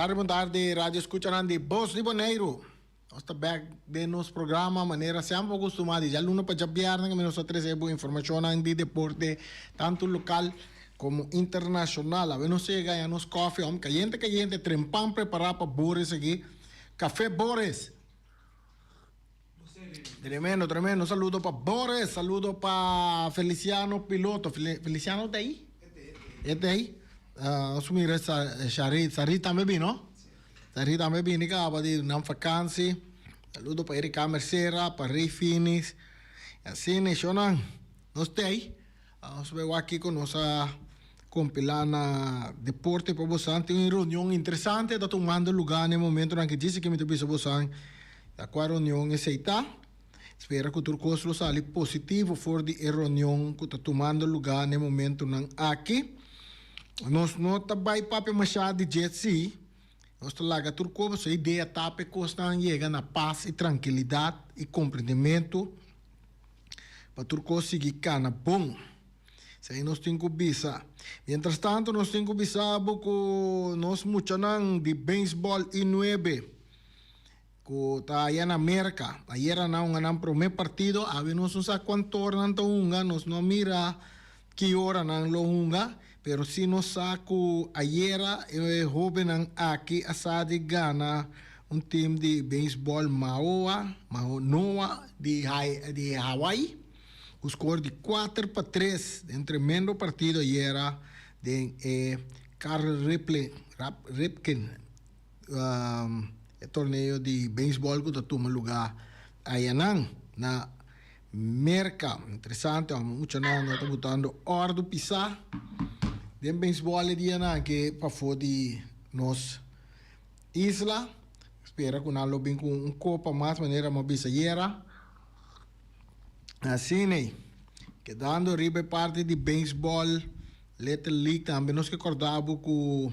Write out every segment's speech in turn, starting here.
tardi, bon tardi radio escuchanan di Bos di Boneiru. Nos ta bek den nos programa manera semper acostuma di djaluna pa djabièrnè kaminda nos ta trese bo informashonnan di deporte tantu lokal komo internashonal. Awe nos yega ya nos kòfi hòm kayente kayente trempan prepará pa Boris aki. Kafé Boris. Tremendo, tremendo. Saludo pa Boris, saludo pa Feliciano Piloto. Feliciano ta ahí? E ta ahí. Nos mira Sharit, Sharit tambe bini, no? Sharit tambe bini caba di nan vakantie. Saludo pa Erika Mercera, pa Rey Phoenix. Asina, shownan, nos ta ahí. Nos bai wak kiko nos a kompilá na deporte pa bosan. Tin un reunion interesante ta tumando lugá na e momentonan aki. Djis aki mi ta bisa bosan ta kua reunion esei ta. Spera ku tur kos lo sali positivo for di e reunion ku ta tumando lugá na e momentonan aki. Nos no ta bai papia mashá di dje sí. Nos ta laga tur kos pasobra e idea ta pa e kosnan yega na pas i trankilidat i komprendimentu. Pa tur kos sigui kana bon. Esei nos tin ku bisa. Mientras tanto nos tin ku bisa bo ku nos muchanan di beisbòl I nuebe ku ta aya na Merka. Ayera nan hunga nan promé partido. Awe nos no sa kuantu ora nan ta hunga. Nos no a mira ki ora nan lo hunga. Pero si nos sa ku ayera e hóbennan aki a sa di gana un tim di beisbòl Maoa, Maonoa di di Hawaii ku skor di 4-3 den tremendo partido ayera den e Cal Ripken, Ripken e torneo di beisbòl ku ta tuma lugá ayanan na Merka. Interesante amo muchanan no ta botando ordu pisá den beisbòl e dianan aki pafó di nos isla. Spera ku nan lo bin ku un kopa mas manera mi a bisa ayera. Asina, kedando riba e parti di beisbòl Little League tambe nos ke kòrda bo ku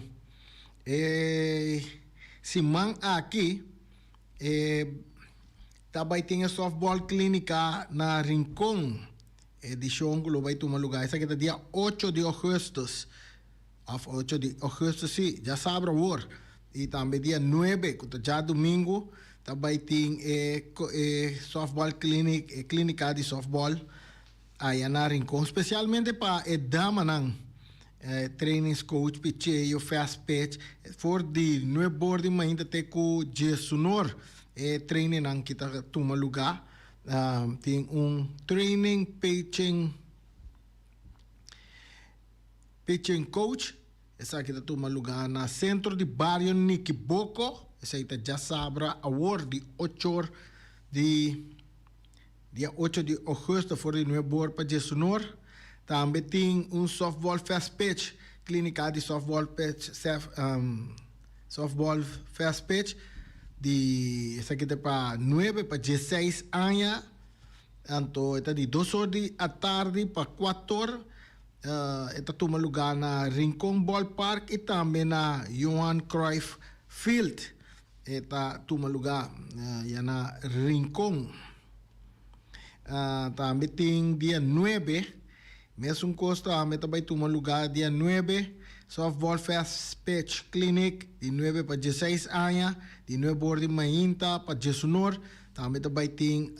e siman aki e Ta bai tin e softball clinica na Rincon. Edicion cu lo bai tuma lugar esaki ta dia ocho di augustus of ocho di augustus si, djasabra awor y tambe dia nuebe cu ta djadumingu ta bai tin e e softball clinic e clinica di softball Aya na Rincon, specialmente pa e damanan, trainings coach, picheo, fast pitch, for di nuebor di mainta te cu diesunor e trainingnan ki ta tuma luga. Tin un training pitching, pitching coach, esaki ta tuma luga na Centro di Bario Nikiboko, esaki ta djasabra awor di ochor di. Dia ocho di augustus for di nuebor pa diesunor tambe tin un softball fast pitch, klinika di softball pitch softball fast pitch di esaki ta pa nuebe pa dieseis aña anto e ta di dos or di atardi pa kuator e ta tuma luga na Rincon Ballpark y tambe na Johan Cruyff Field. E ta tuma lugá ya na Rincon. Tambe tin dia nuebe, mesun kos tambe ta bai tuma lugá dia nuebe, Softball Fast Pitch Clinic di nuebe pa dieseis aña, di nuebe or di mainta pa diesunor, tambe ta bai tin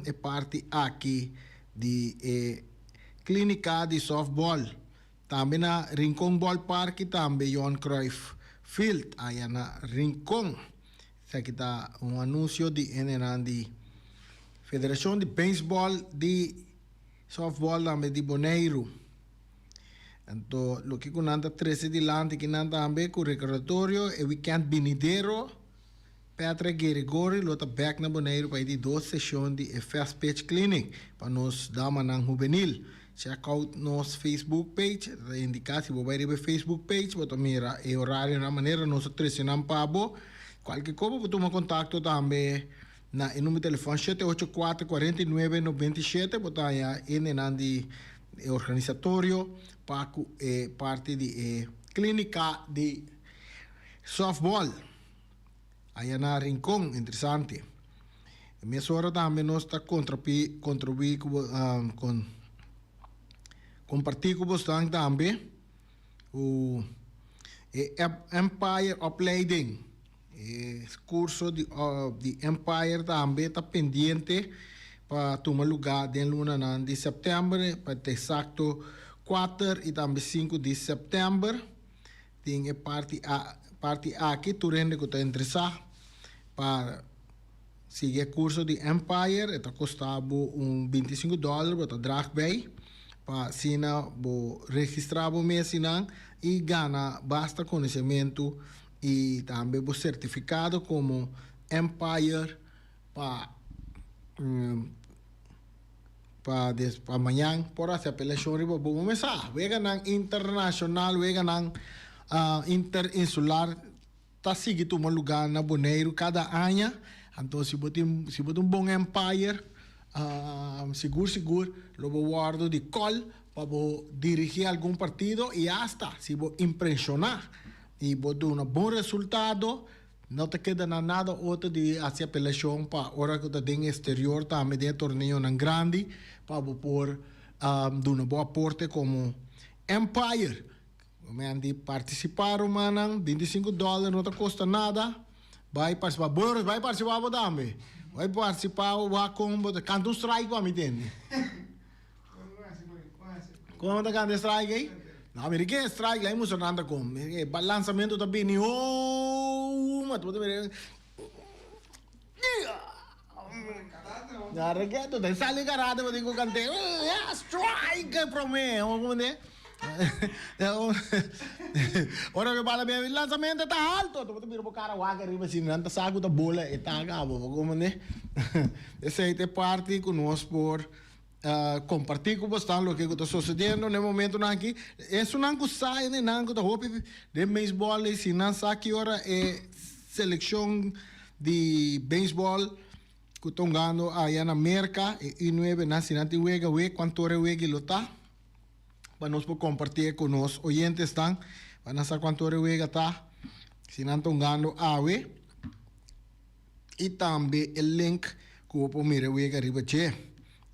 e parti aki di e klinika di softball. Tambe na Rincon Ballpark y tambe Johan Cruyff Field aya na Rincon. Esaki ta un anuncio di hendenan di Federacion di Baseball di Softball tambe di Boneiru. Anto loke cu nan ta trece dilanti kinan tambe cu recordatorio e weekend binidero Patrick Girigorie lo ta bek na Boneiru pa e di dos seshon di e Fast Pitch Clinic pa nos damanan hubenil. Check out nos Facebook page, ta indiká si bo bai riba e Facebook page bo ta mira e orarionan manera nos a trese nan pa bo. Kualke kos bo por tuma kontakto tambe na e number di telefòn shete ocho kuater kuarenta i nuebe noventa i shete bo ta haña hendenan di e organisatorio pa ku e parti di e klínika di softball. Aya na Rincon, interesante. E mes ora tambe nos ta kontrapi, kontribuí ku bo, kon, kompartí ku bosnan tambe ku E Empire Opleiding, e kurso di di Empire tambe ta pendiente pa tuma lugá den lunanan di sèptèmber, pa ta eksakto kuater i tambe sinku di sèptèmber. Tin e parti a parti aki tur hende ku ta interesá pa sigui e kurso di Empire e ta kosta bo un 25 dòler bo ta drag bei pa asina bo registrá bo mes einan i gana basta konosementu i tambe bo sertifikado komo Empire pa Pa des pa mañan por haci apelacion riba bo mesa. Weganan internacional, weganan interinsular ta sigui tuma lugar na Boneiru cada aña. Anto si bo tin si bo ta un bon umpire sigur sigur lo bo wordo di call pa bo dirigi algun partido y hasta si bo impresiona y bo duna bon resultado. No ta keda na nada otro di haci apelacion pa ora cu ta den exterior tambe den e torneonan grandi pa bo por duna bo aporte como umpire. Men di participa rumannan, 25 dollar no ta costa nada, bay participa. Boris bay participa bo tambe, bay participa wak con bo ta canta un strike pa mi tende. Kon ta kanta e strike ei? No, mira ke strike la emocionante kon. E lansamento ta bini oh, ma tu ta mira. Arregueto, ta sali karate bo tin ku kant'é. Yeah, strike promé. Como ne? Ora ku e bala bini, lansamento ta alto. Tu ta mira bo kara wak ariba si nan ta sa ku ta bola e ta kaba. Como ne? Esei ta e parti ku nos por Comparti cu bo stan loke cu ta sucediendo na e momentonan aki. Esunnan cu sa e nan cu ta hopi den baseball y si nan sa ki ora e seleccion di baseball cu ta hungando aya na Merca, e U nuebe nan, si nan tin wega wee cuanto ora e wega lo ta pa nos por comparti cu nos oyentesnan pa nan sa cuanto ora e wega ta si nan ta hungando awe. Y tambe e link cu bo por mira e wega riba dje.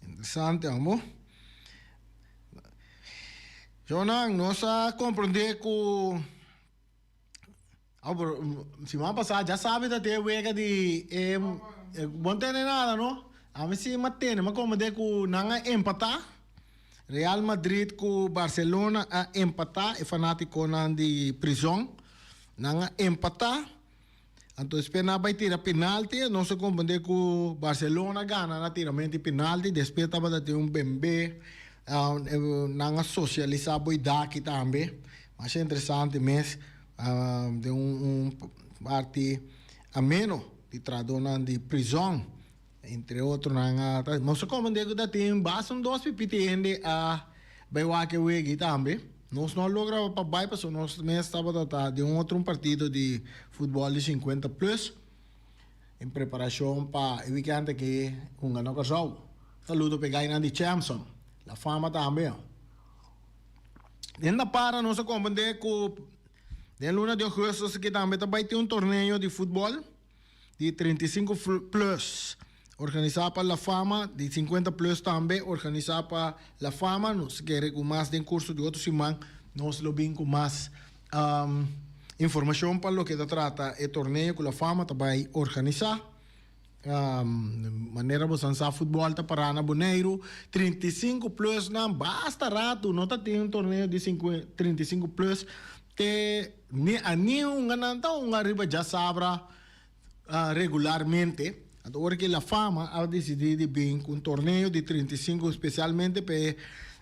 Interesante amo. Jonan, nos a comprende cu Aw, pero siman pasa ya sabi ta tin e wega di e bo no tene nada no. Ami si m'a tene, m'a comprende cu nan a empata. Real Madrid cu Barcelona a empata, e fanaticonan di prison. Nan a empata. Anto despues nan a bai tira penalti, nos a comprende cu Barcelona a gana na tiramento di penalti, despues tabata tin un bembe, nan a socialisa boy daki tambe, masha interesante mes, den un parti ameno di tradonan di prison, entre otro nan a, nos a comprende cu ta tin basta un dos pipiti hende a bai wak e wegi tambe. Nos no a logra pa bai pasobra nos mes tabata ta den un otro partido di futbol di 50 plus en preparacion pa e weekend aki hunga na Curaçao. Saludo pa e gainan di Chamson, La Fama tambe. Den ta para nos a comprende cu den luna di augustus aki tambe ta bai tin un torneo di futbol. Di 35 plus, organisá pa La Fama, di 50 plus tambe, organisá pa La Fama. Nos kere ku mas den kurso di otro siman nos lo bin ku mas informashon pa loke ta trata e torneo ku La Fama ta bai organisá. Manera bo san sa futbòl ta pará na Boneiru, 35 plus nan basta ratu no ta tin un torneo di 35 plus te Ni a ni hunga nan ta hunga riba djasabra regularmente. Anto ora ki La Fama a disidí di bin ku un torneo di 35 spesialmente pa e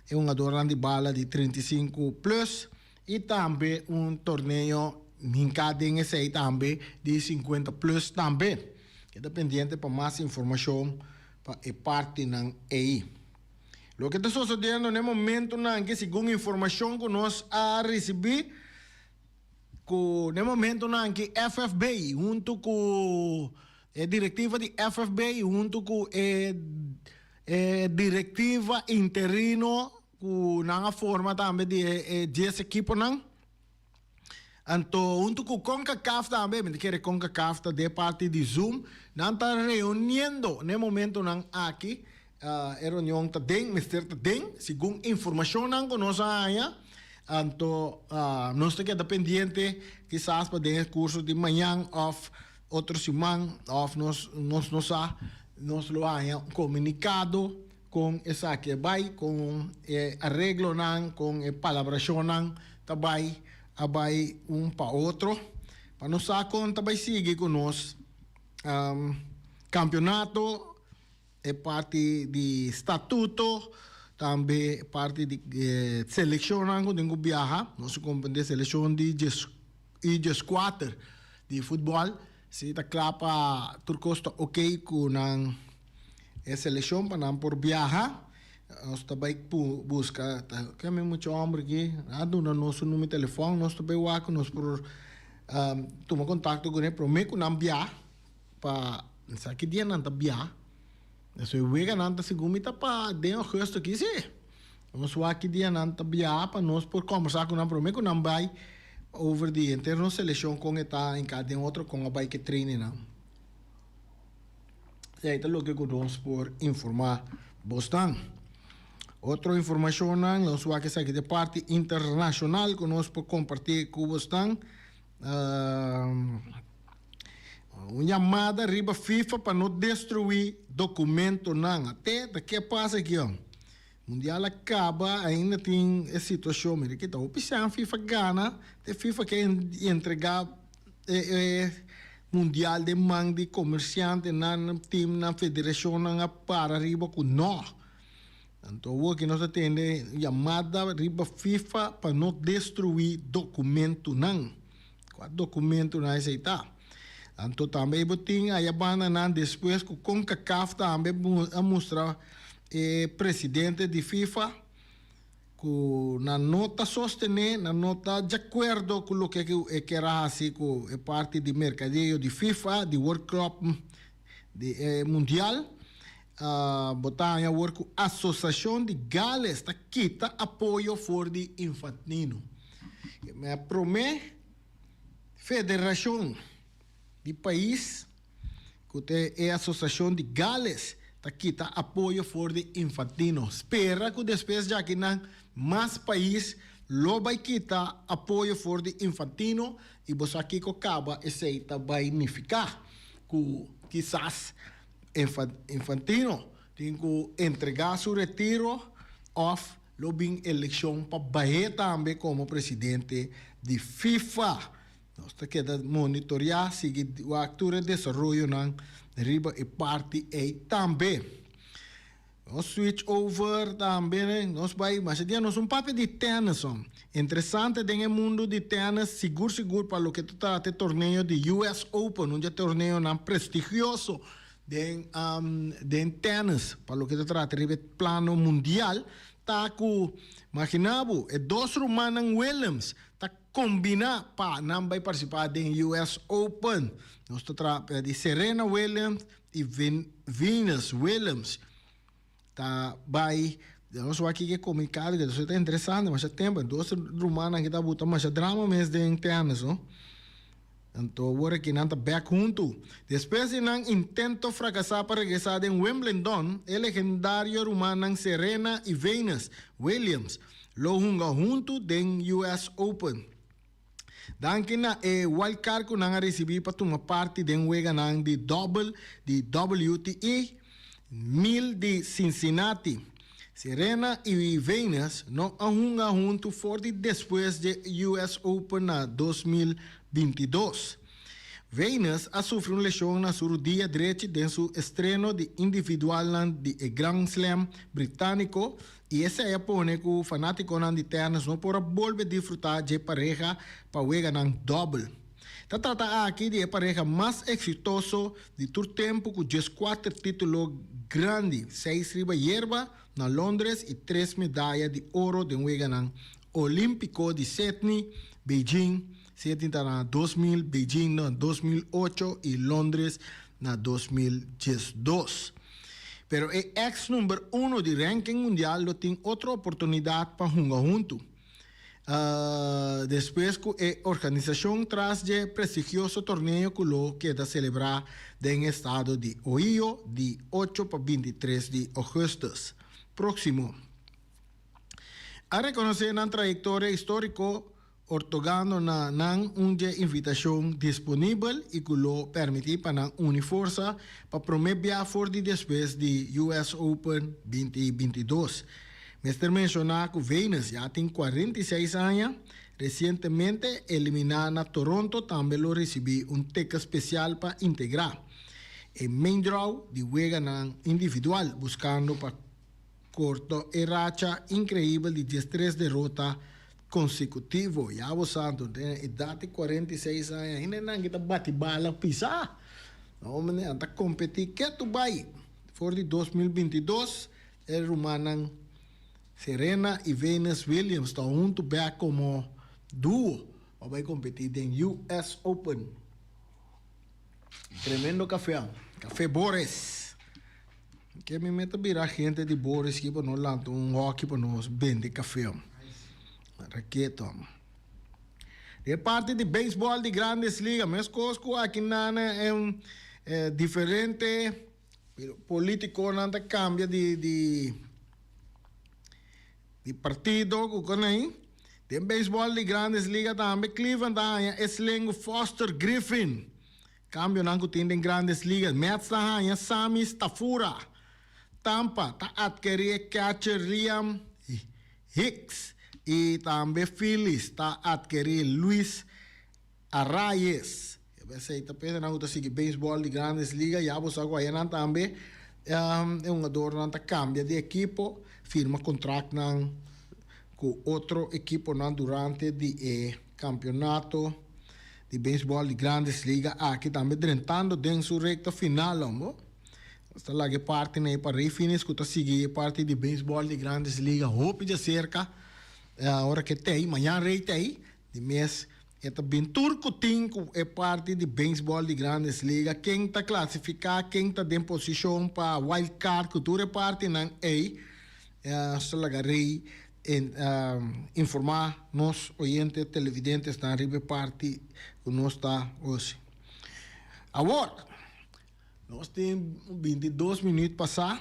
hungadornan di bala di 35 plus i tambe un torneo hinká den esei tambe di 50 plus tambe. Keda pendiente pa mas informashon pa e partinan ei. Loke ta sosodiendo na e momentunan aki segun informashon ku nos a risibí ku na e momentunan aki FFB huntu ku e direktiva di FFB huntu ku e e direktiva interino ku nan a forma tambe di e dies ekiponan. Anto huntu ku Concacaf tambe, mi ta kere Concacaf ta den parti di Zoom, nan ta reuniendo na e momentonan aki. E reunion ta den, mester ta den, segun informashonnan ku nos a haña. Anto nos ta keda pendiente kisas pa den e kurso di mañan òf otro siman òf nos nos no sa nos lo haña un komunikado kon esaki a bai, kon e areglonan, kon e palabrashonnan ta bai a bai un pa otro pa nos sa kon ta bai sigui ku nos kampionato. E parti di statuto, tambe e parti di selekshonnan ku tin ku biaha. Nos a komprendé selekshon di djes i djeskuater di futbòl si ta kla pa tur kos ta okey ku nan e selekshon pa nan por biaha. Nos ta bai buska ta ke mi mucha hòmber aki a duna nos su numero di telefòn nos ta bai wak ku nos por tuma kontakto kuné promé ku nan biaha. Pa sa ki dia nan ta bia. Eso e wega nan ta segun mi ta pa den augustus aki si. Nos wak ki dia nan ta bia pa nos por kombersa ku nan prome ku nan bai over di henter nos selekshon kon e ta hinka den otro kon a bai ke training nan. Esei ta loke ku nos por informa bosnan. Otro informashonnan nos wak esaki ta e parti internashonal ku nos por komparti ku bosnan. Un yamada riba FIFA pa no destruí dokumentonan. Ate ta ke pasa aki oh. Mundial a kaba ainda tin e situashon. Mira kita hopi sean FIFA gana te FIFA ke entrega e e mundial den man di komersiantenan, teamnan, federashonnan a para riba ku no. Anto awor ki nos a tende yamada riba FIFA pa no destruí dokumentunan. Kua dokumentunan esei ta? Anto tambe e bo tin aya bandanan despues ku Concacaf tambe a mustra e presidente di FIFA ku nan no ta sostené, nan no ta djakuerdo ku loke ku e kier a hasi ku e parti di merkadeo di FIFA, di World Cup, di e Mundial. Bo ta haña awor ku Asosiashon di Gales ta kita apoyo for di Infantino. E promé federashon di pais ku ta e Asosiashon di Gales ta kita apoyo for di Infantino. Spera ku despues djakinan mas pais lo bai kita apoyo for di Infantino i bo sa kiko kaba esei ta bai nifiká ku kisas Infantino tin ku entregá su retiro òf lo bin elekshon pa bah'é tambe komo presidente di FIFA. Nos ta keda monitoriá, sigui wak tur e desaroyonan riba e parti ei tambe. Nos switch over tambe, nos bai masha dia nos un papia di tennis hom. Interesante den e mundo di tennis, sigur sigur pa loke ta trata e torneo di US Open, un di e torneonan prestigioso den den tennis pa loke ta trata riba e plano mundial, ta ku, magina bo, e dos rumannan Williams ta kombina pa nan bai partisipa den US Open. Nos ta trata di Serena Williams i Venus Williams ta bai nos wak kiko e komunikado ke ta interesante masha tempo e dos rumannan aki ta buta masha drama mes den tennis no anto awor aki nan ta bek huntu despues di nan intento frakasá pa regresá den Wimbledon e legendario rumannan Serena i Venus Williams lo hunga huntu den US Open. Danki na e wildcard ku nan a risibí pa tuma parti den weganan di dòbel di WTA 1000 di Cincinnati. Serena i Venus no a hunga huntu for di despues dje US Open na 2022. Venus a sufri un leshon na su rudia drechi den su estreno di individualnan di e Grand Slam britániko I esei a pone ku fanátikonan di tènis no por a bolbe disfrutá dje pareha pa weganan dòbel. Ta trata aki di e pareha mas eksitoso di tur tempu ku djeskuater título grandi, seis riba yerba na Londres i tres medaya di oro den weganan olímpiko di Sydney, Beijing, Sydney ta na 2000, Beijing na 2008 i Londres na 2012. Pero e ex number uno di ranking mundial lo tin otro oportunidad pa hunga huntu. Despues cu e organisacion tras dje prestigioso torneo cu lo keda celebra den estado di Ohio di ocho pa 23 di augustus proximo. A rekonosé nan trayektoria históriko ortogando na nan un dje invitashon disponibel i ku lo pèrmití pa nan uni forsa pa promé bia for di despues di US Open 2022. Mester menshoná ku Venus ya tin 46 aña, resientemente eliminá na Toronto tambe lo risibí un teken spesial pa integrá e main draw di weganan individual buskando pa Corto e racha increibel di 13 derota consecutivo. Ya bo santo, den edad di 46 aña, hendenan ki ta bati bala pisa. No, meneer, nan ta competi ketu bai. For di 2022, e rumannan Serena y Venus Williams ta hunto bek como duo pa bai competi den US Open. Tremendo café, Café Boris. Ke mi meta bira agente di Boris ki pa no lanta un hoki pa nos bende café. Raketo. De parti di baseball di Grandes Ligas, meskos ku aki nan en eh, diferente politikonan ta kambia di di di partido ku konei. Den baseball di Grandes Ligas tambe Cleveland ta haña e slengu Foster Griffin. Kambionan ku tin den Grandes Ligas, Mets ta haña Sammy Stafura, Tampa ta atkerí e catcher Liam Hicks i tambe Phillies ta atkerí Luis Arraez. Esei ta pensanan ku ta sigui beisbòl di Grandes Ligas. Ya bo sa ku ayanan tambe e hungadornan ta kambia di ekipo, firma kontraktnan ku otro ekiponan durante di e kampionato di beisbòl di Grandes Liga aki tambe drentando den su rekta final hombo. Nos ta laga e parti nei pa Rey Finis ku ta sigui e parti di beisbòl di Grandes Liga hopi djaserka ora ke tei. Mañan Rey tei di mes e ta bin tur ku tin ku e parti di beisbòl di Grandes Liga ken ta klasifiká ken ta den posishon pa wild card ku tur e partinan ei. Nos ta laga Rey informá nos oyente televidentesnan riba e parti ku nos ta osi. Awor, nos tin 22 minüt pasá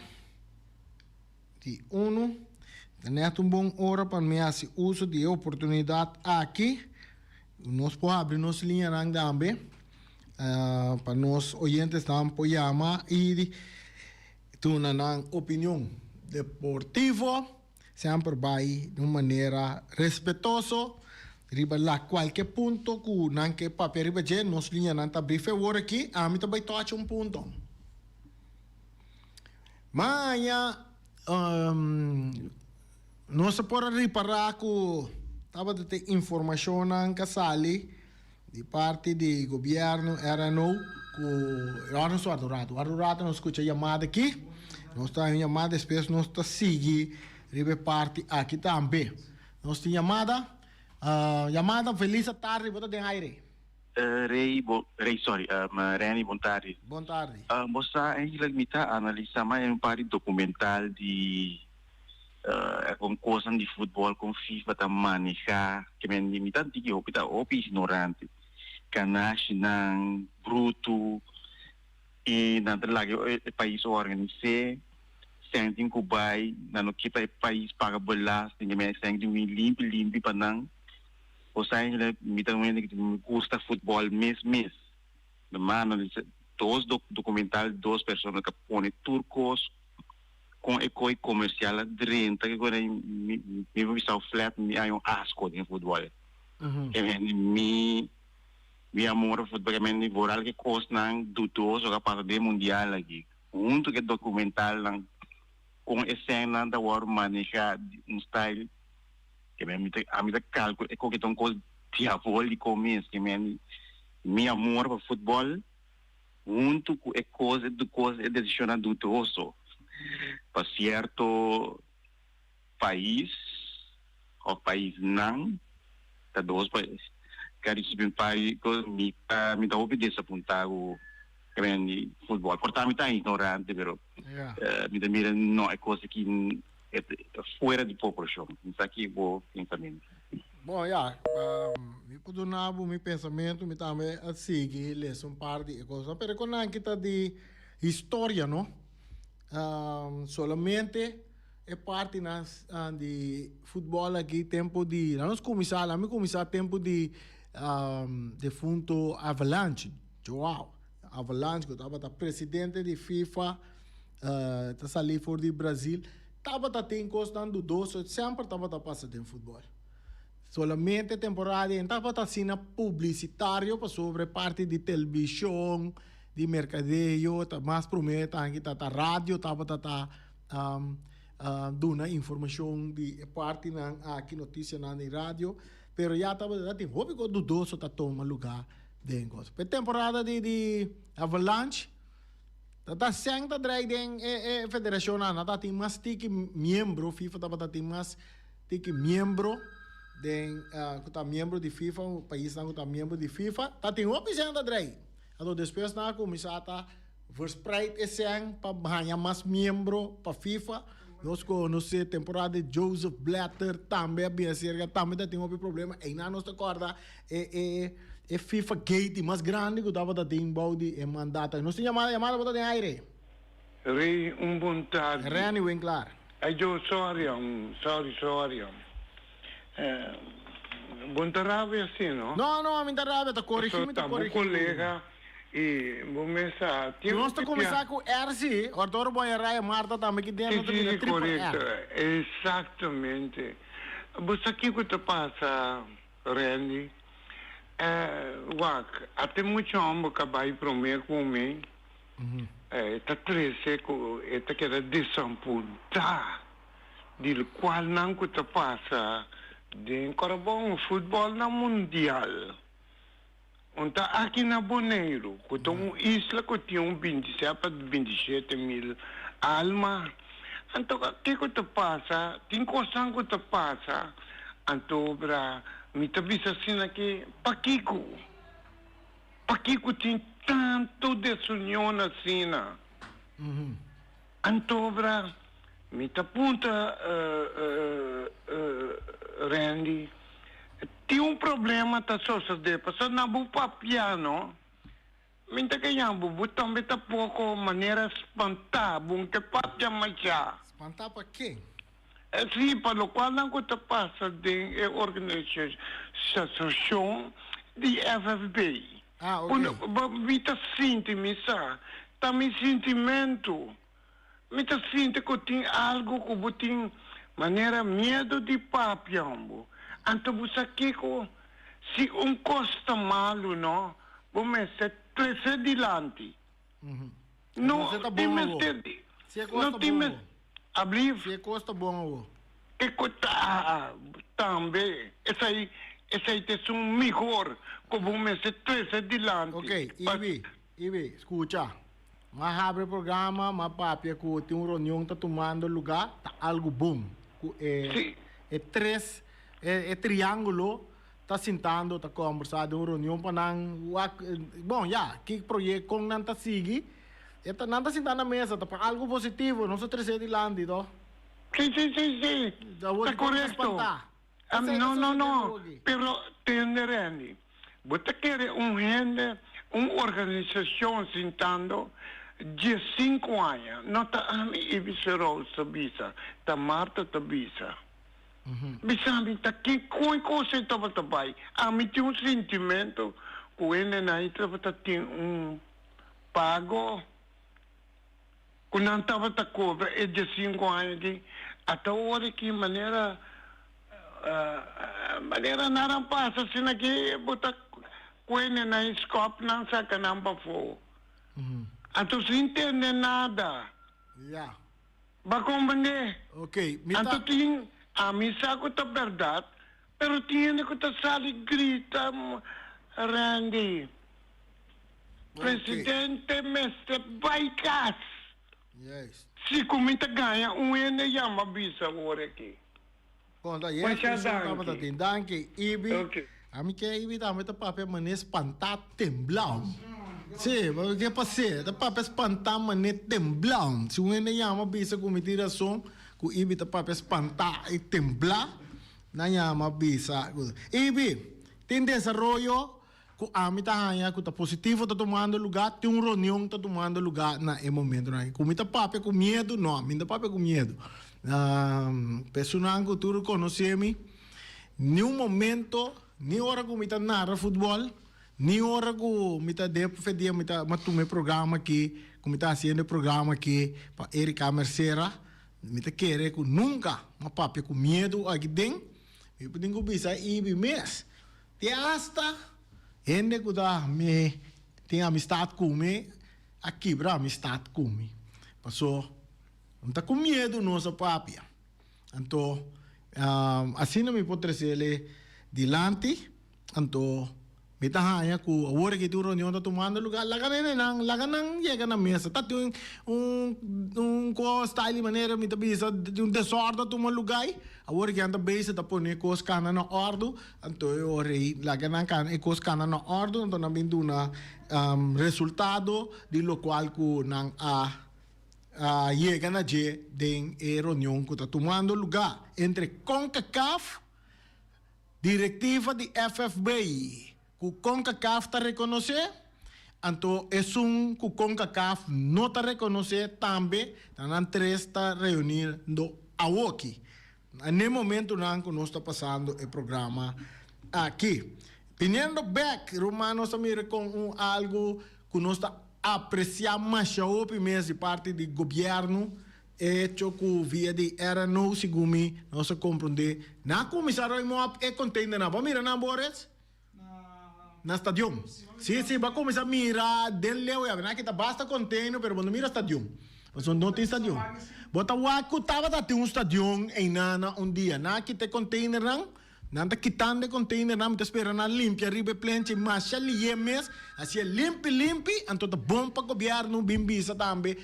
di unu. Ta nèt un bon ora pa mi hasi uso di e oportunidat aki. Nos por habri nos liñanan tambe pa nos oyentesnan por yama i duna nan opinion deportivo. Semper bai di un manera respetoso riba la kualke punto ku nan ke papia riba dje, nos liñanan ta bri. Fe wor aki ami ta bai tocha un punto. Maña nos a por a ripará ku tabata tin informashonnan ka sali di parti di gobièrnu RNO ku ora nos warda un ratu, warda un ratu nos skucha yamada aki, nos ta haña un yamada despues nos ta sigui riba e parti aki tambe. Nos tin yamada, yamada felis atardi bo ta den aire. Rey bo Rey sorry Renny bon tardi. Bon tardi. Bo sa eigenlijk mi ta analisa mas un par di documental di Kon kosnan di futbòl, kon FIFA ta manehá, ke men mi ta di hopi ta hopi ignorante. Ganashinan brutu i nan ta laga e pais organis'é, sèn tin ku bai, nan no ke pa e pais paga belasting, ke men sèn tin bin limpi limpi pa nan. Osea mi ta un hende ku mi gusta futbòl mes mes. Mi mano dos dokumental dos persona ta pone tur kos. Kon e koi komersial a drenta ke koi mi mi por bisa flat mi hay un asko den futbol. Ke men mi mi amor pa futbol ke men vooral ke kosnan dudoso ku a pasa den mundial aki huntu ke dokumentalnan kon e sènnan ta wòrdu maneha di un style ke men mi ta ami ta kalkula e koke ta un kos diabóliko mes ke men mi amor pa futbol. Huntu ku e kos e kos e desishonnan dudoso pa sierto pais òf paisnan ta dos pais ka risibi un par di kos mi ta mi ta hopi desapuntá ku di futbòl por ta mi ta ignorante pero mi ta mira no e kos aki e fuera di proporshon mi sa ki bo pensamentu. Bon ya, mi por duna bo mi pensamentu, mi tambe a sigui lesa un par di e kosnan, pero e konan aki ta di historia no, solamente. e partinan di futbòl aki tempu di, laga nos kuminsá, laga mi kuminsá tempu di defunto Havelange, Joao Havelange ku tabata presidente di FIFA ta sali for di Brazil, tabata tin kosnan dudoso, semper tabata pasa den futbòl. Solamente temporada ei tabata asina publisitario pasobra e parti di televishon, di merkadeo ta mas promé tanki ta radio tabata ta duna informashon di e partinan aki, notisianan di radio, pero ya tabata tin hopi kos dudoso ta tuma lugá den kos. E temporada di Avalanche ta ta sèn ta drei den e federashonnan, nan ta tin mas tiki miembro, FIFA tabata tin mas. Tin ki miembro den ku ta miembro di FIFA, paisnan ku ta miembro di FIFA, ta tin hopi sèn ta drei. Anto despues nan a kuminsá ta verspreid e sèn pa haña mas miembro pa FIFA. Nos konosé temporada di Joseph Blatter tambe a bini aserka, tambe ta tin hopi problema. Einan nos ta kòrda e e e FIFA gate di mas grandi ku tabata tin bou di e mandato. Nos tin yamada, yamada bo ta den aire. Rey un bon tardi. Renny Winklaar. Ay yo sorry om, sorry sorry om. Bo no ta rabia si no? No no mi ta rabia ta corrigi mi ta corrigi. Pasobra ta bo colega y bo mes sa tin Nos ta cuminsa cu R si, ora ora bo a raya Marta tambe ki den no ta bira triple R. Si si correcto, exactamente. Bo sa kico ta pasa Randy? Wak, a tin mucho homber cu a bay prome cu mi. E ta trese ku e ta keda desampuntá di lokualnan ku ta pasa den Kòrabon, futbòlnan mundial. Un ta aki na Boneiru, ku ta un isla ku tin un bintisei pa bintishete mil alma. Anto kiko ta pasa? Tin kosnan ku ta pasa, anto bra mi ta bisa asina ke pakiko? Pakiko tin tantu desunion asina? Antobra mi ta puntra Randy, tin un problema ta sosode pasobra na bo papia no, mi ta gaña bo, bo tambe ta poko manera spantá, bo no ke papia masha. Spantá pa ken? Sí, pa lokualnan ku ta pasa den e organisashon di FFB. Ah, ok. Bo, mi ta sinti, mi sa, ta mi sintimentu. Mi ta sinti ku tin algu ku bo tin manera miedu di papia bo. Anto bo sa kiko? Si un kos ta malu, no, bo mester trese dilanti. No tin mester di. No tin mester. Ablief. Si e kos ta bon awor. E ku ta tambe. Esei esei ta esun mihor ku bo mester trese dilanti. Ok, Ibi, Ibi, skucha. M'a habri e programa, m'a papia ku tin un reunion ta tumando lugá, ta algu bon. Ku e e tres, e triángulo ta sintando ta kombersá den un reunion pa nan wak, bon ya, ki proyek kon nan ta sigui, e ta nan ta sintá na mesa ta pa algu positivo, nos a tres'é dilanti toh. Sí, sí, sí, sí, Awor ta dikon ta korekto. spantá? Esei ta No, no, sosodé no, awoki. pero tende Randy, bo ta kere un hende, un organisashon sintando diesinku aña, no ta ami Ibis Rose ta bisa, ta Martha ta bisa. Bisa mi ta ki kon e kos ei tabata bai. Ami tin un sintimentu ku hendenan ei tabata tin un pago ku nan tabata kobra e diesinku aña aki. Ata ora ki manera manera nan a pasa asina ki bo ta ku hendenan ei skòp nan saka nan pafó. Anto sin tende nada. Ya. Bo comprende? Ok, mi ta. Anto tin, ami sa cu ta berdad, pero tin hende cu ta sali grita, Randy, presidente mester bay cas. Juist. Si cu mi ta gaña un hende yama bisa awor aki. Bon, ta yes, Masha mi sa tabata danki. tin. Danki, Ibi. Ok. Ami ke Ibi tambe ta papia mané spantá temblau. Sí, pasobra ke pas'é? Ta papia spantá mané temblau. Si un hende yama bisa ku mi tin rason, ku Ibi ta papia spantá i temblá, nan yama bisa ku Ibi, tin desaroyo ku ami ta haña ku ta positivo ta tumando lugá, tin un reunion ta tumando lugá na e momentonan aki. Ku mi ta papia ku miedu? No, mi no ta papia ku miedu. Personanan ku tur konosé mi, niun momento, ni ora ku mi ta narra futbòl, ni ora ku mi ta den fedia mi ta tuma e programa aki, ku mi ta hasiendo e programa aki pa Erika Mercera, mi ta kere ku nunka mi a papia ku miedu aki den. Mi por tin ku bisa Ibi mes. Te asta hende ku ta mi tin amistat ku mi a kibra amistat ku mi. Paso no ta ku miedu nos a papia. Anto asina mi por tresele dilanti. Anto mi ta haña ku awor aki tin un reunion ta tumando lugar, laga nenenan, laga nan yega na mesa. Ta tin un un kos tal di manera mi ta bisa tin un desòrdu a tuma lugar ei. Awor aki nan ta bezig ta pone e kos kana na òrdu, anto e ora ei laga nan kana e kos kana na òrdu, anto nan bin duna resultado di lokual ku nan a a yega na dje den e reunion ku ta tumando lugar entre Concacaf, Direktiva di FFB ku Concacaf ta rekonosé, anto esun ku Concacaf no ta rekonosé tambe, ta nan tres ta reuniendo awoki, n'e momentunan ku nos ta pasando e programa aki. Biniendo bek, ruman, nos ta mira kon un algu ku nos ta apresiá masha hopi mes di parti di gobièrnu, Echo ku via di RNO segun mi nos a komprondé nan a kuminsá roi mòp e konteinernan. Bo a mira nan Boris? Na stadion. Sí, sí, bo a kuminsá mira den leu ya. Nan a kita basta konteiner pero bo no mira stadion. Pasobra no tin stadion. Bo ta wak ku tabata tin un stadion einan na un dia. Nan a kita e konteinernan, nan ta kitando e konteinernan, mi ta spera nan limpia riba e plenchi masha lié mes. Hasié limpi limpi, anto ta bon pa gobièrnu bin bisa tambe.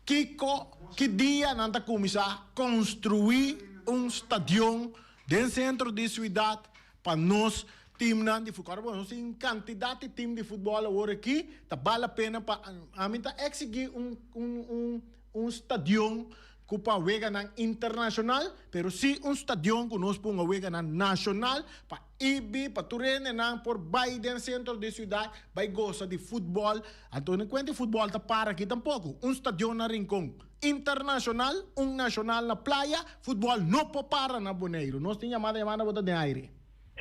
Kiko, ki dia nan ta kuminsá konstruí un stadion den sentro di siudat pa nos timnan di futbòl? Ora nos tin kantidat di tim di futbòl awor aki, ta bal la pena pa ami ta eksigí un un un stadion ku pa weganan internashonal, pero sí un stadion ku nos ponga weganan nashonal pa Ibi pa tur hendenan por bai den sentro di siudat bai gosa di futbòl. Anto no kuenta e futbòl ta para aki tampoko. Un stadion na Rincon internashonal, un nashonal na Playa, futbòl no por para na Boneiru. Nos tin yamada, yamada bo ta den aire.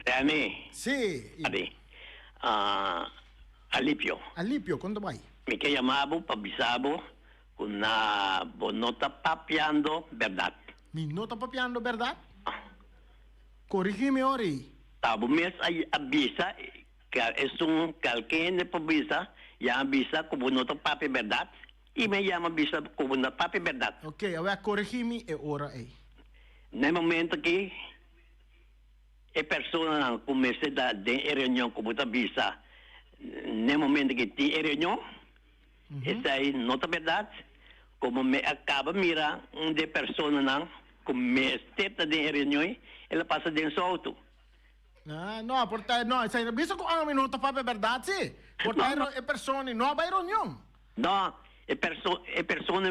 Remy. Sí. Abi. Alipio. Alipio, kon ta bai? Mi ke yama bo pa bisa bo ku na bo no ta papiando bèrdat. Mi no ta papiando bèrdat? Corrigi mi ora ei. Ta bo mes a bisa esun kalke hende por bisa ya a bisa ku bo no ta papia bèrdat i mi a yama bisa ku bo no ta papia bèrdat. Ok, awe a corrigi mi e ora ei. Na e momento aki e personanan ku mester ta den e reunion ku bo ta bisa na e momento ki tin e reunion esei no ta bèrdat komo mi a kaba mira un di e personanan Ku mester ta den e reunion, el a pasa den su auto. Ah, no, por ta, no, esei no bisa ku ami no ta papia bèrdat si. Por ta e persona no a bai reunion. No, e perso, e persona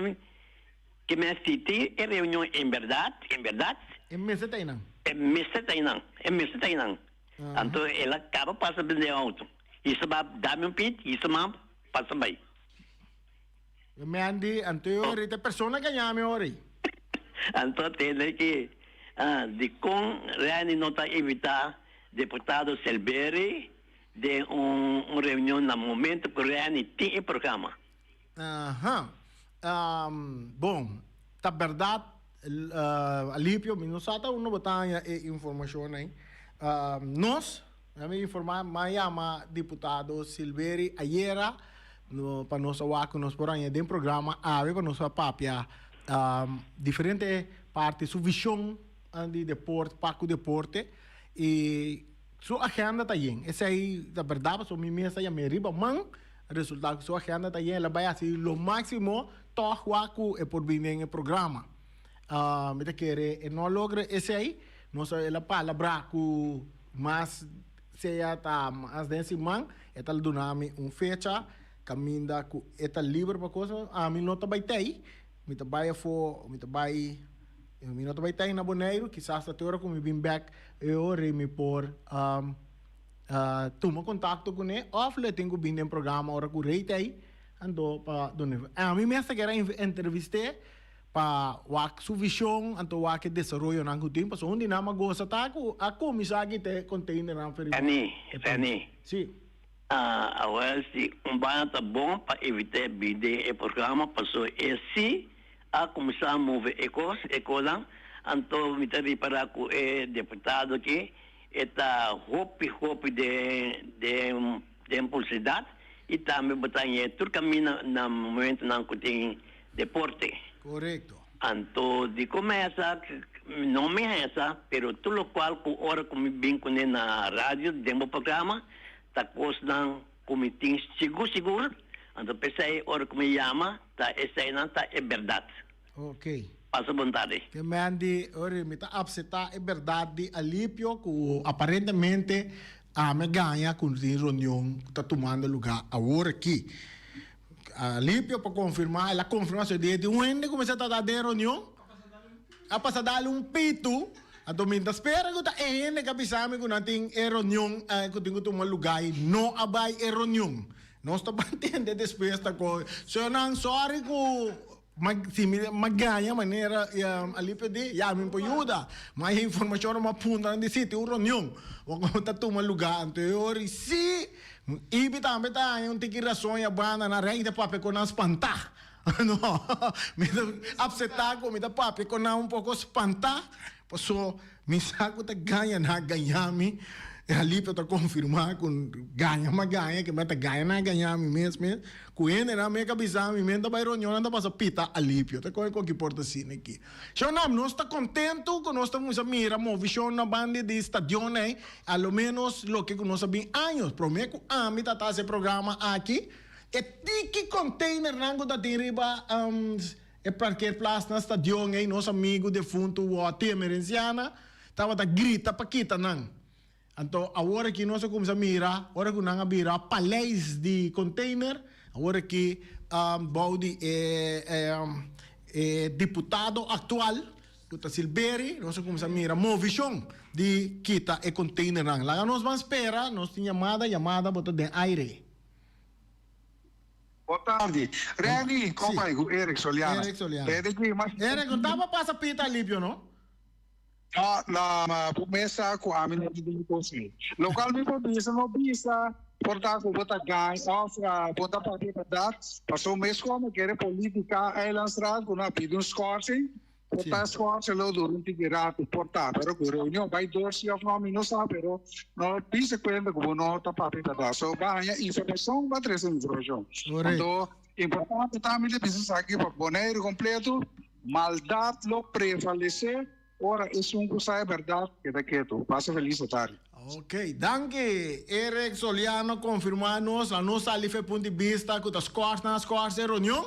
ke mi a siti e reunion en bèrdat, en bèrdat. E mester ta einan. E mester ta einan, e mester ta einan. Anto el a kaba pasa den e auto. Hisa ba dami un pit, hisa ma pasa bai. Mandy, anto e ora ta persona ka yami ora ei. Anto tende ki dikon Renny no ta invita Deputado Selbery den un reunion na momento ku Renny tin e programa? Aha. Bon, ta bèrdat Alipio, mi no sa ta unda bo ta haña e informashon ei. Nos, Mi a informa, mi a yama diputado Silveri ayera pa nos a wak ku nos por haña den programa awe pa nos a papia diferente parti su vishon di deporte pa ku deporte i su agenda ta yen. Esei ta bèrdat pasobra mi mes a yam'é riba man resulta ku su agenda ta yen el a bai hasi lo máksimo tòg wak ku e por bini den e programa. Mi ta kere e no a logra esei nos a el a palabrá ku. Mas sea ta mas den siman e ta duna mi un fecha kaminda ku e ta liber pa kos. Ami no ta bai tei, mi ta bai afó, mi ta bai, mi no ta bai tei na Boneiru, kisas ta te ora ku mi bin bèk e ora mi por tuma kontakto kuné òf lo e tin ku bin den programa ora ku rei tei, anto pa duna. Ami mes ta kere entrevist'é. Pa wak su vision anto wak e desaroyonan ku tin pasobra un di nan a gosa ta ku a kuminsá kita e containernan for riba Reni, e pais. Reni. Sí. Awel si un banda ta bon pa evit'é bin den e programa pasobra e si a kuminsá move e kos, e kosnan, anto mi ta ripará ku e deputado aki e ta hopi hopi den den den publisidat i tambe bo ta hañ'é tur kaminda na momentonan ku tin Deporte. Korekto. Anto di komesa, no mi haña sa, pero tur lokual ku ora ku mi bin kuné na radio den bo programa ta kosnan ku mi tin sigur sigur, anto p'esei ora ku mi yama ta eseinan ta e bèrdat. Ok. Pasa bon tardi. Ke men di, ori mi ta apseptá e bèrdat di Alipio ku aparentemente ami a gaña ku tin reunion ku ta tumando lugá awor aki. Alipio pa konfirmá, el a konfirmá su dia di un hende kuminsá ta den reunion, a pasa dal un pitu, anto mi ta spera ku ta e hende ku a bisa mi ku nan tin e reunion ku tin ku tuma lugá i no a bai e reunion. Nos ta ban tende despues ta kon. Señornan, sòri ku si mi gaña manera Alipio di, ya mi por yuda. Ma e informashon no a punta nan di si tin un reunion ku ta tuma lugá. Anto e ora si Ibi tambe ta haña un tiki rason ya banda nan rei ta papia ku nan spantá. No, mi ta apseptá ku mi ta papia ku nan un poko spantá, paso mi sa ku ta gaña nan a gaña mi. E Alipio ta konfirmá ku gaña mi a gaña, ke mi ta gaña nan a gaña mi mes mes. Ku hendenan mi a bisa mi, mi ta bai reunion nan ta pasa pita Alipio. Ta kohe koki por ta asina aki. Shonam, nos ta kontentu ku nos ta kuminsá mira movishon na banda di stadion ei, a lo ménos loke ku nos a bin años. Promé ku ami ta ta hasi e programa aki, e tiki konteinernan ku ta tin riba e parkeerplaats na stadion ei, nos amigu defuntu Wòti Emerenciana tabata grita pa kita nan. Anto awor aki nos a kuminsá mira ora ku nan a bira paleis di container, awor aki bou di e e diputado aktual ku ta Silbery nos a kuminsá mira movishon di kita e containernan. Laga nos ban spera, nos tin yamada, yamada bo ta den aire. Bo tardi. Renny, kon bai ku Eric Soliano? Eric Soliano. Eric, no taba pasa pita alipio no? No, no, ma bo mes sa cu ami no ta den cos ei. Locual mi por bisa, no bisa por ta cu bo ta gaña of bo ta papia berdad, pasobra mes cu amo kere politica Eilandstraat cu no a pidi un schorsing, por ta schorsing lo dura un tiki rato, por ta, pero cu reunion bay door si of no mi no sa, pero no bisa cuenta cu bo no ta papia berdad. So bo a haña informacion, bo a trece informacion. Anto importante ta mi ta bisa esaki pa Boneiru completo. Maldad lo prevalece ora esun cu sa e berdad keda ketu. Pasa feliz atardi. Ok, danki Eric Soliano confirma nos, a nos sali fe punt di bista cu ta scors nan a scors e reunion,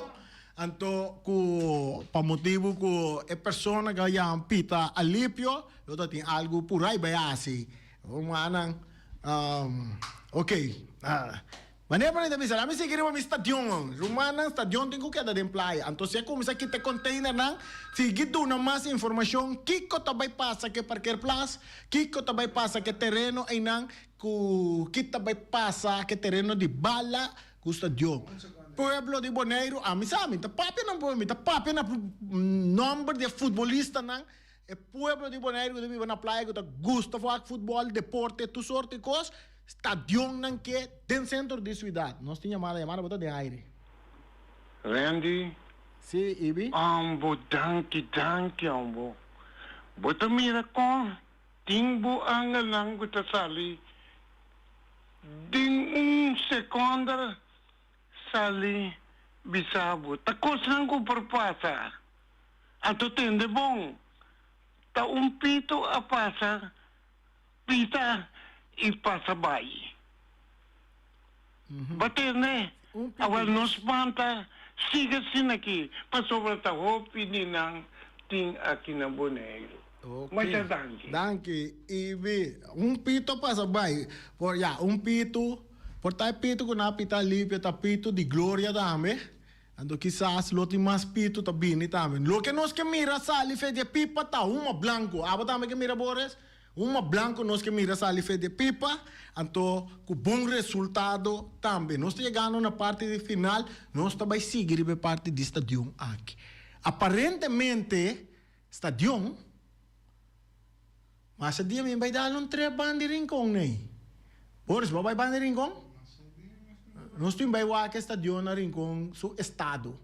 anto cu pa motibo cu e persona cu a yama Pita Alipio lo ta tin algo pura y bay haci. Rumannan, ok. Manera pa mi ta bisa, laat mi sigui riba mi stadion. Rumannan, stadion tin ku keda den playa. Anto si a kuminsá kita e containernan, sigui duna mas informashon kiko ta bai pasa ku e parkeerplaats, kiko ta bai pasa ku e tereno einan, ku ki ta bai pasa ku e tereno di bala ku stadion. Pueblo di Boneiru, ami sa, mi ta papia na mi ta papia na nòmber di e futbolistanan, e pueblo di Boneiru ku ta biba na playa ku ta gusta wak futbòl, deporte, tur sorto di kos. Stadionnan ke den sentro di suidat. Nos tin yamada, yamada bo ta den aire. Randy. Si, Ibi. Ambo danki danki ambo. Bo ta mira kon tin bo angelnan ku ta sali den un sekonda sali bisa bo ta kosnan ku por pasa. Anto tende bon ta un pito a pasa Pita i pasa bai. Bo tende? Awor no spanta, sigui asina aki, pasobra ta hopi di nan tin aki na Boneiru. Masha danki. Danki, Ibi. Un pito pasa bai. Por ya, un pitu, por ta e pitu ku nan a pita limpio ta pitu di gloria tambe. Anto kisas lo tin mas pitu ta bini tambe. Loke nos ke mira sali fe di e pipa ta huma blanku. Abo tambe ke mira Boris? Huma blanku nos ke mira sali fe di e pipa, anto ku bon resultado tambe. Nos ta yegando na parti di final, nos ta bai sigui riba e parti di stadion aki. Aparentemente stadion, masha dia mi bai dal un trip banda di Rincon nei. Boris, bo a bai banda di Rincon? Nos tin bai wak e stadion na Rincon su estado.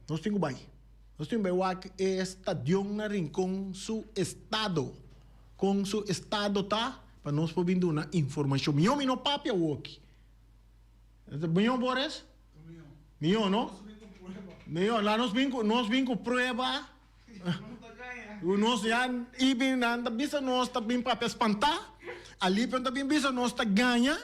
Nos tin ku bai. Nos tin bai wak e stadion na Rincon su estado. Kon su estado ta pa nos por bin duna informashon. Mihó mi no papia awoki. Mihó Boris? Mihó no? Mihó. La nos bin ku nos bin ku prueba. Nos ya i bin nan ta bisa nos ta bin papia spantá. Alipio ta bin bisa nos ta gaña.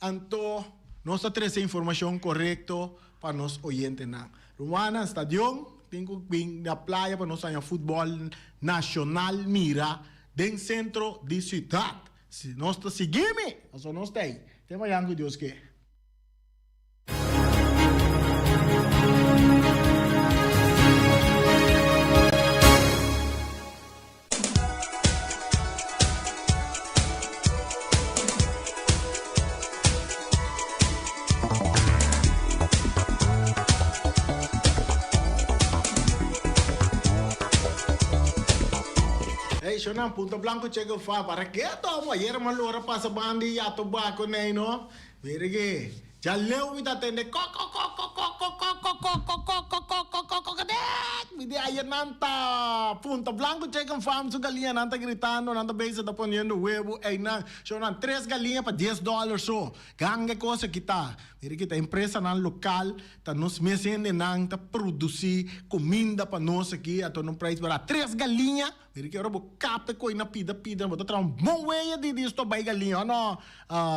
Anto nos ta trese informashon korekto pa nos oyentenan. Rumannan, stadion tin ku bin na playa pa nos haña futbòl nashonal mira den sentro di siudat. Si nos ta sigui mi, pasobra nos ta ei. Te mañan ku Dios ke. Hey, shonan, Punta Blanco chega fa, para ke tomo? Ayer ma lora pasa bandi ya tobako nei no. Mira ke, dja leu mi ta tende koko-koko-koko-koko-koko-koko-koko-koko-koko-dek! Mi di ayer nan ta Punta Blanco Chicken Farm su galiña nan ta gritando, nan ta bezig ta poniendo huevo einan. Sho nan tres galiña pa dies dollar so. Ganga e kos aki ta. Mira ke ta empresanan lokal ta nos mes hendenan ta produsi kuminda pa nos aki ato na un prijs barat. Tres galiña! Mira ki ora bo kap e koi na pida pida bo ta traha un bon weya di di stobay galiña o no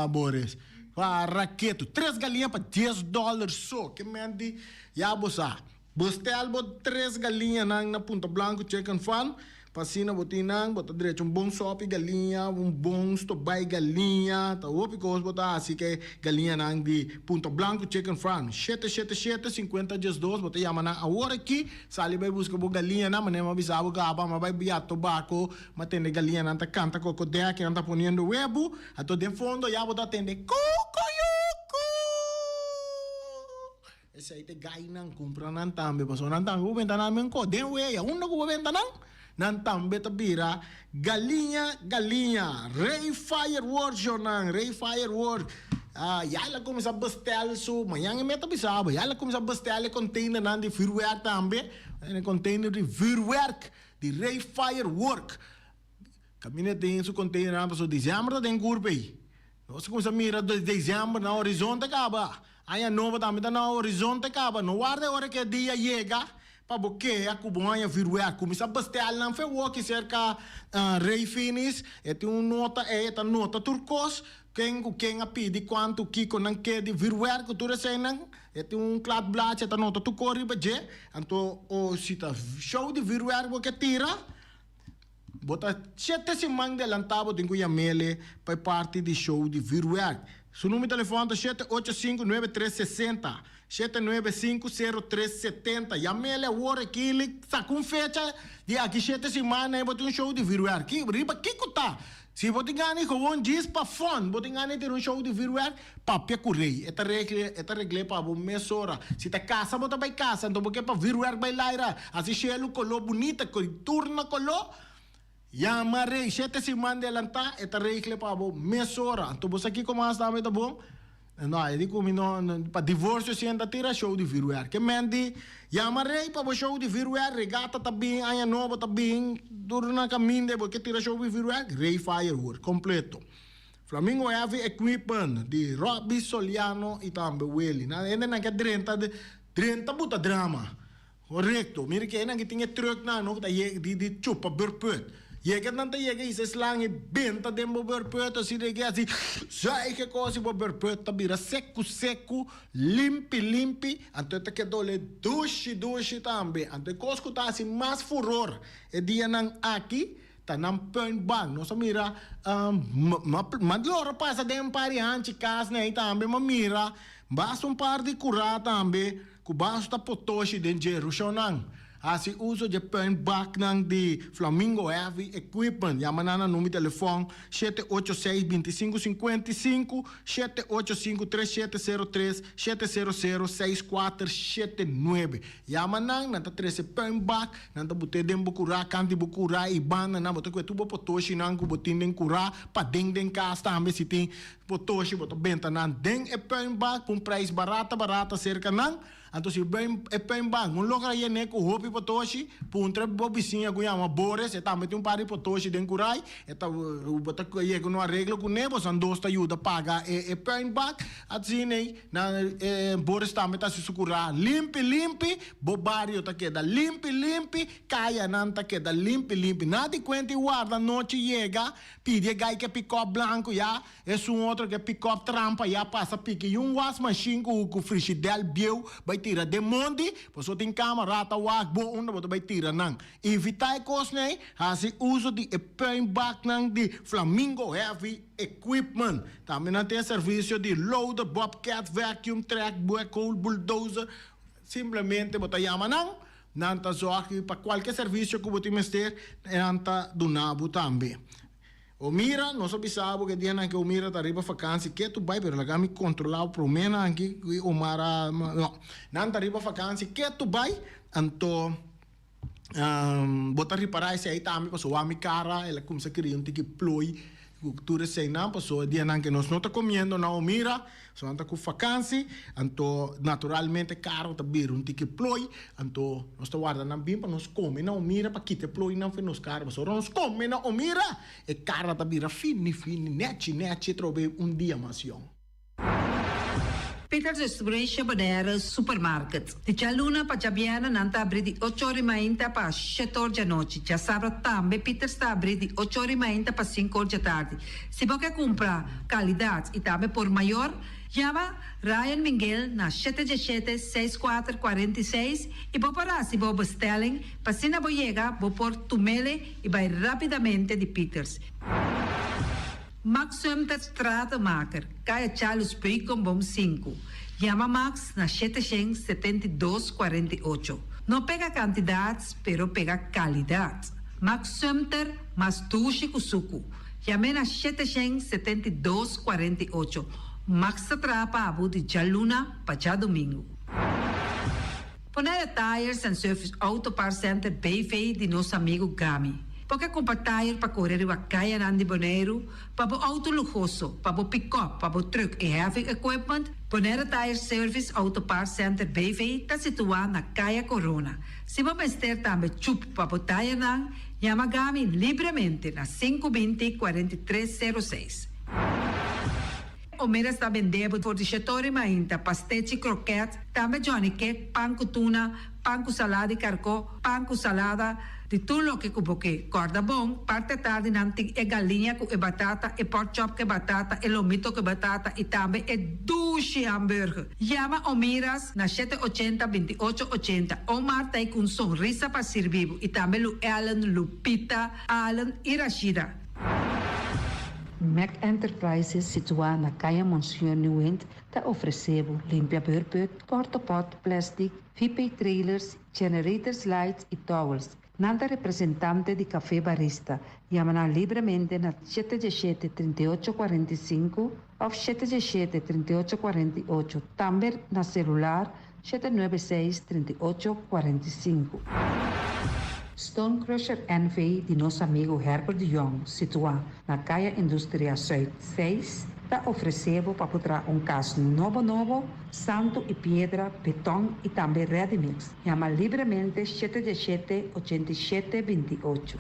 Boris? Para ketu tres galiña pa dies dollar so ke men di ya bo sa bo stel bo tres galiñanan na Punta Blanco Chicken Farm pa asina bo tin nan bo ta drecha un bon sopi galiña un bon stobay galiña ta hopi kos bo ta hasi ke galiñanan di Punta Blanco Chicken Farm shete shete shete sinkuenta diesdos bo ta yama nan awor aki. Sali bai buska bo galiñanan, manera mi a bisa bo kaba, mi a bai bia tobako, mi a tende galiñanan ta kanta kokodèk, nan ta poniendo webu, anto den fondo ya bo ta tende kukuyuku! Esei ta e gainan, kumpra nan tambe, pasobra nan tambe bo benta nan men ko den weya, unda ku bo benta nan, nan tambe ta bira galiña galiña. Rey Fireworks shornan, Rey Fireworks. Ah, ya el a kuminsá bestel su, mañan e meta bisa bo, ya el a kuminsá bestel e containernan di vuurwerk tambe, e container di vuurwerk di Rey Firework. Kaminda den su containernan pasobra diciember ta den kurpa ei. Nos a kuminsá mira diciember na horizonte kaba, aña nobo tambe ta na horizonte kaba. No warda e ora ku e dia yega pa bo kea ku bo haña vuurwerk. Kuminsá bestel nan fe woki serka Rey Finis, e tin un nota ei, e ta nota tur kos. Ken ku ken a pidi kuantu kiko nan ke di vürwèrk ku tur eseinan, e tin un kladblaadje ta nota tur kos riba dje, anto o si ta show di vürwèrk bo ke tira, bo ta shete siman delantá bo tin ku yam'ele pa e parti di show di vürwèrk. Su numero di telefòn ta shete ocho sinku nuebe tres sesenta, shete nuebe sinku sero tres setenta. Yam'ele awor aki li saka un fecha di aki shete siman ei bo tin un show di vürwèrk. Riba kiko ta? Si bo tin gana di gewoon djis pa fun, bo tin gana di tira un show di vuurwerk, papia ku Rey. E ta regle, e ta regl'é pa bo mesora. Si ta kasa bo ta bai kasa, anto bo ke pa vuurwerk bai laira, hasi shelu koló bunita, tur na koló, yama Rey. Shete siman delantá, e ta regle pa bo mesora. Anto bo sa kiko mas tambe ta bon? No, e di ku mi no, pa divorsio si ta tira show di vuurwerk. Ke men di, yama Rey pa bo show di vuurwerk, regata ta bin, aña nobo ta bin, tur na kaminda bo ke tira show di vuurwerk, Rey Firework, kompleto. Flamingo Heavy Equipment di Robby Soliano i tambe Willy. Nan hendenan ke drenta, drenta buta drama. Korekto. Mira ke nan ki tin e trucknan no ku ta yega di di chupa beurput. Yega nan ta yega hisa e slang i benta den bo beurput asi de ke asi zuig e kos i bo beurput ta bira seku seku, limpi limpi, anto e ta keda ole dushi dushi tambe. Anto e kos ku ta hasi mas furor e dianan aki ta nan puinbank. Nos a mira ma lora pasa den un par di hanchi kas nei tambe ma mira basta un par di kura tambe. Ku basta potoshi den dje rushonnan. Hasi uso dje puinbaknan di Flamingo Heavy Equipment. Yama nan na number di telefòn 786 25 55, 785 3703, 700 6479. Yama nan, nan ta trese puinbak, nan ta bot'é den bo kurá, kant di bo kurá i banda nan bo ta kue tur bo potoshinan ku bo tin den kurá paden den kas tambe si tin potoshi bo ta benta nan den e puinbak pa un prijs barata barata serka nan. Anto si e puinbak no logra yen'é ku hopi potoshi, puntra bo bisiña ku yama Boris, e tambe tin un par di potoshi den kurai, e ta bo ta yega un areglo kuné, boso dos ta yuda paga e puinbak, asina ei nan e Boris tambe ta hasi su kurá limpi limpi, bo bario ta keda limpi limpi, kayanan ta keda limpi limpi. Nada di kuenta i warda nochi yega, pidi e gai ke pikòp blanku ya. Esun otro ke pikòp trampa ya pasa piki i un was mashin ku ku frishidèl bieu bai tira den mondi, pasobra tin kamera ta wak bo unda bo ta bai tira nan. Evitá e kosnan ei, hasi uso di e puinbaknan di Flamingo Heavy Equipment. Tambe nan tin e servisio di loader, bobcat, vacuum, track, backhoe, bulldozer. Simplemente bo ta yama nan, nan ta zòrg pa kualke servisio ku bo tin mester, nan ta duna bo tambe. Omira, nos a bisa bo ke dianan ke Omira ta riba fakansi ke tu bai pero laga mi kontrola bo prome nan aki ku Omar a no nan ta riba fakansi ke tu bai anto bo ta ripara esei tambe pasobra wak mi kara el a kumsa kria un tiki ploi ku tur eseinan pasobra e dianan ke nos no ta komiendo na Omira. So nan ta ku fakansi, anto naturalmente karo ta bira un tiki ploi, anto nos ta warda nan bin pa nos kome na Omira pa kita e ploinan for nos kara. Pasobra ora nos kome na Omira, e kara ta bira fini fini, nechi nechi, atrobe un dia mas yòn. Peters Restauration Bonaire Supermarket. Di djaluna pa djabièrnè nan ta abrí di ocho or i mainta pa shete or djanochi. Djasabra tambe Peters ta abrí di ocho or i mainta pa sinku or djatardi. Si bo ke kumpra kalidat i tambe por mayor, yama Ryan Minguel na shete diesshete, seis kuater, kuarenta i seis i bo por hasi bo bestelling pa asina bo yega bo por tumele i bai rapidamente di Peters. Max Sumter Stratenmaker, Kaya Charles Beukenboom sinku. Yama Max na shete shen 72 48. No pega kantidat, pero pega kalidat. Max Sumter mas dushi ku suku. Yam'é na 772 48. Max ta traha pa abo di djaluna pa djadumingu. Bonaire Tires and Service Auto Parts Center BV di nos amigu Gami. Bo ke kumpra tire pa kore riba kayanan di Boneiru, pa bo outo luhoso, pa bo pikòp, pa bo trùk i heavy equipment? Bonaire Tire Service Auto Parts Center BV ta situá na Kaya Korona. Si bo mester tambe chup pa bo tirenan, yama Gami libremente na 520 43 06. Omera sta bende bo for di shetori mainta, pastechi, kroket, tambe Johnny cake, pan ku tuna, pan ku salada di karkó, pan ku salada, di tur loke ku bo ke. Kòrda bon, parti atardi nan tin e galiña ku e batata, e pork chop ku e batata, e lomito ku e batata i tambe e dushi hamburger. Yama Omiras na shete ochenta, 28 ochenta. Omar ta ei ku un sonrisa pa sirbi bo i tambe Lu Ellen, Lupita, Allen i Rashida. Mac Enterprises situá na Kaya Monseñor Nieuwind ta ofresé bo limpia beurput, portopot, plastic, VP trailers, generators lights i towels. Nan ta representante di Café Barista. Yama nan libremente na shete diesshete, 38 45 òf shete diesshete, 38 48, tambe na selular 796 38 45. Stone Crusher NV di nos amigo Herbert de Jong, situá na Kaya Industria Zuid 6, ta ofresé bo pa por traha un kas nobo nobo, santu i piedra, beton i tambe ready mix. Yama libremente shete diesshete, 87 28.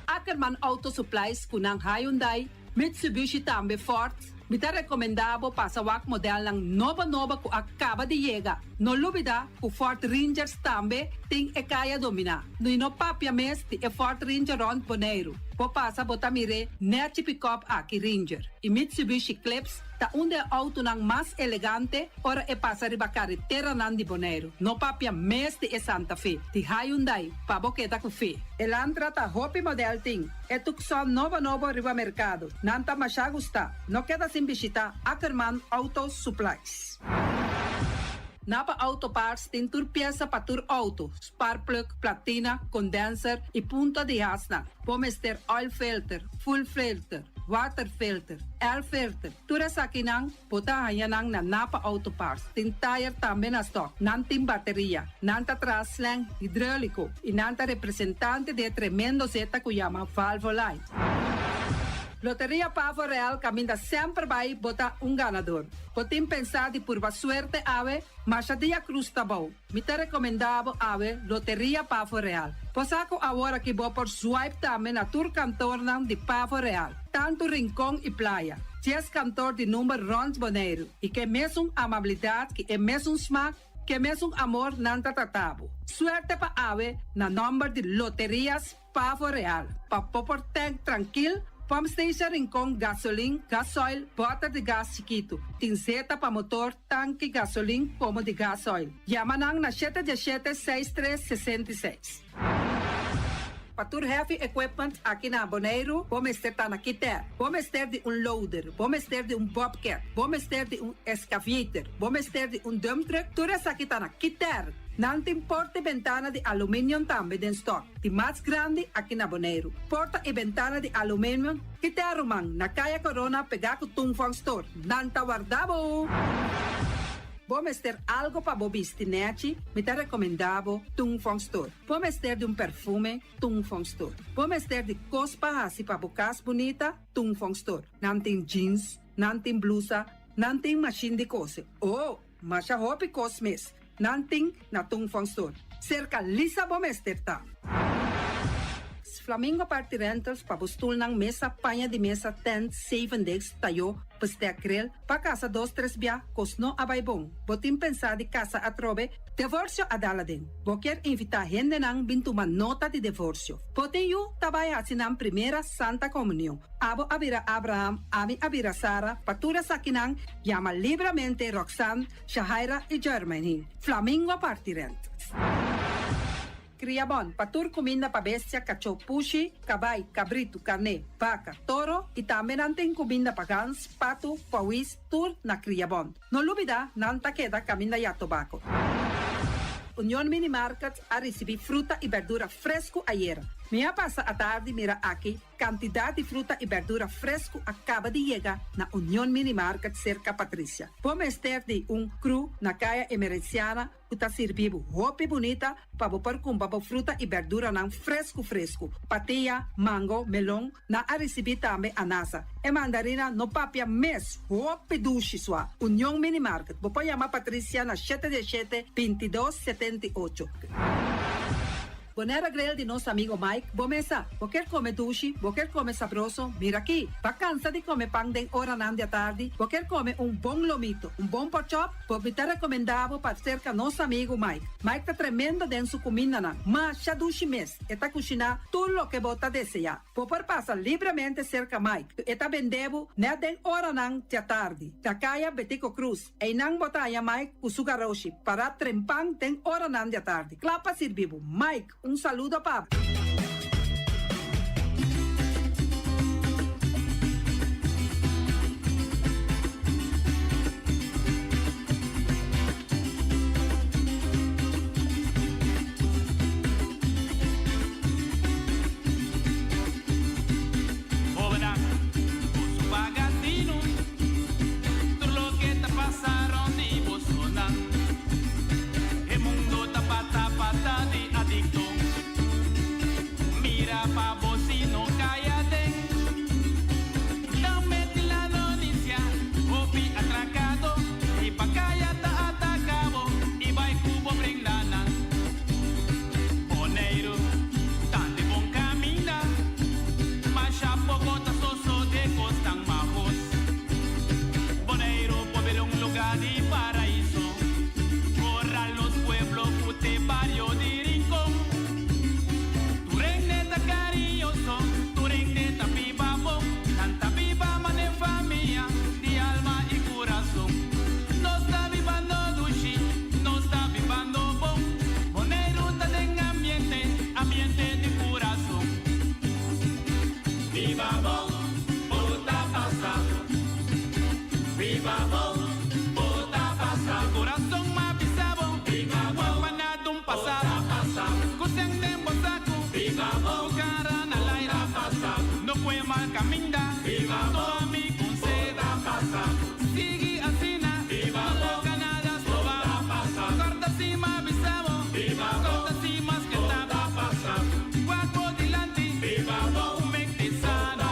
Ackerman Auto Supplies ku nan Hyundai, Mitsubishi tambe Ford. Mi ta rekomendá bo pasa wak modelnan nobo nobo ku a kaba di yega. No lubidá ku Ford Rangers tambe tin e kaya dominá. I no papia mes di e Ford Ranger rònt Boneiru. Bo pasa bo ta mir'é nèchi pikòp aki Ranger. I Mitsubishi Eclipse ta un di e outonan mas elegante ora e pasa riba kareteranan di Boneiru. No papia mes di e Santa Fe di Hyundai pa bo keda ku fe. Elantra ta hopi modèl tin. E Tucson nobo nobo riba merkado. Nan ta masha gusta. No keda sin bishita Ackerman Auto Supplies. Napa Auto Parts tin tur piesa pa tur auto, sparkplug, platina, condenser y punta di hasnan. Bo mester oil filter, fuel filter, water filter, air filter, tur esakinan bo ta haña nan na Napa Auto Parts. Tin tayer tambe na stock. Nan tin bateria, nan ta traha slang hidreulico y nan ta representante di e tremendo zeta cu yama Valvoline. Loteria Pavo Real caminda semper bay bo ta un ganador. Bo tin pensá di purba suerte awe? Masha dia cruz ta bou. Mi ta recomendá bo awe Loteria Pavo Real. Bo sa cu awor aki bo por swipe tambe na tur kantornan di Pavo Real, tantu Rincon y Playa. Dies kantor di number rond Boneiru y ke mesun amabilidad ki e mesun smaak, ke mesun amor nan ta trata bo. Suerte pa awe na nomber di Loterias Pavo Real, pa bo por tank trankil, pump station Rincon, gasolin, gasoil, bòter di gas chikitu. Tin zeta pa motor, tanki, gasolin komo di gasoil. Yama nan na shete diesshete seis tres 66. Pa tur heavy equipment aki na Boneiru, bo mester ta na Kiter. Bo mester di un loader, bo mester di un bobcat, bo mester di un excavator, bo mester di un dump truck, tur esaki ta na Kiter. Nan tin porta i bentana di aluminium tambe den stock, di mas grandi aki na Boneiru. Porta i bentana di aluminium ki ta ruman na Kaya Corona pegá ku Tung Fong Store. Nan ta warda bo! Bo mester algo pa bo bisti nèchi? Mi ta rekomendá bo Tung Fong Store. Bo mester di un perfume? Tung Fong Store. Bo mester di kos pa hasi pa bo kas bunita? Tung Fong Store. Nan tin jeans, nan tin blusa, nan tin mashin di kose. Oh! Masha hopi kos mes nan tin na Tung Fong Store. Serka Lisa bo mester ta. Flamingo Party Rentals pa bo stulnan, mesa, paña di mesa, tent, zevendegs, tayo, bestek, grill, pa kasa dos tres bia, kos no a bai bon. Bo tin pensa di kasa atrobe? Devorsio a dal aden. Bo kier invita hendenan bin tuma nota di devorsio. Bo tin yu ta bai haci nan primera Santa Comunion. Abo a bira Abraham, ami a bira Sara, pa tur esakinan Yama libramente Roxanne, Shahaira i Jermaine. Flamingo parti rent. Kria bon pa tur kuminda pa bestia, kachó, pushi, kabai, kabritu, karné, baka, toro i tambe nan tin kuminda pa gans, patu, pawis, tur na Kria Bon. No lubida nan ta keda kaminda ya tobako. Union Mini Market a risibí fruta i berdura fresku ayera. Mi a pasa atardi mira aki Kantidat di fruta i bèrdura fresku a kaba di yega na Union Mini Market serka Patricia. Bo mester di un kru na Kaya Emerenciana ku ta sirbi bo hopi bunita pa bo por kumpra bo fruta i bèrduranan fresku fresku. Patia, mango, melon, nan a risibí tambe anasa. E mandarina no papia mes, hopi dushi sua. Union Mini Market, bo por yama Patricia na shete diesshete, 22, 78. Bonaire Grill di nos amigo Mike, bo mesa. Bo kier come dushi, bo kier come sabroso, mira aki. Bo cansa di come pan den oranan di atardi, bo kier come un bon lomito, un bon porkchop, bo mi ta recomenda bo pa cerca nos amigo Mike. Mike ta tremendo den su cumindanan, masha dushi mes, e ta cushina tur loke bo ta desea. Bo por pasa libremente cerca Mike, e ta bende bo net den oranan di atardi, na caya Betico Croes. Einan bo ta haña Mike ku su garoshi pará trempan den oranan di atardi, kla pa sirbi bo. Mike, un saludo pa bo. Hobennan, boso paga tinu. Tur loke ta pasa rond di bosonan. E mundo ta pata pata di adicto. caminda. Tuma mi conseho. Sigui asina. No laga nada stroba bo. Corda si m'a bisa bo. Corda si mas ke ta bo. Wak bo dilanti. Ku mente sano.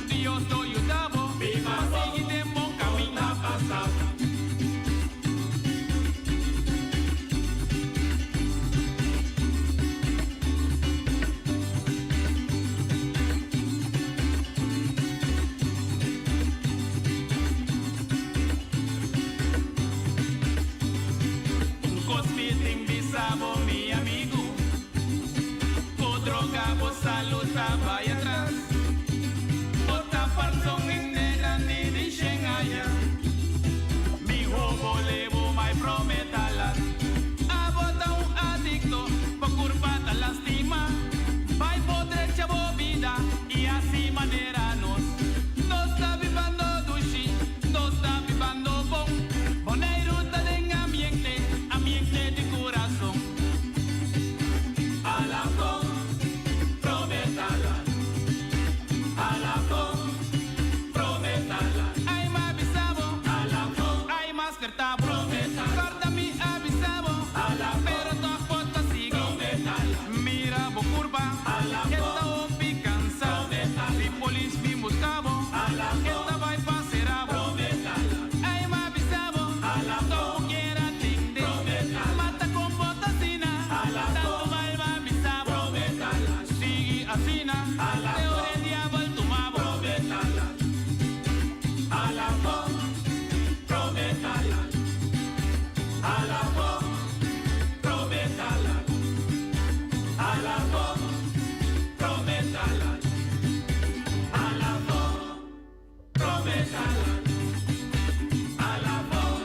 Dios lo yuda bo. Pa sigui den bon caminda. Un cos mi tin bisa bo mi amigo, cu droga bo salud ta bay atras. Bo ta parce un hende grandi di shen aña, miho bo lebo mai prome ta lat. Abo ta un adicto, bo curpa ta lastima, bay bo drecha bo bida y haci manera nos. Nos ta bibando dushi, nos ta bibando bon. Boneiru ta den ambiente, ambiente di curason. Ala bon, prome ta lat. Ala bon, prome ta lat. Ai m'a bisa bo, ala bon. Ai m'a sperta bo, prome ta lat. Corda mi a bisa bo, ala bon. Pero toch bo ta sigui, prome ta lat. Mira bo curpa, ala bon. E ta hopi cansa, prome ta lat. Si polis bin busca bo, ala bon. E ta bay pa cera bo, prome ta lat. Ai m'a bisa bo, ala bon. Toch bo kier a tende, prome ta lat. Ma ta con bo ta asina, ala bon. Tanto mal m'a bisa bo, prome ta lat. Sigui asina, ala bon. Te ora e diabel tuma bo, prome ta lat. Ala bon, prome ta lat. Ala bon, prome ta lat. Ala bon, prome ta lat. Ala bon, prome ta lat. Ala bon.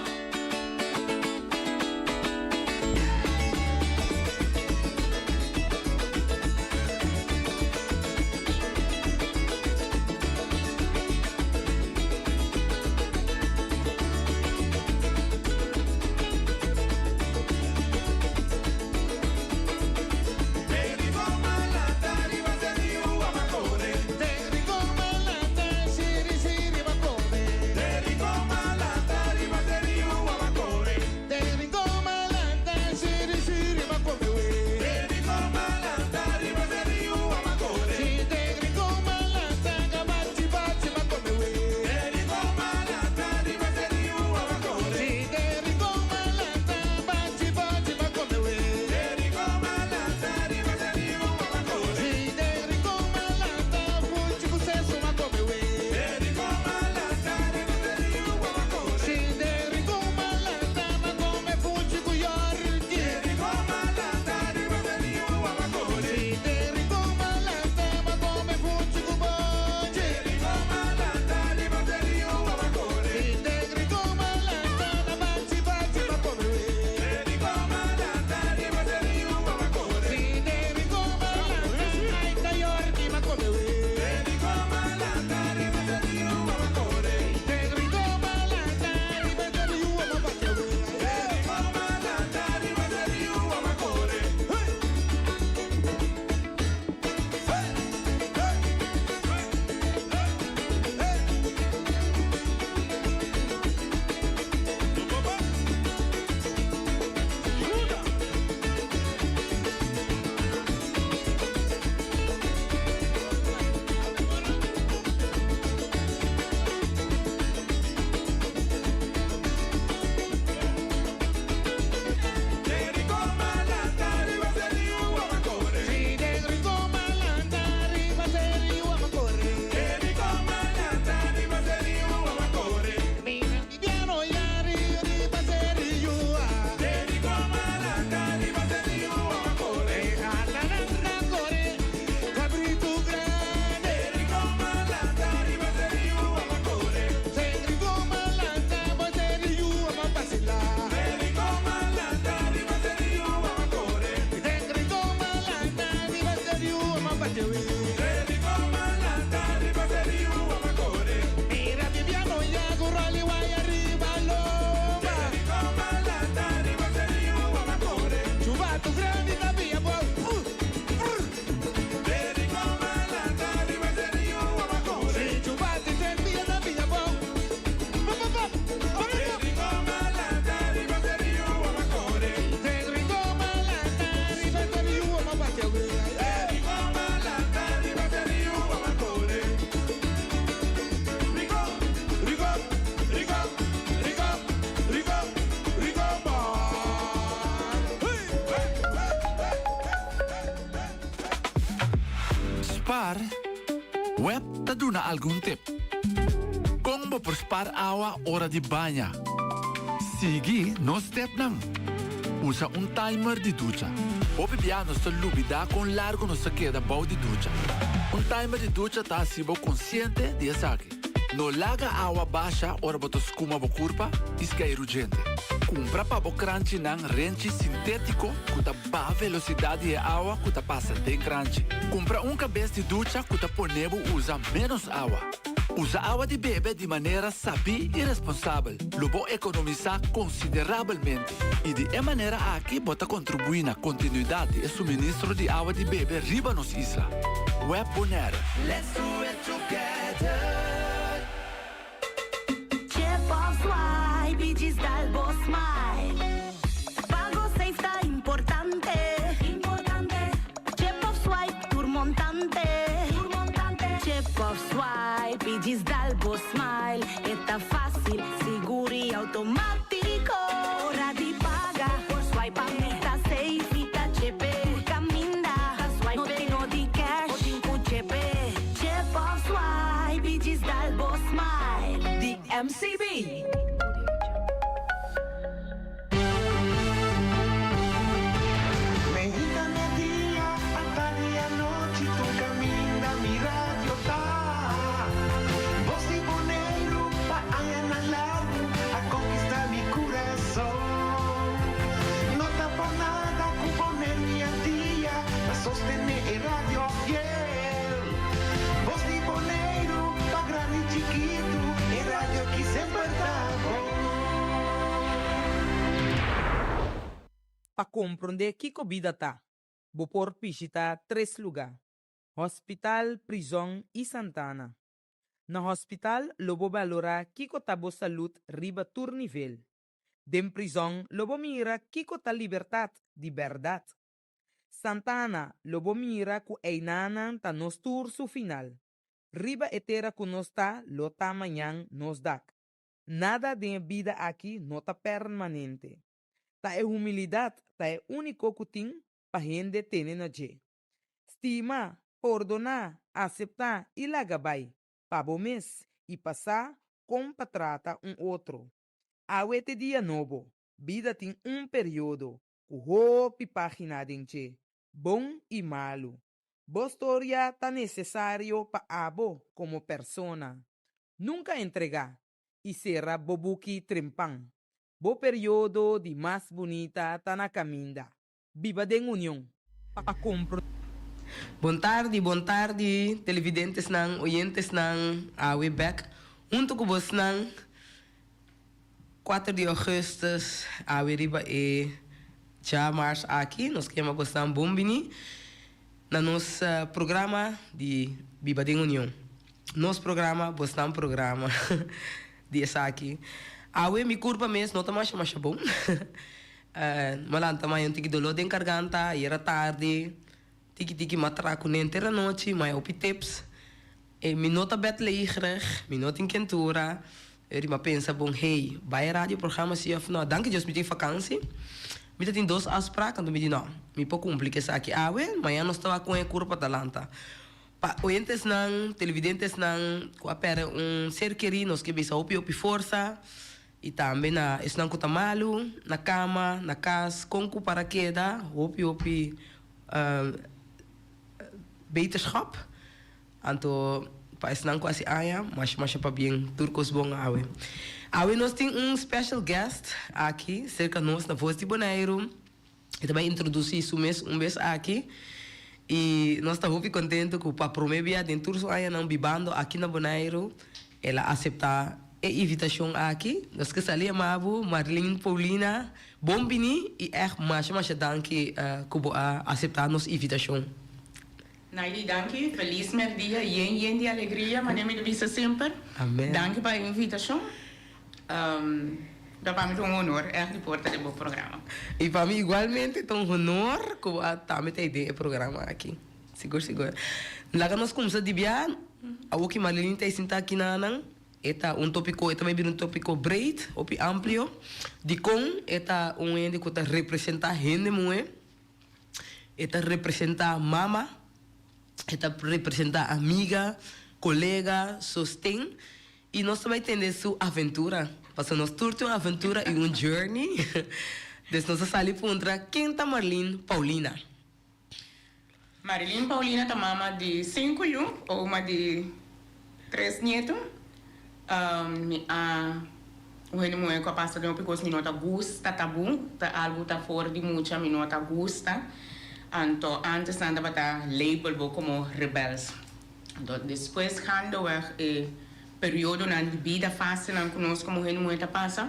spar? Web ta duna algun tip. Kon bo por spar awa ora di baña? Sigui nos tepnan. Usa un timer di ducha. Hopi bia nos ta lubidá kon largu nos ta keda bou di ducha. Un timer di ducha ta hasi bo konsiente di esaki. No laga awa basha ora bo ta skuma bo kurpa i skeiru djente. Kumpra pa bo kranchinan renchi sintétiko ku ta baha velosidat di e awa ku ta pasa den kranchi. Kumpra un kabes di ducha ku ta pone bo usa ménos awa. Usa awa di bebe di manera sabí i responsabel. Lo bo ekonomisá konsiderabelmente i di e manera aki bo ta kontribuí na kontinuidat di e suministro di awa di bebe riba nos isla. Web Bonaire. Let's do it together. Chip of swipe i djis dal bo smile. Pago safe ta importante. Importante. Chip of swipe tur montante. Tur montante. Chip of swipe i djis dal bo smile. E ta fácil, sigur i automátiko. Ora di paga por swipe pa mi ta safe. Mi ta chepe. Tur kaminda. Swipe. No tin no di cash. Bo tin ku chepe. Chip of swipe i djis dal bo smile. Di MCB. Meinta media, atardi anochi, tur kaminda mi radio ta. Bos di Boneiru pa añanan largu a konkistá mi kurason. No ta por nada ku Boneiru i Antia ta sostené e radio fiel. Bos di Boneiru pa grandi i chikitu, e radio aki semper ta bon. Pa komprondé kiko bida ta, bo por bishitá tres lugá, Hospital, prizòn i santana. Na hospital lo bo balorá kiko ta bo salud riba tur nivel. Den prizòn lo bo mira kiko ta libertat di bèrdat. Santana lo bo mira ku einanan ta nos tur su final. Riba e tera ku nos ta lo ta mañan nos dak. Nada den e bida aki no ta permanente. Ta e humilidat ta e úniko ku tin pa hende tene na dje. Stima, pordoná, aseptá i laga bai, pa bo mes i pa sa kon pa trata un otro. Awe t'e dia nobo, bida tin un periodo ku hopi página den dje, bon i malu. Bo storia ta nesesario pa abo komo persona. Nunka entregá i sera bo buki trempan. Bo periodo di mas bunita ta na kaminda. Biba den union pa compro. Bon tardi, bon tardi televidentesnan, oyentesnan, awe bek hunto ku bosnan kuater di augustus awe riba e djamars aki nos ke yama bosnan bon bini na nos programa di Biba den Union. Nos programa, bosnan programa di esaki. Awe mi kurpa mes no ta masha masha bon. M'a lanta maya un tiki doló den karganta, ayera tardi, tiki tiki m'a traha ku nenter anochi, maya hopi tips. E mi no ta bedlegerig, mi no tin kentura. Eri m'a pensa bon, hey, bai e radio programa si òf no? Danki Dios mi tin fakansi. Mi ta tin dos afsprak, anto mi di no, mi por kumpli ku esaki awe, mañana nos ta wak kon e kurpa ta lanta. Pa oyentesnan, televidentesnan ku a pèrdè un ser kerí, nos ke bisa hopi hopi forsa. I tambe na esnan ku ta malu, na kama, na kas, kon ku para keda, hopi hopi beterschap. Anto pa esnan ku hasi aña, masha masha pabien, tur kos bon awe. Awe nos tin un special guest aki serka nos na Voz di Boneiru. E ta bai introdusí su mes un bes aki i nos ta hopi kontentu ku pa promé bia den tur su añanan bibando aki na Boneiru el a aseptá e invitashon aki. Nos ke sali yama bo Marlene Paulina, bon bini i ègt masha masha danki ku bo a aseptá nos invitashon. Naidy danki, felis merdia yen yen di alegria manera mi ta bisa semper. Amen. Danki pa e invitashon. Ta pa mi ta un honor ègt di por ta den bo programa. I pa mi igualmente ta un honor ku bo a tambe ta ei den e programa aki. Sigur sigur. Laga nos kumsa di bia awor ki Marlene ta ei sinta aki na nan. E ta un topiko, e ta bai bira un topiko breed, hopi amplio. Dikon e ta un hende ku ta representa hende muhé. E ta representa mama. E ta representá amiga, kolega, sosten i nos ta bai tende su aventura. Pasobra nos tur tin un aventura i un journey. Dus nos a sali puntra ken ta Marlene Paulina. Marilyn Paulina ta mama di sinku yu, oma di tres nieto. Mi a un hende muhé ku a pasa den hopi kos mi no ta gusta tabú, ta algu ta for di mucha mi no ta gusta. Anto antes nan tabata label bo komo rebels. Anto despues gaandeweg e periodonan di bida fasenan ku nos komo hende muhé ta pasa,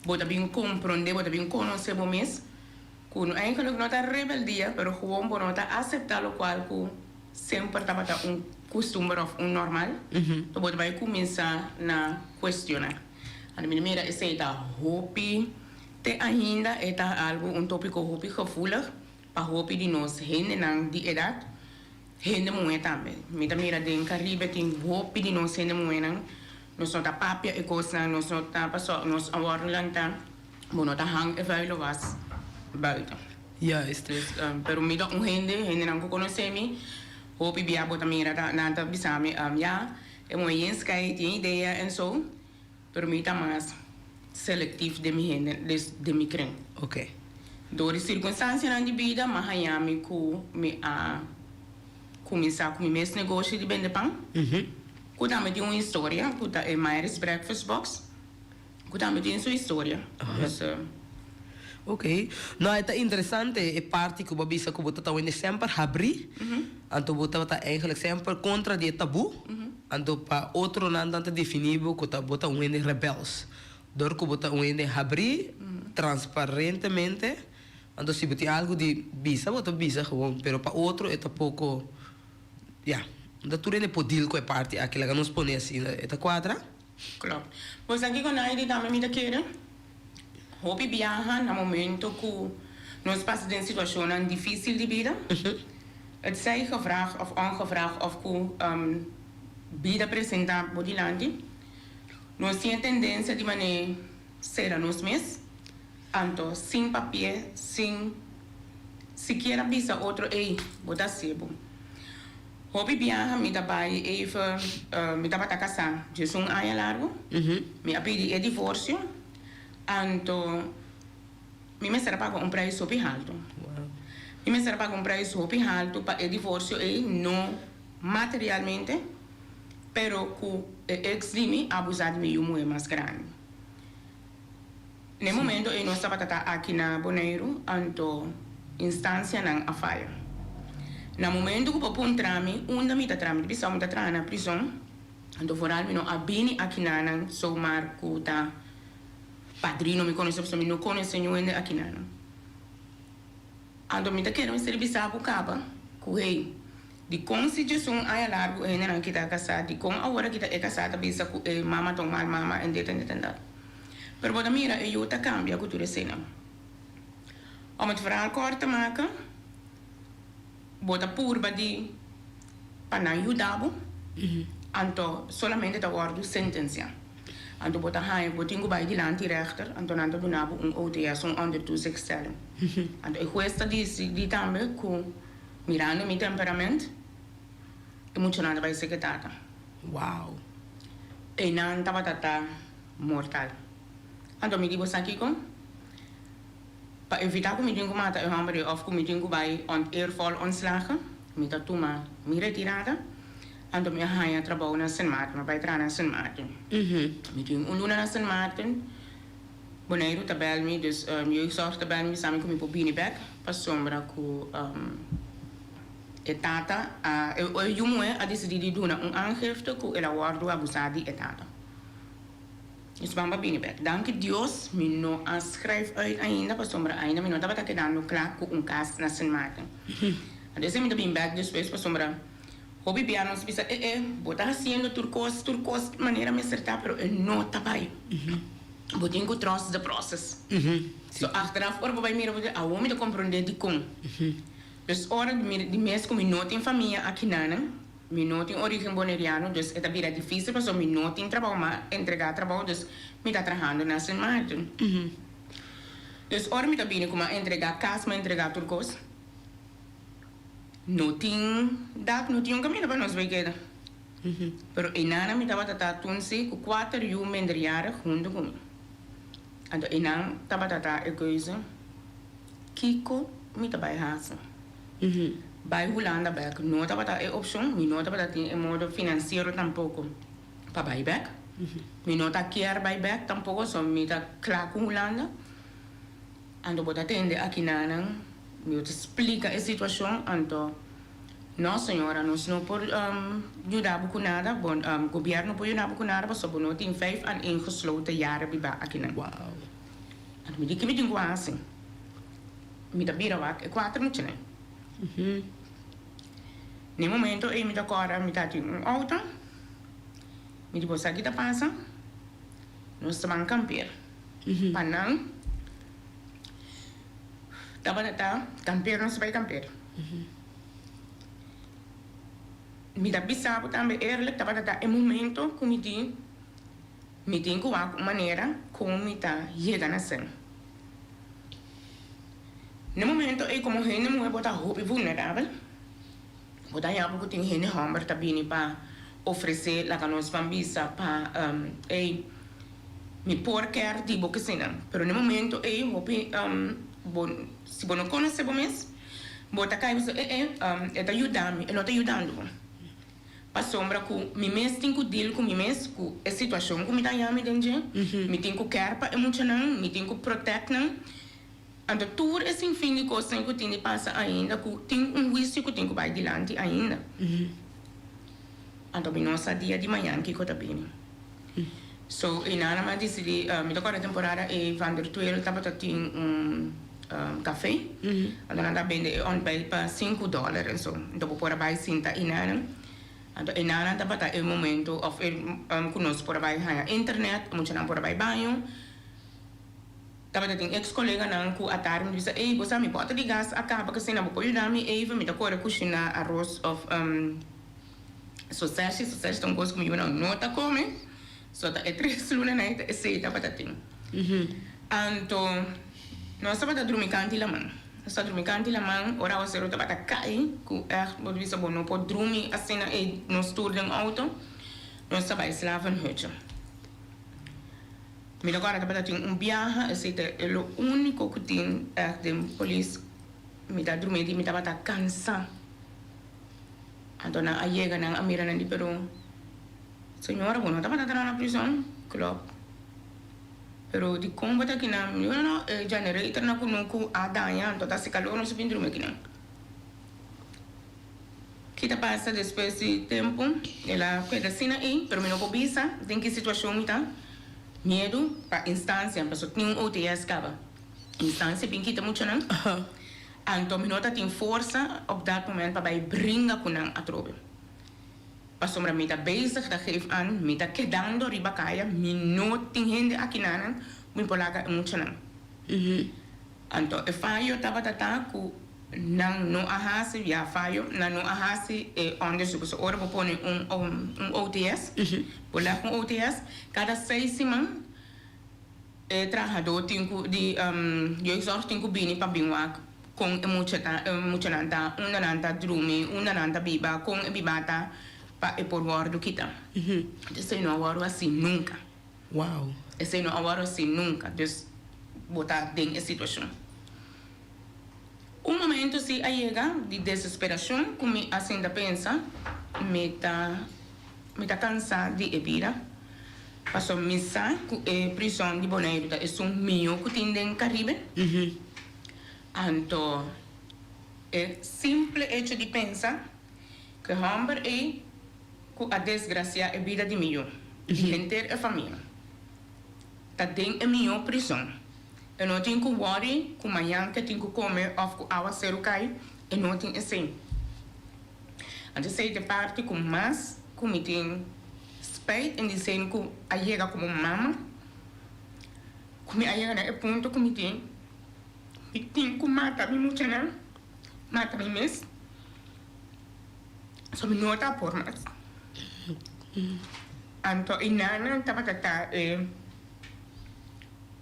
bo ta bin komprondé, bo ta bin konosé bo mes. Ku no eigenlijk no ta rebeldia, pero gewoon bo no ta aseptá lokual ku semper tabata un kustumber òf un normal, to bo ta bai kuminsá na kuestioná. Anto mi ta mira esei ta hopi, te ainda e ta algu un tópiko hopi gevoelig pa hopi di nos hendenan di edat, hende muhé tambe. Mi ta mira den Karibe tin hopi di nos hende muhénan, nos no ta papia e kosnan, nos no ta pasobra nos a wòrdu lantá. Bo no ta hang e vuile was buiten. Juist. Dus, pero mi ta un hende, hendenan ku konosé mi, hopi bia bo ta mira ta nan ta bisa mi, ya, e muhé yen skei, tin idea en so, pero mi ta mas selektief den mi hende, dus den mi kren. Oké. Dor di sirkunstansianan di bida m'a haña mi ku mi a kuminsá ku mi mes negoshi di bende pan, ku tambe tin un historia, ku ta e Myris Breakfast Box. Ku tambe tin su historia. Dus. Ok. No, e ta interesante e parti ku bo a bisa ku bo ta ta wende semper habrí. Anto bo tabata eigenlijk semper kontra di e tabú. Anto pa otronan nan ta definí bo ku ta bo ta un hende rebels. Dor ku bo ta un hende habrí, transparentemente. Anto si bo tin algu di bisa bo ta bisa gewoon. Pero pa otro e ta poko, ya. No ta tur hende por deal ku e parti aki. Laga nos pone asina. E ta kuadra? Klopt. Pues aki ku Naidi tambe mi ta kere hopi biaha na momento ku nos pasa den situashonnan difisil di bida. Het zij gevraagd of ongevraagd of ku bida presenta bo dilanti, nos tin e tendensia di manera sera nos mes, anto sin papia, sin sikiera bisa otro ey bo ta hasibo. Hopi biaha mi ta bai even, mi tabata kasá djes un aña largu, mi a pidi e divorsio, anto mi mester a paga un prijs hopi haltu. Mi mester a paga un prijs hopi haltu pa e divorsio ei, no materialmente, pero ku e ex di mi a abusá di mi yu muhé mas grandi. Na e momento ei nos tabata ta aki na Boneiru, anto instansianan a faya. Na momento ku bo puntra mi unda mi ta traha, mi ta bisa mi ta traha na prison, anto foral mi no a bini akinanan zomaar ku ta padrino mi konosé pasobra mi no konosé niun hende akinanan. Anto mi ta kere mester bisa bo kaba ku hey, dikon si djesun aña largu e hendenan kita a kasá, dikon awor a kita e kasá ta bisa ku e mama ta un mal mama en dit en dit en dat. Pero bo ta mira e yu ta kambia ku tur eseinan. Om het verhaal kort te maken, bo ta purba di pa nan yuda bo, anto solamente ta wòrdu sentensiá. Anto bo ta haña ku bo tin ku bai dilanti rèchter, anto nan ta duna bo un OTS, un ondertoezichtstelling. Anto e hues ta disidí tambe ku mirando mi temperament, e muchanan ta bai seke tata. Wow! Einan tabata ta mortal. Anto mi di bo sa kiko? Pa evitá ku mi tin ku mata e hòmber ei òf ku mi tin ku bai oneervol ontslagen, mi ta tuma mi retirada. Anto mi a haña trabou na Sint Maarten, mi a bai traha na Sint Maarten. Mi tin un luna na Sint Maarten, Boneiru ta bèl mi, dus jeugdzorg ta bèl mi bisa mi ku mi por bini bèk pasobra ku e tata a, e yu muhé a disidí di duna un aangifte ku el a wòrdu abusá di e tata. Dus ban pa bini bek. Danki Dios mi no a schrijf uit ainda pasobra ainda mi no tabata kedando kla ku un kas na Sint Maarten. Anto mi ta bin bek despues pasobra hopi bia nos bisa e e bo ta hasiendo tur kos tur kos manera mester ta pero e no ta bai. Bo tin ku trust the process. So achteraf ora bo bai mira bo di awor mi ta komprende dikon. Dus ora di mes ku mi no tin famia akinanan. Mi no tin origen boneriano, dus e ta bira dificil pasobra mi no tin trabou, m'a entrega trabou, dus mi ta trahando na Sint Maarten. Dus ora mi ta bini cu m'a entrega cas, m'a entrega tur cos, No tin dak, no tin un kaminda pa nos bai keda. Pero einan mi tabata ta tun si ku kuater yu minderjarig huntu ku mi. Anto einan tabata ta e keuze, kiko mi ta bai hasi? Bai Hulanda bek no tabata e opshon, mi no tabata tin e modo finansiero tampoko pa bai bek. Mi no ta kier bai bek tampoko, so mi ta kla ku Hulanda. Anto bo ta tende akinanan, mi bo ta splika e situashon, anto no señora nos no por yuda bo ku nada, bo gobierno por yuda bo ku nada pasobra bo no tin vijf aaneengesloten jaren biba akinan. Anto mi di ke mi tin ku hasi? Mi ta bira wak e kuater muchanan. Na e momento ei mi ta kòrda mi ta tin un outo, mi di bo sa ki ta pasa? Nos ta ban kampeer. Pa nan tabata ta kampeer nos ta bai kampeer. Mi ta bisa bo tambe eerlijk tabata ta e momento ku mi di mi tin ku wak un manera kon mi ta yega na sèn. Na e momento ei komo hende muhé bo ta hopi vulnerabel, bo ta haña bo ku tin hende hòmber ta bini pa ofresé laga nos ban bisa pa ei mi por kèr di bo kesinan. Pero na e momento ei hopi bo si bo no konosé bo mes bo ta kai bo bisa e e e ta yuda mi, e no ta yudando bo. Pasobra ku mi mes tin ku deal ku mi mes ku e situashon ku mi ta haña mi den dje, mi tin ku kèr pa e muchanan, mi tin ku protèkt nan. Anto tur e sinfin di kosnan ku tin di pasa ainda ku tin un huisio ku tin ku bai dilanti ainda. Anto mi no sa dia di mañan kiko ta bini. So einan mi a disidí, mi ta kòrda temporada ei Van der Tweel tabata tin un kafé, anto nan ta bende e ontbijt pa sinku dòler en so. Anto bo por a bai sinta einan. Anto einan tabata e momento òf e ku nos por a bai haña internet, muchanan por a bai baño. Tabata tin ex coleganan cu a tardi mi bisa, ey, bo sa mi bota di gas a caba k'asina bo por yuda mi even, mi ta core cushina aros of soseshi, soseshi ta un cos cu mi yunan no ta come, so ta e tres lunanan ey ta esey tabata tin. Anto nos tabata drumi canti laman, nos ta drumi canti laman ora awacero tabata cay cu echt bo ta bisa bo no por drumi asina ey nos tur den auto, nos ta bay slavenhutje. Mi ta kòrda tabata tin un biaha, esei ta e lo úniko ku tin ègt den polis. Mi ta drumí di mi tabata kansá. Anto nan a yega, nan a mira, nan di, Pero, señora, bo no tabata traha na prizòn? Klòp. Pero dikon bo ta akinan? Mi di, No, no, e generator na kunuku a daña, anto ta hasi kalor, nos a bin drumi akinan. Ki ta pasa despues di tempu? El a keda asina ei, pero mi no por bisa den ki situashon mi ta. Miedu pa instansia, pasobra tin un OTS kaba. Instansia bin kita muchanan. Anto mi no ta tin forsa op dat moment pa bai bringa ku nan atrobe. Pasobra mi ta bezig ta geef an, mi ta kedando riba kaya, mi no tin hende aki nanan ku mi por laga e muchanan. Anto e fayo tabata ta ku nan no a hasi, ya fayo, nan no a hasi e onderzoek. So ora bo pone un un OTS, bo leg un OTS, kada seis siman e trahadó tin ku di jeugdzorg tin ku bini pa bin wak kon e mucha ta e muchanan ta, unda nan ta drumi, unda nan ta biba, kon e biba ta pa e por wòrdu kita. Esei no a wòrdu hasi nunka. Wow. Esei no a wòrdu hasi nunka. Dus bo ta den e situashon. Un momento si a yega di desesperacion cu mi a sinta pensa, mi ta mi ta cansa di e bida, pasobra mi sa cu e prison di Boneiru ta esun miho cu tin den Caribe. Anto e simple hecho di pensa cu e homber ey cu a desgracia e bida di mi yu y henter e famia ta den e miho prison. E no tin ku wòri ku mañan ke tin ku kome òf ku awaseru kai, e no tin esei. Anto esei ta e parti ku mas ku mi tin spijt en di seni ku a yega komo mama, ku mi a yega na e punto ku mi tin, mi tin ku mata mi muchanan, mata mi mes, so mi no ta por mas. Anto e nannan tabata ta e.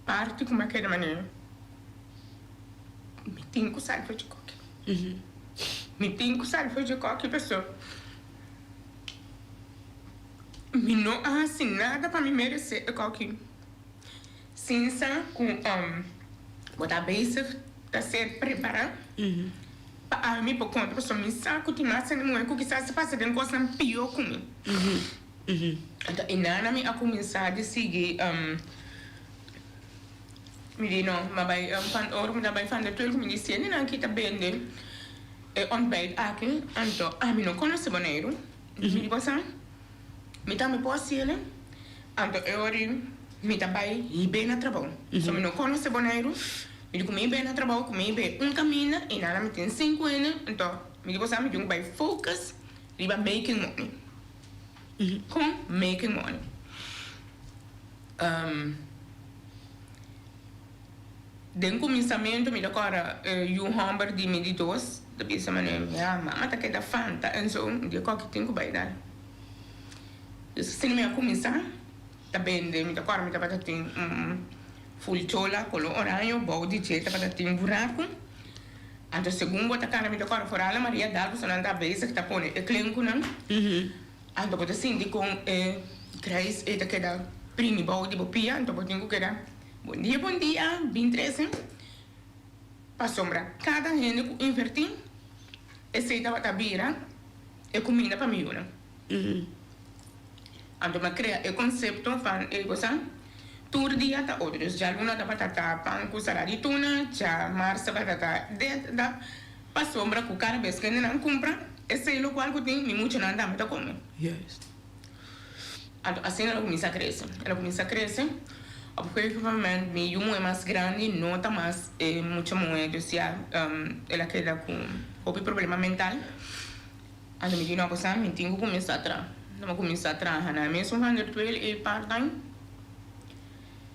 Parti ku mi a keda manera mi tin ku sali for dje koki. Mi tin ku sali for dje kòki paso mi no a hasi nada pa mi meresé e kòki. Sin sa ku bo ta bezig ta ser prepará pa ami por konta pasobra mi sa ku tin mas hende muhé ku kisas ta pasa den kosnan pió ku mi. Anto e nana mi a kuminsá di sigui mi di no, mi a bai van ora ku mi ta bai van der Tweel ku mi di si hendenan aki ta bende e ontbijt aki anto ami no konosé Boneiru. Mi di bo sa mi tambe por hasiel anto e ora mi ta bai hib'é na trabou. So mi no konosé Boneiru, mi di ku mi hib'é na trabou ku mi hib'é un kaminda i nada mi tin sinku hende anto mi di bo sa mi tin ku bai focus riba making money. Kon making money? Den kuminsamentu mi ta kòrda e yu hòmber di mi di dos ta bisa manera, ya mama ta keda fanta en zo, un dia kòki tin ku bai dal. Dus asina mi a kuminsá ta bende, mi ta kòrda mi tabata tin un ful chola koló oraño, bou di dje tabata tin buraku. Anto segun bo ta kana mi ta kòrda foral na Maria dal pasobra nan ta bezig ta pone e klenkunan. Anto bo ta sinti kon e grijs ei ta keda primi bou di bo pia, anto bo tin ku keda bon dia bon dia bin trese pasobra kada hende ku invertí esei tabata bira e kuminda pa mi yunan. Anto mi a krea e konsepto van e cosa tur dia ta otro, dus djaluna tabata ta pan ku salada di tuna, djamars tabata ta dit dat. Pasobra ku kada bes ku hendenan kumpra esei lokual ku tin, mi muchanan tambe ta kome. Anto asina el a kuminsá krese. El a kuminsá krese. Op un gegeven moment mi yu muhé mas grandi no ta mas e mucha muhé, dus ya el a keda ku hopi problema mental. Anto mi di no bo sa mi tin ku kuminsá traha. Mi a kuminsá traha na e mesun 112 e part time.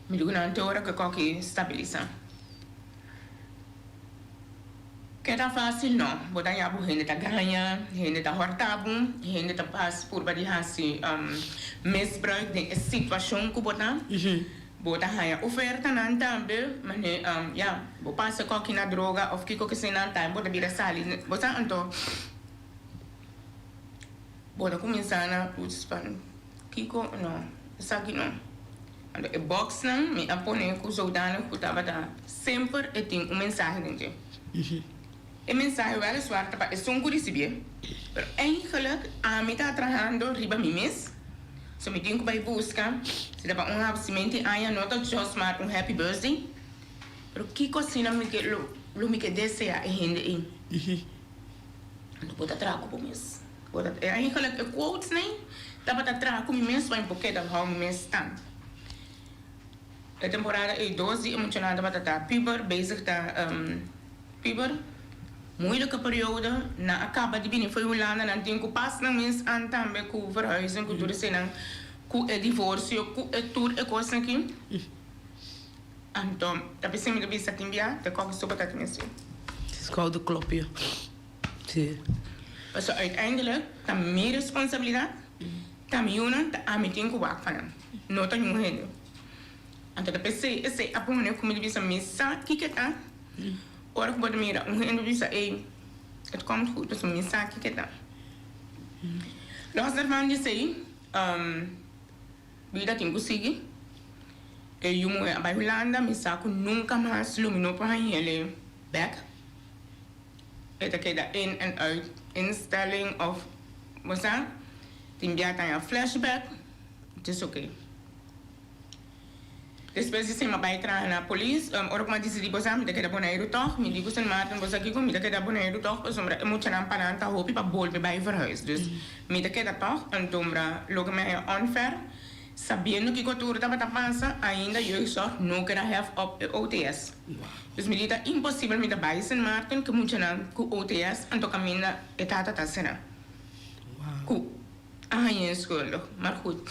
Mi di ku nan te ora ku e kòki stabilisá. Ke ta fásil no. Bo ta haña bo hende ta gaña, hende ta hòrta bo, hende ta pas purba di hasi misbruik den e situashon ku bo ta. Bo ta haña ofertanan tambe, mane ya, bo pasa kòki na droga òf kiko ke eseinan tambe bo ta bira sali. Bo sa anto bo ta kuminsá na putz pan kiko no, esaki no. Anto e boxnan mi a pone ku zodanig ku tabata semper e tin un mensahe den dje. E mensahe weliswaar ta pa esun ku risibié, pero eigenlijk ami ta trahando riba mi mes, so mi tin ku bai buska si ta pa un hapsimenti aña no ta just maar un happy birthday, pero kiko asina mi ke lo lo mi ke desea e hende ei. Anto bo ta traha ku bo mes. Bo ta eigenlijk e quotes nei tabata traha ku mi mes pa mi por keda hou mi mes stand. E temporada ei dos di e muchanan tabata ta puber bezig ta puber. Moeilijke periode, nan a kaba di bini fo'i Hulanda nan tin ku pas nan mes an tambe ku verhuizing ku tur eseinan ku e divorsio ku e tur e kosnan aki. Anto ta p'esei mi ta bisa tin bia te kòke sopa ta tin esei. Schouderklopje. Sí. Pasobra uiteindelijk ta mi responsabilidat, ta mi yunan, ta ami tin ku wak pa nan, no ta niun hende. Anto ta p'esei esei a pone ku mi ta bisa mi sa kiko ta, ora ku bo ta mira un hende bisa ey, het komt goed, pasobra mi sa kiko ta. Los daarvan di esei, bida tin ku sigui. E yu muhé a bai Hulanda, mi sa ku nunka mas lo mi no por haña hende bèk. E ta keda in en uit instelling of bo sa tin bia ta haña flashback het is oke. Despues di esei mi a bai traha na polis ora ku mi a disidi bo sa mi ta keda Boneiru tog mi di ku Sint Maarten bo sa kiko mi ta keda Boneiru tog pasobra e muchanan pa nan ta hopi pa bolbe bai verhuis dus mi ta keda tog antombra loke mi a haña unfair Sabiendo kiko tur tabata pasa, ainda jeugdzorg no keda hef op e OTS. Dus mi di ta imposibel mi ta bai Sint Maarten ku muchanan ku OTS anto kaminda e tata ta sera ku a haña e schuldig. Maar goed,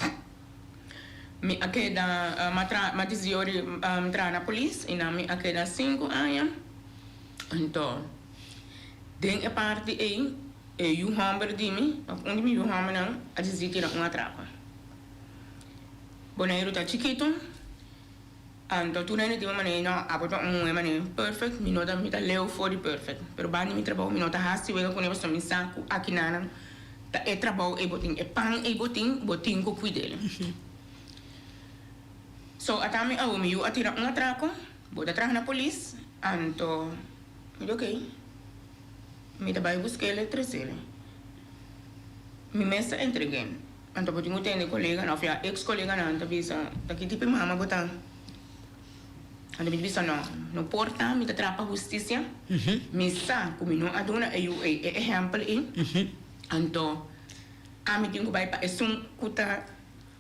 mi a keda mi a traha mi a disidi ora di traha na polis i nan mi a keda sinku aña. Anto den e parti ei e yu hòmber di mi òf un di mi yu hòmbernan a disidi tira un atrako. Boneiru ta chikitu. Anto tur hende tin un manera, no, abo ta un muhé manera perfect, mi no ta, mi ta leu for di perfect. Pero banda di mi trabou mi no ta hasi wega kuné pasobra mi sa ku akinanan ta e trabou ei bo tin, e pan ei bo tin, bo tin ku kuid'el. So ata mi awo mi yu a tira un atrako, bo ta traha na polis, anto mi di okey, mi ta bai busk'el e tres'el. Mi mes ta entreg'é. Anto bo tin ku tende koleganan òf ya eks koleganan ta bisa, Ta ki tipo di mama bo ta? Anto mi ta bisa, No, no por ta, mi ta traha pa hustisia. Mi sa ku mi no a duna e yu ei e ehèmpel ei. Anto ami tin ku bai pa esun ku ta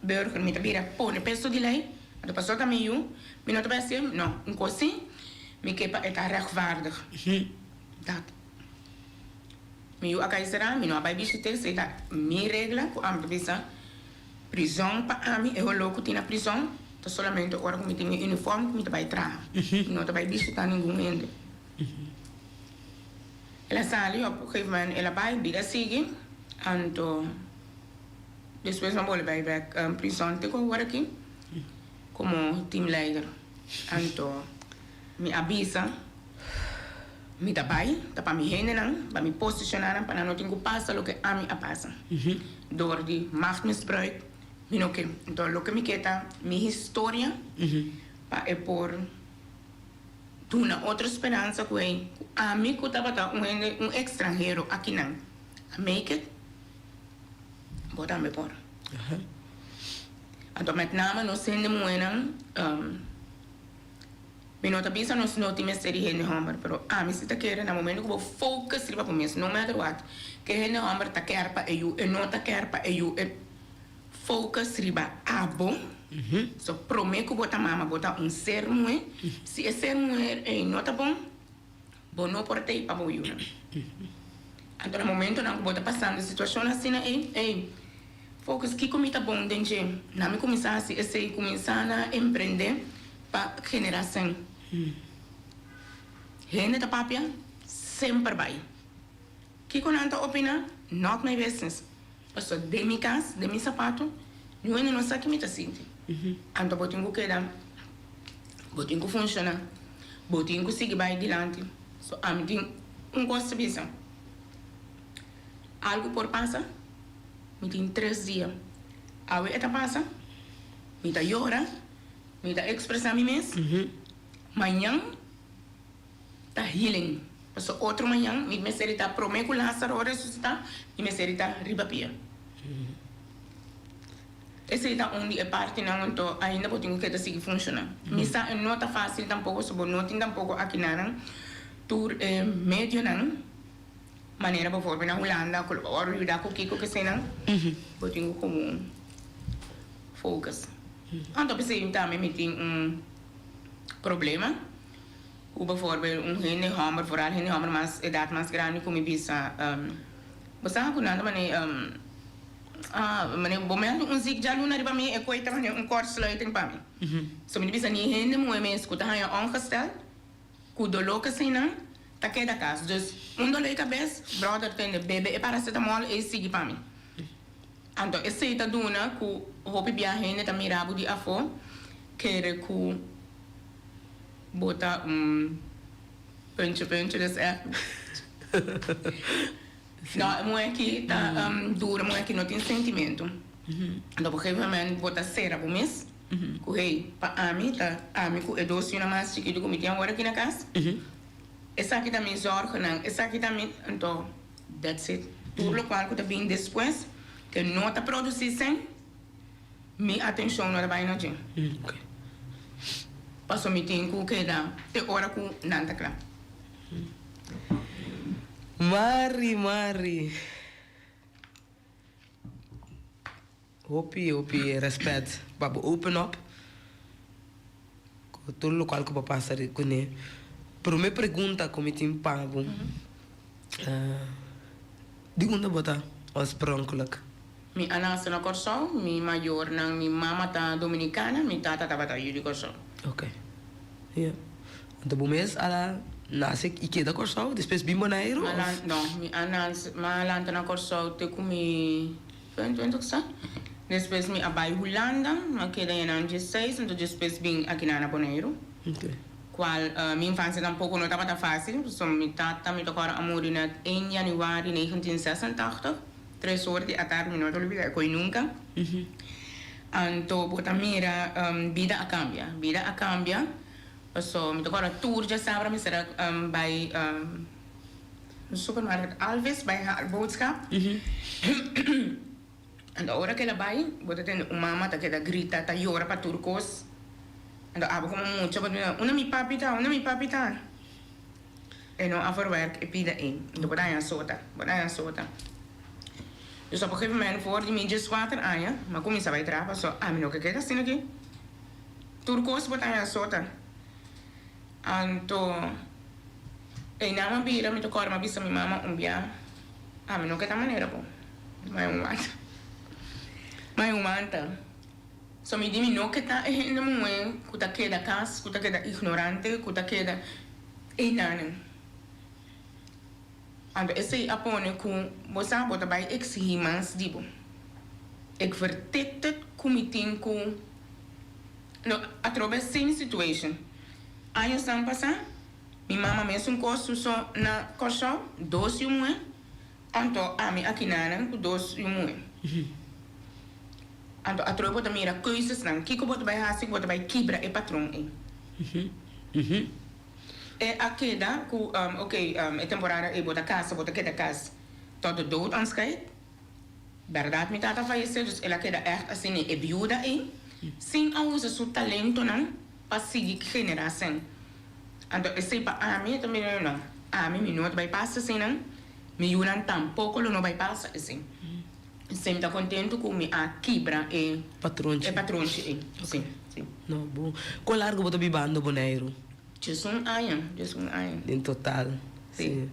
burger. Mi ta bira pone peso di lei. Anto pasobra ta mi yu, mi no ta bai hasié. No, un kos si, mi ke pa e ta rechtvaardig. Dat. Mi yu a kai será, mi no a bai bishit'é, esei ta mi regla ku ami ta bisa prizòn pa ami, e holó ku tin na prizòn ta solamente ora ku mi tin mi uniform ku mi ta bai traha, mi no ta bai bishitá ningun hende. El a sali, op un gegeven moment el a bai, bida sigui, anto despues mi a bolbe bai bèk prizòn te ku awor aki komo teamleider, anto mi a bisa. Mi ta bai, ta pa mi hendenan, pa mi posishoná nan pa nan no tin ku pasa loke ami a pasa. Dor di machtmisbruik, mi no ke. Enton loke mi ke ta mi historia pa e por duna otro speransa ku ei, ku ami ku tabata un hende, un ekstranhero akinan a make it, bo tambe por. Anto met name nos hende muhénan. Mi no ta bisa nos no tin mester di hende homber, pero ami si ta kere na momento ku bo focus riba bo mes, no matter what, ke hende homber ta ker pa e yu, e no ta ker pa e yu, e focus riba abo, so prome ku bo ta mama bo ta un ser muhe, si e ser muher ei no ta bon, bo no por tei pa bo yunan. Anto na momentonan ku bo ta pasando situashon asina ei, ei, focus kiko mi ta bon den dje, na mi kuminsá hasi esei, kuminsá na emprende. Pa generá sèn. Hende ta papia semper bai. Kiko nan ta opiná? Not my business. Pasobra den mi kas, den mi sapato, niun hende no sa ki mi ta sinti. Anto bo tin ku keda, bo tin ku funshoná, bo tin ku sigui bai dilanti. So ami tin un kos ta bisa, algu por pasa, mi tin tres dia. Awe e ta pasa, mi ta yora. Mi ta expresa mi mes. Mañan ta healing. Pasobra otro mañan mi mester di ta prome cu Lazaro resucita, mi mester di ta riba pia. Esey ta un di e partinan anto ainda bo tin cu keda sigui funciona. Mi sa e no ta facil tampoco, so bo no tin tampoco akinanan tur e medionan manera bijvoorbeeld na Hulanda cu lo bo worde yuda cu kico keseynan, bo tin cu como focus. Anto p'esei tambe mi tin un problema ku bijvoorbeeld un hende hòmber, vooral hende hòmber mas edat mas grandi ku mi bisa, bo sa ku nan ta manera manera bo mèldu un zik djaluna riba mi e koe ta manera un kortsluiting pa mi. So mi ta bisa ni hende muhé mes ku ta haña ongesteld ku doló k'eseinan ta keda kas. Dus un doló di kabes, bròder tende bebe e paracetamol ei sigui pa mi. Anto esei ta duna ku hopi bia hende ta mira bo di afó kere ku bo ta un puntje puntje dus ègt no e muhé aki ta duro e muhé aki no tin sentimentu anto op un gegeven moment bo ta sera bo mes ku hey pa ami ta ami ku e dos yunan mas chikitu ku mi tin awor aki na kas esaki ta mi zòrgenan esaki ta mi anto That's it. Tur lokual ku ta bin despues ke no ta produsí sèn, mi atenshon no ta bai na dje. Pasobra mi tin ku keda te ora ku nan ta kla. Mari, Mari. Hopi, hopi rèspèt pa bo open up ku tur lokual ku bo pasa kuné. Promé pregunta ku mi tin pa bo, di unda bo ta oorspronkelijk? Mi a nase na Kòrsou, mi mayornan, mi mama ta dominikana, mi tata tabata yu di Kòrsou. Ok, ya. Anto bo mes a nase i keda Kòrsou, despues bin Boneiru òf? No, mi a nase, mi a lanta na Kòrsou te ku mi. 22 sa. Despues mi a bai Hulanda, mi a keda yanan diesseis, anto despues bin akinan na Boneiru. Cual mi infancia tampoco no tabata facil, pasobra mi tata mi ta acorda a muri net een januari 1986, tres or di atardi, mi no ta olbida e koe nunca. Anto bo ta mira bida a cambia, bida a cambia, pasobra mi ta acorda tur djasabra mi mester a bai supermarket Alves bai haal boodschap. Anto ora ku el a bai, bo ta tende un mama ta keda grita, ta yora pa tur kos. Anto abo komo mucha bo ta bisa, Unda mi papi ta? Unda mi papi ta? E no a verwerk e pida ei. Anto bo ta haña sota, bo ta haña sota. Dus op een gegeven moment for di mi dieskuater aña, mi a kuminsá bai traha pasobra ami no ke keda asina aki. Tur kos bo ta haña sota. Anto einan a bira, mi ta kòrda mi a bisa mi mama un bia, ami no ke ta manera bo. Mai un wanta. Mai un wanta. So mi di mi no ke ta e hende muhé ku ta keda kas, ku ta keda ignorante, ku ta keda einanan. Anto esei a pone ku bo sa bo ta bai eksihí mas di bo. Ik vertikte ku mi tin ku no atrobe same situation. Añosnan pasá mi mama mesun kos suso na Kòrsou, dos yu muhé. Anto ami a kinanan ku dos yu muhé. Anto atrobe bo ta mira keuzesnan. Kiko bo ta bai hasi ku bo ta bai kibra e patron ei? E a keda ku, ok, e temporada ei bo ta kasa, bo ta keda kas tot de dood ons scheidt. Bèrdat mi tata fayesé, dus el a keda ègt asina e biuda ei, sin a usa su talentonan pa sigui generá sèn. Anto esei pa ami e ta mira no, ami mi no ta bai pasa eseinan, mi yunan tampoko lo no bai pasa esei. Esei mi ta kontentu ku mi a kibra e Patronchi. e patronchi ei. Si, si. No, bon. Kon largu bo ta bibando Boneiru? Djesun aña, djesun aña. Den total. Si. Si.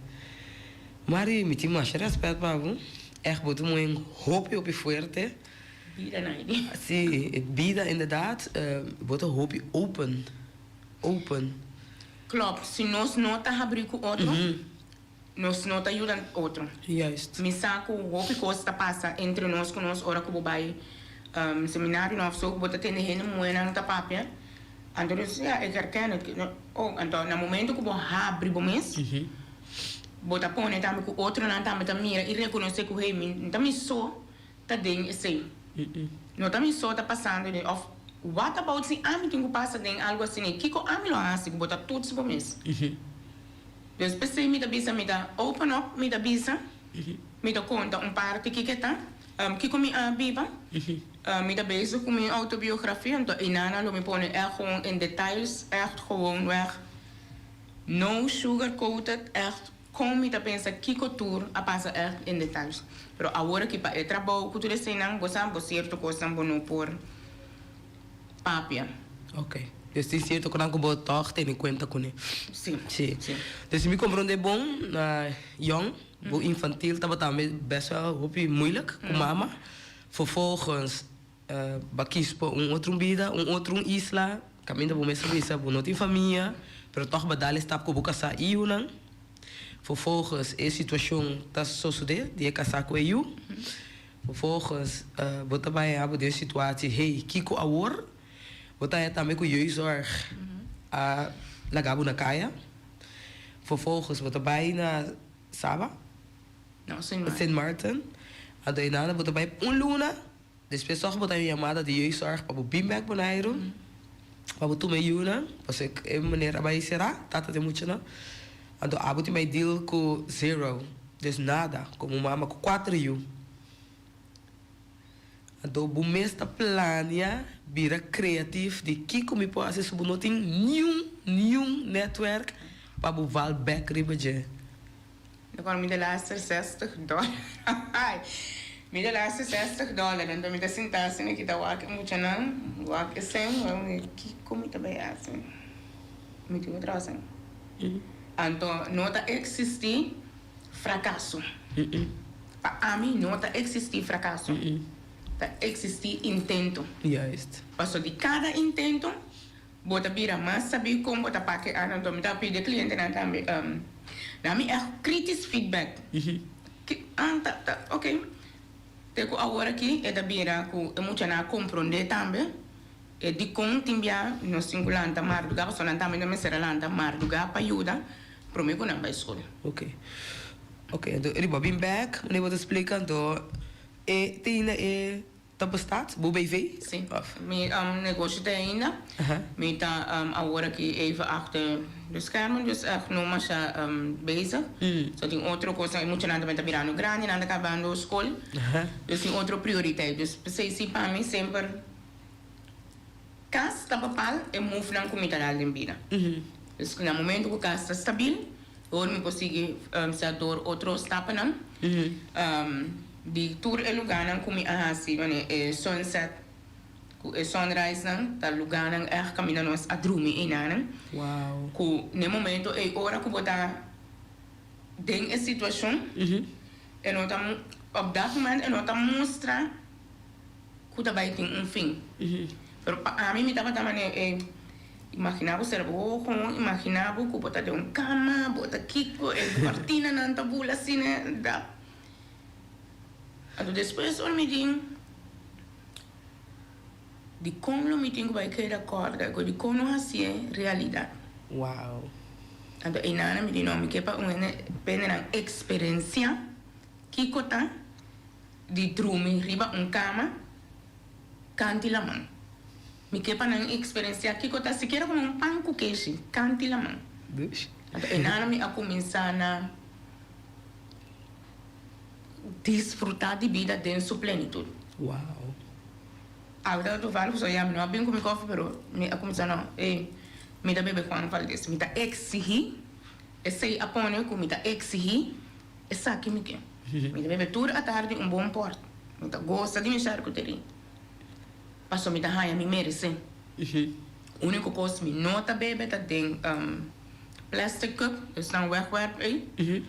Mari, mi tin masha rèspèt pa bo. Ègt bo ta un muhé hopi hopi fuerte. Bida na e. Si, bida inderdaad. Bo ta hopi open. Open. Klopt, si nos no ta habrí ku otro, nos no ta yuda otro. Juist. Mi sa ku hopi kos ta pasa entre nos ku nos ora ku bo bai seminarionan òf so ku bo ta tende hende muhénan ta papia, anto nos ya ik herken het. Oh, anto na momento ku bo habri bo mes, bo ta pone tambe ku otronan tambe ta mira i rekonosé ku hey, mi ta mi so ta den esei. No ta mi so ta pasando den of what about si ami tin ku pasa den algu asina i kiko ami lo hasi ku bo ta toets bo mes. Dus p'esei mi ta bisa mi ta open up mi ta bisa mi ta konta un parti kiko e ta kiko mi a biba mi ta bezig ku mi autobiografia anto einana lo mi pone ègt gewoon in details ègt gewoon wèg no sugar coated ègt Kon mi ta pensa kiko tur a pasa ègt in details. Pero awor aki pa e trabou ku tur eseinan bo sa bo sierto kosnan bo no por papia. Ok. Dus tin sierto konan ku bo tòg tene kuenta kuné. Si. Si. Si. Dus si mi komprondé bon, na yòn, bo infantil tabata tambe bèst wèl hopi moeilijk ku mama. Vervolgens Bo a kis pa un otro bida, un otro un isla, kaminda bo mes a bisa bo no tin famia, pero tòg bo a dal e stap ku bo kasá i yunan. Vervolgens e situashon ta sosodé di e kasá ku e yu. Vervolgens bo ta bai haña bo den situasi, hey, kiko awor? Bo ta haña tambe ku jeugdzorg a laga bo na kaya. Vervolgens bo ta bai na Saba, No, Sint Maarten. Sint Maarten. Anto einan bo ta bai un luna. Despues tòg bo ta un yamada di jeugdzorg pa bo bin bèk Boneiru, pa bo tuma e yunan, pasobra e meneer a bai será, tata di e muchanan. Anto abo tin bai deal ku zero, dus nada, komo mama ku kuater yu. Anto bo mes ta plania bira kreatif di kiko mi por hasi so bo no tin niun, niun netwerk pa bo val bèk riba dje. Dan kwam mi de laatste zestig dollar. Mi de laatste zestig dollar. Anto mi ta sinta asina ki ta wak e muchanan, wak e sen, wak mi di kiko mi ta bai hasi? Mi tin ku traha sen. Anto no ta existi frakaso. Pa ami no ta existi frakaso. Ta existi intento. Juist. Paso di kada intento Bo ta bira mas sabí kon bo ta pake ana anto mi ta pidi e klientenan tambe na mi ègt kritisch feedback. Ki an ta ta ok. Te ku awor aki e ta bira ku e muchanan a komprondé tambe e dikon tin bia nos tin ku lanta mardugá pasobra nan tambe ta mester a lanta mardugá pa yuda promé ku nan bai skol. Ok. Ok, anto riba bin bèk, wanneer bo ta splika anto e te ainda e Ta bestaat, bo BV? Sí, mi negoshi ta ainda. Mi ta awor aki even achter de schermen, dus echt no masha bezig. So tin otro cosnan, e muchanan tambe ta birando grandi, nan ta cabando school. Dus tin otro prioriteit. Dus p'esei si pa mi semper cas ta bepaal e movenan cu mi ta dal den bida. Dus na momento cu cas ta stabil, Hoor mi por sigui sa door otro stappennan di tur e lugarnan ku mi a hasi mane e sunset ku e sunrise nan ta lugarnan ègt kaminda nos a drumi einanan ku n'e momento ei ora ku bo ta den e situashon e no ta op dat moment e no ta mustra ku ta bai tin un fin. Pero pa ami mi tabata manera e imaginá bo ser bo gewoon imaginá bo ku bo ta den un kama, bo ta kiko, e kortinanan ta bula asina da. Anto despues ora mi di dikon lo mi tin ku bai keda kòrda ku dikon no hasié realidat. Wow. Anto einan mi di no mi ke pa un hende pendenan eksperensiá kiko ta. Di drumi riba un kama kanti laman. Mi ke pa nan eksperensiá kiko ta sikiera kome un pan ku keshi kanti laman. Anto e nana mi a kuminsá na disfrutá di bida den su plenitut. Wow. Awe ta toevallig pasobra ya mi no a bin ku mi kòfi pero mi a kuminsá no ey mi ta bebe Juan Valdez. Mi ta eksihí esei a pone ku mi ta eksihí Esaki mi ke. Mi ta bebe tur atardi un bon port. Mi ta gosa di mi charcuterie. Paso mi ta haña mi meresé. Unico cos mi no ta bebe ta den plastic cup, esnan wegwerp ei.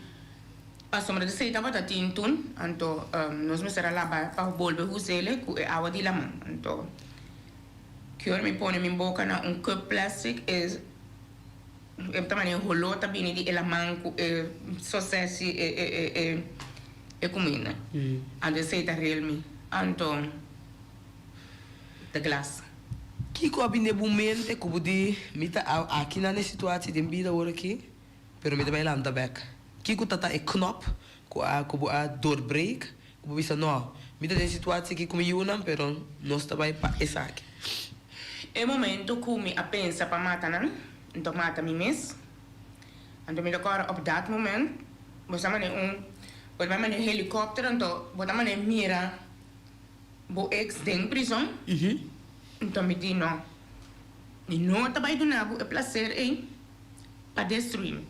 Pasobra di esei tabata tin tun, anto nos mester a laba pa bolbe husele cu e awa di laman. Anto ki ora mi pone mi boca na un cup plastic e. E ta manera holó ta bini di e laman ku e sosesi e e kuminda. Anto esei ta rel mi. Anto de glas. Kiko a bini den bo mente ku bo di mi ta aki nan e situatie den bida awor aki pero mi ta bai lanta bek? Kiko ta ta e knop ku a ku bo a doorbreek ku bo bisa no mi ta den situatie aki ku mi yunan pero nos ta bai pa esaki? E momento ku mi a pensa pa mata nan, anto mata mi mes. Anto mi ta kòrda op dat moment bo sa manera un, bo ta bai manera un helikòpter anto bo ta manera mira bo eks den prizon. Anto mi di no, mi no ta bai duna bo e plaser ei pa destruí mi.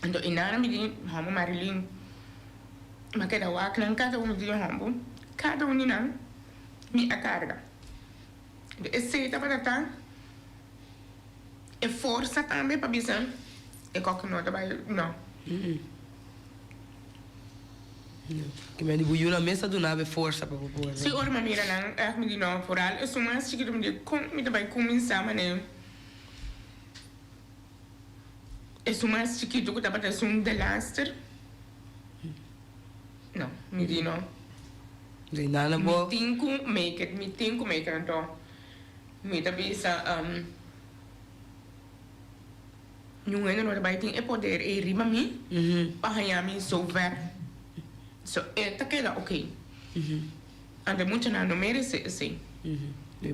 Anto i nana mi di, Hòmber Marilyn, mi a keda wak nan kada un, mi di, Hòmber, kada un di nan mi a karga. Esei tabata ta e forsa tambe pa bisa e kòke no ta bai no. Ke men di bo yu nan mes ta duna bo e forsa pa bo por. Si ora mi a mira nan ègt mi di no, foral esun mas chikitu mi di kon mi ta bai kuminsá manera esun mas chikitu ku tabata esun delaster. No, mi di no. Di nana bo. Mi tin ku make it, mi tin ku make it. Anto mi ta bisa niun hende no ta bai tin e poder ei riba mi pa haña mi zover. So e ta keda oké. Anto e muchanan no merese esei.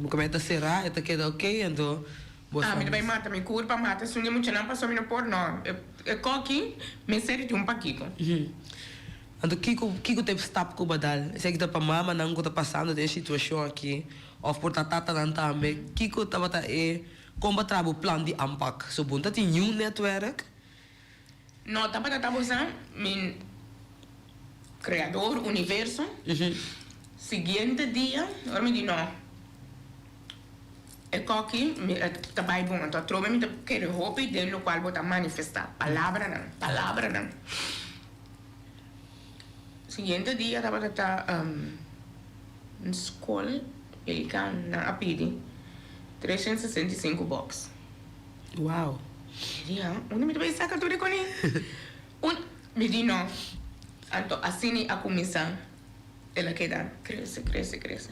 Bo kabes ta será, e ta keda oké, anto bo sa. Mi ta bai mata mi kurpa, mata esun di e muchanan pasobra mi no por no. E koki mester di un pakiko. Anto kiko kiko ta e stap ku bo a dal? Esaki ta pa mamanan ku ta pasando den e situashon aki òf por ta tatanan tambe. Kiko tabata e kon bo a traha bo plan di aanpak? So bo no ta tin niun nètwèrk? No tabata ta bosa mi Creador, universo. Siguiente dia ora mi di no e koki mi ta bai bon anto atrobe mi ta kere hopi den lokual bo ta manifestá palabranan palabranan. Siguiente dia tabata ta un skol pelikan nan a pidi 365 box. Wow. Mi di ha, unda mi ta bai saka tur e koni? Un, mi di no. Anto asina a kuminsá. El a keda krese, krese, krese.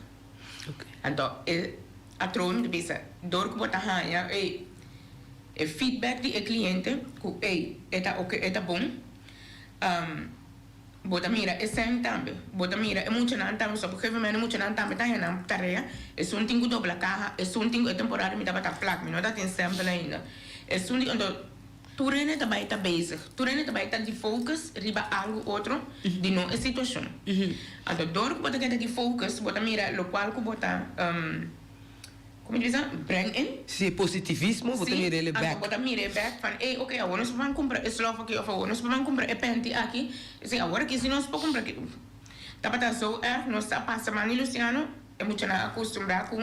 Anto e atrobe mi ta bisa, dor ku bo ta haña e e feedback di e kliente ku ey e ta oke, e ta bon, bo ta mira e sèn tambe, bo ta mira e muchanan tambe, so op un gegeven moment e muchanan tambe ta haña nan tarea, esun tin ku dobla kaha, esun tin ku, e temporada mi tabata plak, mi no tatin stempel ainda, esun tin, anto Tur hende ta bai ta bezig, tur hende ta bai ta di focus riba algu otro di no e situacion. Anto dor cu bo ta keda di focus bo ta mira locual cu bo ta, como di bisa, breng in. Si, positivismo, bo ta mira el e Si, bek. anto bo ta mira e bek van ey ok awor nos por ban cumpra e slof aki of awor nos por ban cumpra e panty aki, si awor aki si nos por cumpra aki. Tabata zo erg, nos a pasa man di Luciano, e muchanan a acostumbra cu.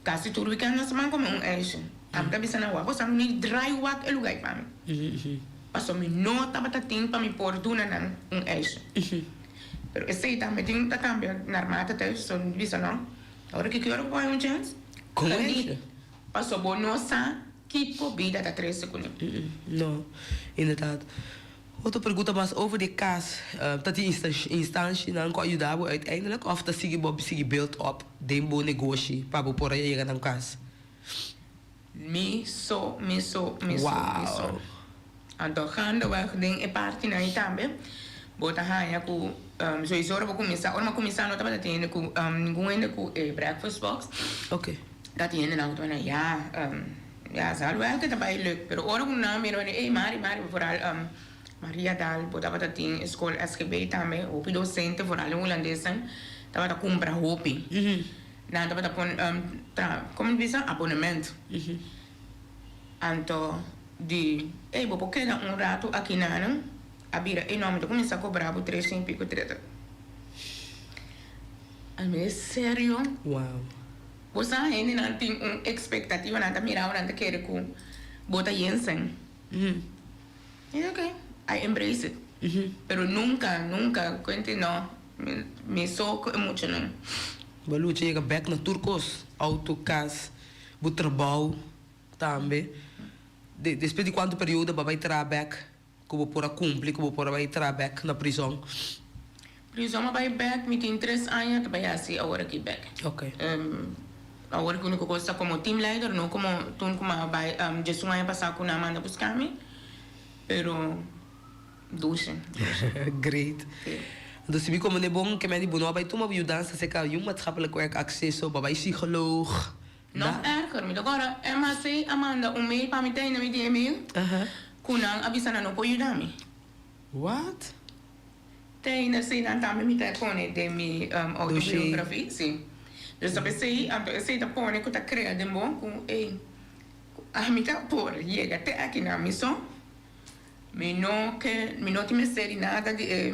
Casi tur weekend nos ta ban come un ijsje. Ami ta bisa nan wak boso no ni draai wak e lugar pa mi. Pasobra mi no tabata tin pa mi por duna nan un ijsje. Pero esey tambe tin ta cambia naarmate thuis. So mi bisa no, ora ki ora ku bo hay un chance, Con geniet. ijsje? Pasobra bo no sa kiko bida ta trece cune. No, inderdaad. Otro pregunta mas over di e kas, ta tin instanshinan ku a yuda bo uiteindelijk òf ta sigui bo sigui build up den bo negoshi pa bo por a yega na un kas? Mi so, mi so, mi so, mi so. Wow! Anto gaandeweg den e partinan ei tambe bo ta haña ku sowieso ora bo kuminsá, ora mi a kuminsá no tabata tin hende ku ningun hende ku e breakfast box. Oké. Ta tin hendenan ku ta bini ya. Ya, zal wel ke ta bai leuk, pero ora ku nan mira wende, ey Mari, Mari, vooral Maria Dal, bo tabata tin e skol SGB tambe, hopi docente, vooral e hulandesnan, tabata kumpra hopi. Nan tabata pon tra, komo ta bisa, abonement. Anto di, ey bo por keda un ratu aki nanan, a bira, ey no, mi ta kuminsá kobra bo tres shen i piko treta. Ami e serio? Wow. Bo sa hendenan tin un expectativa, nan ta mira bo, nan ta kere cu bo ta Jensen. Y ok, I embrace it. Pero nunca, nunca cuente no, mi so cu e muchanan. Bo lucha yega bek na tur cos, auto, cas, bo trabao tambe. Despues di cuanto periodo bo a bay traha bek cu bo por a cumpli, cu bo por a bay traha bek na prison? Prizon a bai bek, mi tin tres aña ta bai hasi awor aki bek. Ok. Awor ki unico cos ta como team leider, no como toen cu mi a bai djesun aña pasa cu nan a manda busca mi, pero dushi, dushi. Great. Anto si mi comprende bon, ke men di bo no a bai tuma bo yudansa acerca di un maatschappelijk werk acceso, bo a bai psycholoog. Nog erger, mi ta kòrda MHC a manda un mail pa mi tei na mi di e mail cu nan a bisa nan no por yuda mi. What? Te ainda esei nan tambe mi ta pone den mi autobiografia, si. Dus ta p'esei, anto esei ta pone ku ta krea den bo ku ey, ku ami ta por yega te aki na mi so, mi no ke, mi no tin mester di nada di e,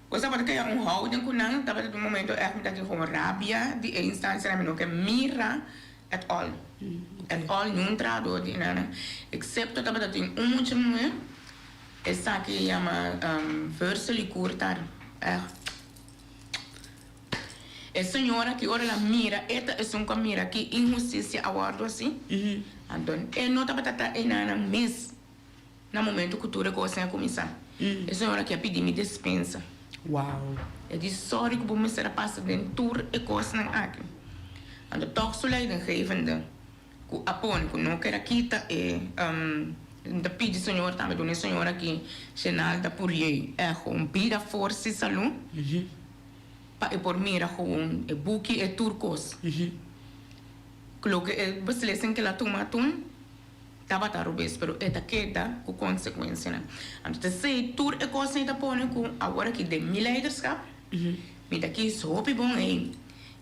bo sa bo ta krea un houding ku nan, tabata tin un momento ègt mi ta tin gewoon rabia di e instansianan, mi no ke mira at all, at all, niun trahador di nan, eksepto tabata tin un mucha muhé. Esaki yama Versely Kurtar. Echt. E señora ki ora el a mira, e ta esun ku a mira ki inhustisia a wòrdu hasi. Anto e no tabata ta enanan mes na momento ku tur e kosnan a kuminsá. E señora ki a pidi mi despensa. Wow. E di sòri ku bo mester a pasa den tur e kosnan aki. Anto tòg su leidinggevende. Ku a pone ku no keda kita e mi ta pidi Señor tambe duna e señor aki Shenalda Puriey echo un bida forsa i salú pa e por mira gewoon e buki e tur kos ku loke e beslissing ku el a tuma tun tabata robes pero e ta keda ku konsekuensianan anto ta esei tur e kosnan ta pone ku awor aki den mi leiderskap mi ta kis hopi bon ei.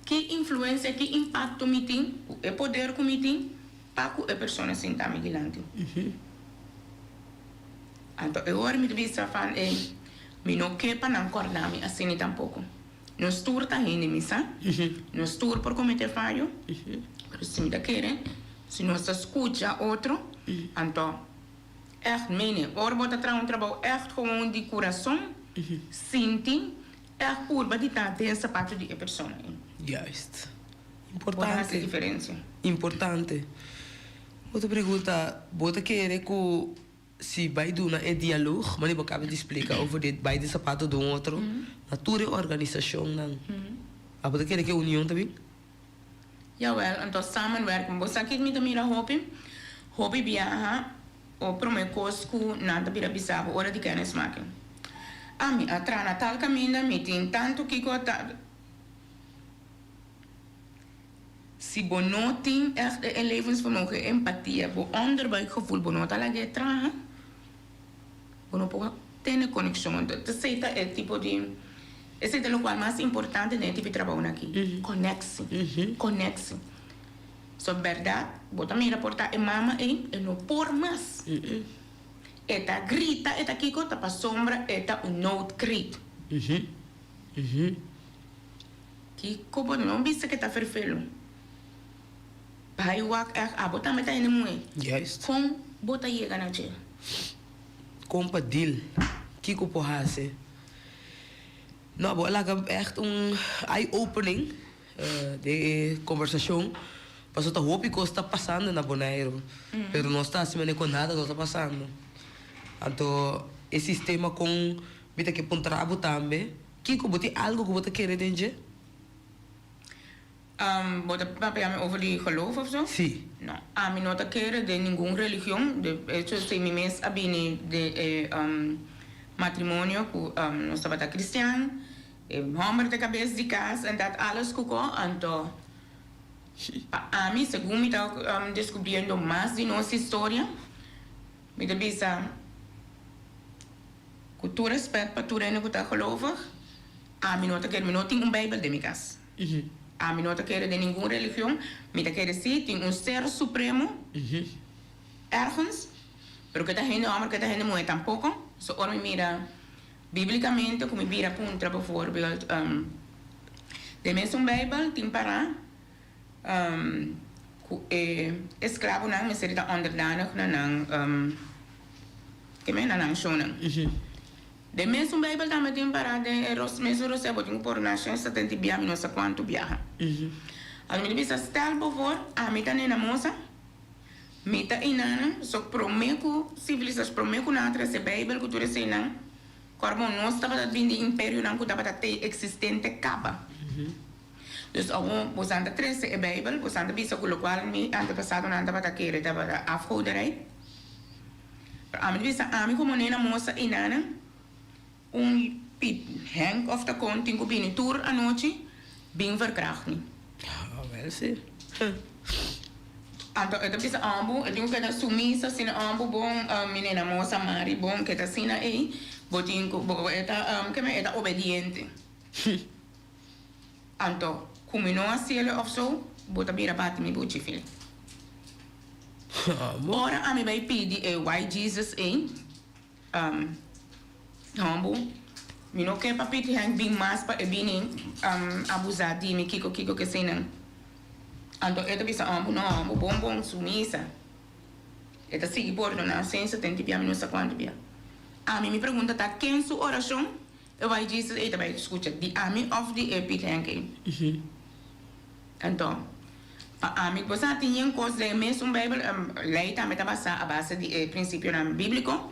Ki influensia, ki impakto mi tin ku e poder ku mi tin pa ku e persona sinta mi dilanti? Anto e ora mi ta bisa van e mi no ke pa nan kòrda mi asina tampoko. Nos tur ta hende mi sa, nos tur por kometé fayo, pero si mi ta kere, si nos ta skucha otro, anto ègt mene, ora bo ta traha un trabou ègt gewoon di kurason, sinti. Ègt purba di ta den sapato di e persona ei. Juist. Por hasi Importante. diferensia. Importante. Otro pregunta, bo ta kere ku si bai duna e dialoog, mane bo kaba di splika over di bai den sapato di un otro, Na tur e organisashonnan. Abo ta kere ku e union ta bin? Jawel, anto samenwerking. Bo sa kiko mi ta mira hopi? Hopi biaha o prome kos ku nan ta bira bisa bo ora di kennismaking. Ami a traha na tal kaminda, mi tin tantu kiko ta. Si bo no tin ègt e inlevingsvermogen, e empatia, bo onderbuikgevoel, bo no ta lag'é traha. Bo no por tene konekshon. Anto esei ta e tipo di, esei ta lokual mas importante den e tipo di trabounan aki, koneksi, koneksi. So bèrdat bo ta mira por ta e mama ei, e no por mas. E ta grita, e ta kiko, ta pasobra e ta un noodkreet. Kiko bo no bisa ke ta ferfelu? Bai wak ègt abo tambe ta hende muhé. Juist. Kon bo ta yega na dje? Kon pa deal? Kiko por hasi? No, bo a laga ègt un eye opening den e kombersashon pasobra ta hopi kos ta pasando na Boneiru pero nos ta hasi manera ku nada no ta pasando. Anto e sistema kon mi ta ke puntra bo tambe kiko bo tin algu ku bo ta kere den dje? Bo ta papia mi over di geloof of zo? Sí. No, ami no ta kere den ningun religion. De hecho, si mi mes a bini den e matrimonio ku nos tabata cristian, e homber ta kabes di kas en dat alles ku ko, anto pa ami, segun mi ta descubriendo mas di nos historia, mi ta bisa ku tur respet pa tur hende ku ta gelovig, ami no ta kere, mi no tin un bijbel den mi kas. Ami no ta kere den ningun religion, mi ta kere si tin un ser supremo ergens, pero ke ta hende homber ke ta hende muhe tampoco, so ora mi mira biblicamente ku mi bira puntra bijvoorbeeld den mesun bijbel tin para ku e esklabonan mester ta onderdanig na nan ke men na nan shonnan. Den mesun Bijbel tambe tin pará den e mesun rosé bo tin ku por na shen setenta i bia mi no sa kuantu biaha. Anto mi ta bisa stel bo for ami ta nena mosa mi ta inana so prome ku sivilisashon prome ku nan a trese Bijbel ku tur eseinan kor bo nos tabata bin di imperionan ku tabata te eksistente kaba. Dus awor bosan ta trese e Bijbel bosan ta bisa ku lokual mi antepasadonan tabata kere tabata afgoderij. Pero ami ta bisa ami komo nena mosa i nana un Piet Henk of ta kon tin ku bini tur anochi bin verkracht mi. Ah, wel si. Anto e ta bisa ambu e tin ku keda sumisa asina ambu bon mi nena mosa Mari bon keda asina ei bo tin ku bo e ta keme e ta obediente. Anto ku mi no hasiele of so bo ta bira bati mi buchi fil. Ora ami bai pidi e White Jesus ei, hombo, mi no ke pa pidi hen bin mas pa e bini abusa di mi kiko kiko keseinan. Anto e ta bisa hombo, no hombo, bon bon sumisa. E ta sigui pordona sensa tenti bia mi no sa kuantu bia. Ami mi pregunta ta ken su orashon e White Jesus ei ta bai skucha, di ami of di e Piet Henk ei? Anto, pa ami bo sa tin yen kos den e mesun Bijbel, lei tambe ta basá a base di e prinsipionan bíbliko,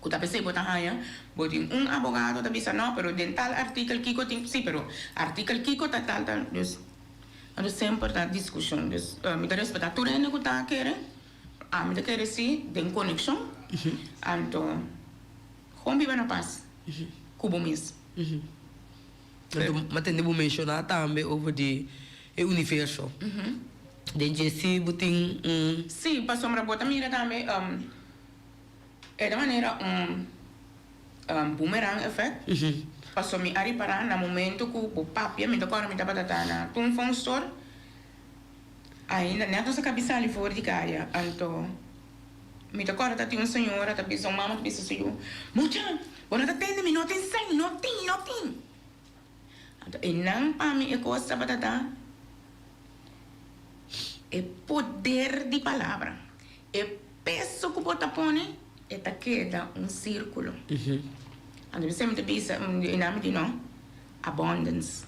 ku ta p'esei bo ta haña, bo tin un abogado ta bisa no, pero den tal artikel kiko tin, sí, pero artikel kiko ta tal tal, dus, anto semper ta diskushon, dus mi ta respetá tur hende ku ta kere, ami ta kere sí den konekshon, anto gewoon biba na pas ku bo mes. Anto m'a tende bo menshoná tambe over di e universo. Den dje si bo tin un. Sí, pasobra bo ta mira tambe e ta manera un boomerang effect. Pasobra mi a ripará na momento ku bo papia, mi ta kòrda mi tabata ta na Toonfong Store, ainda nèt nos a kabi sali for di kaya, anto mi ta kòrda ta tin un señora ta bisa, un mama ta bisa su yu, Mucha, Bo no ta tende mi no tin sèn, no tin, no tin. Anto einan pa mi e kos tabata ta e poder di palabra. E peso ku bo ta pone, e ta keda un sírkulo. Anto mi semper ta bisa, einan mi di no, abundance.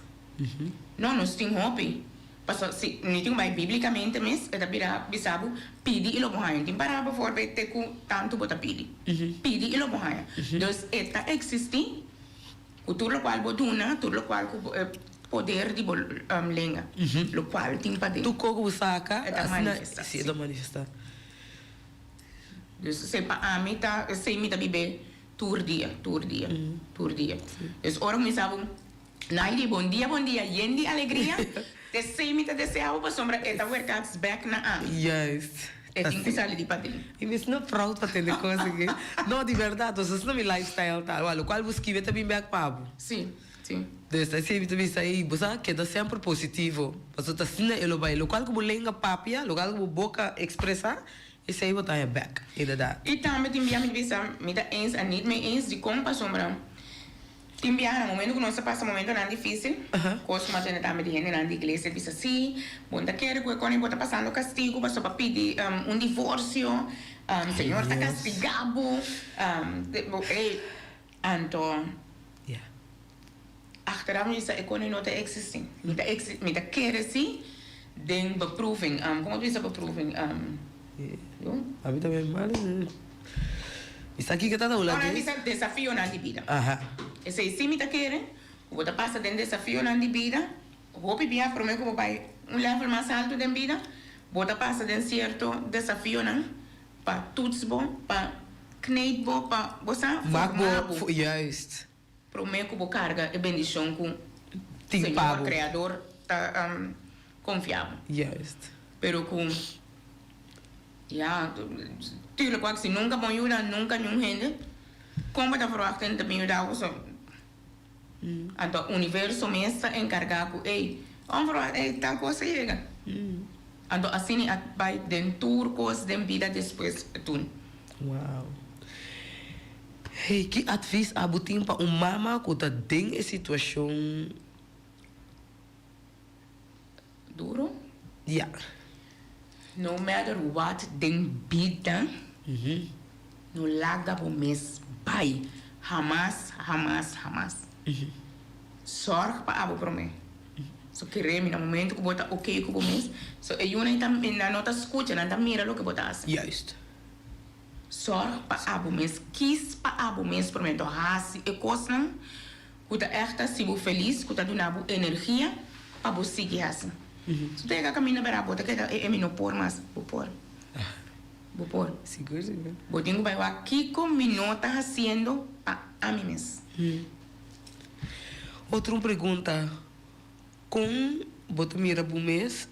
No, nos tin hopi. Pasobra si mi tin ku bai bíblikamente mes, e ta bira bisa bo, pidi i lo bo haña. Tin pará bevoorbeeld te ku tantu bo ta pidi. Pidi i lo bo haña. Dus e ta eksistí. Ku tur lokual bo duna, tur lokual ku bo e poder di bo lenga, lokual tin paden. Tur kos ku bo saka, E ta asina manifestá. si e ta manifestá. Dus esei pa ami ta, esei mi ta bib'é tur dia, tur dia, tur dia. Dus ora ku mi sa bo, Naidi, bon dia, bon dia, yen di alegria, t'esei mi ta deseá bo pasobra e ta werkaks bèk na ami. Juist. E tin ku sali di paden. I mi no proud pa tende kos aki. No, di bèrdat, nos asina mi lifestyle ta. Wèl, lokual bo skibi e ta bin bèk pa bo. Sí, sí. Dus asina mi ta bisa, ey, bo sa keda semper positivo. Pasobra ta asina e lo bai. Lokual ku bo lenga papia, lokual ku bo boka ekspresá, esei bo ta haña bèk, inderdat. I tambe tin bia mi ta bisa, mi ta eens en niet mee eens dikon pasobra Tin biaha na momento ku nos ta pasa momentonan difísil, kos ku a tende tambe di hendenan di iglesia bisa sí, bo no ta kere ku e kòne bo ta pasando kastigu pasobra bo a pidi un divorsio, Señor ta kastigá bo, ey, anto achteraf mi bisa e kòne no ta eksistí, mi ta mi ta kere sí den beproeving, komo ta bisa beproeving? Ami tambe mal. Esaki ke ta na Ora mi bisa desafionan di bida. Esei si mi ta kere ku bo ta pasa den desafionan di bida. Hopi bia prome ku bo bai un level mas altu den bida, bo ta pasa den sierto desafionan pa toets bo, pa kneed bo, pa bo sa forma bo. Juist. Prome ku bo karga e bendishon ku Tin pa Señor bo. Kreador ta konfia bo. Juist. Pero ku Ya, tuurlijk wak si nunca bon yuda nunca niun hende, kon bo ta verwacht hende ta bin yuda bo so? Anto universo mes ta encarga ku ey, onverwacht ey tal kos a yega. Anto asina a bai den tur kos den bida despues tun. Wow. Hey, ki advies abo tin pa un mama ku ta den e situashon? Duro? Ja. No matter what den bida, no laga bo mes bai. Hamas, hamas, hamas. Zorg pa abo prome. So kere mi na momento ku bo ta ok ku bo mes, so e yunan ta, nan no ta skucha, nan ta mira loke bo ta hasi. Juist. Zorg pa abo mes, kies pa abo mes prome. Enton hasi e kosnan Ku ta ègt hasi bo felis, ku ta duna bo energia pa bo sigui hasi. Si bo ta yega kaminda bera bo ta keda e mi no por mas, bo por. Bo por. Sigur, sigur. Bo tin ku bai wak kiko mi no ta hasiendo pa ami mes. Otro un pregunta, kon bo ta mira bo mes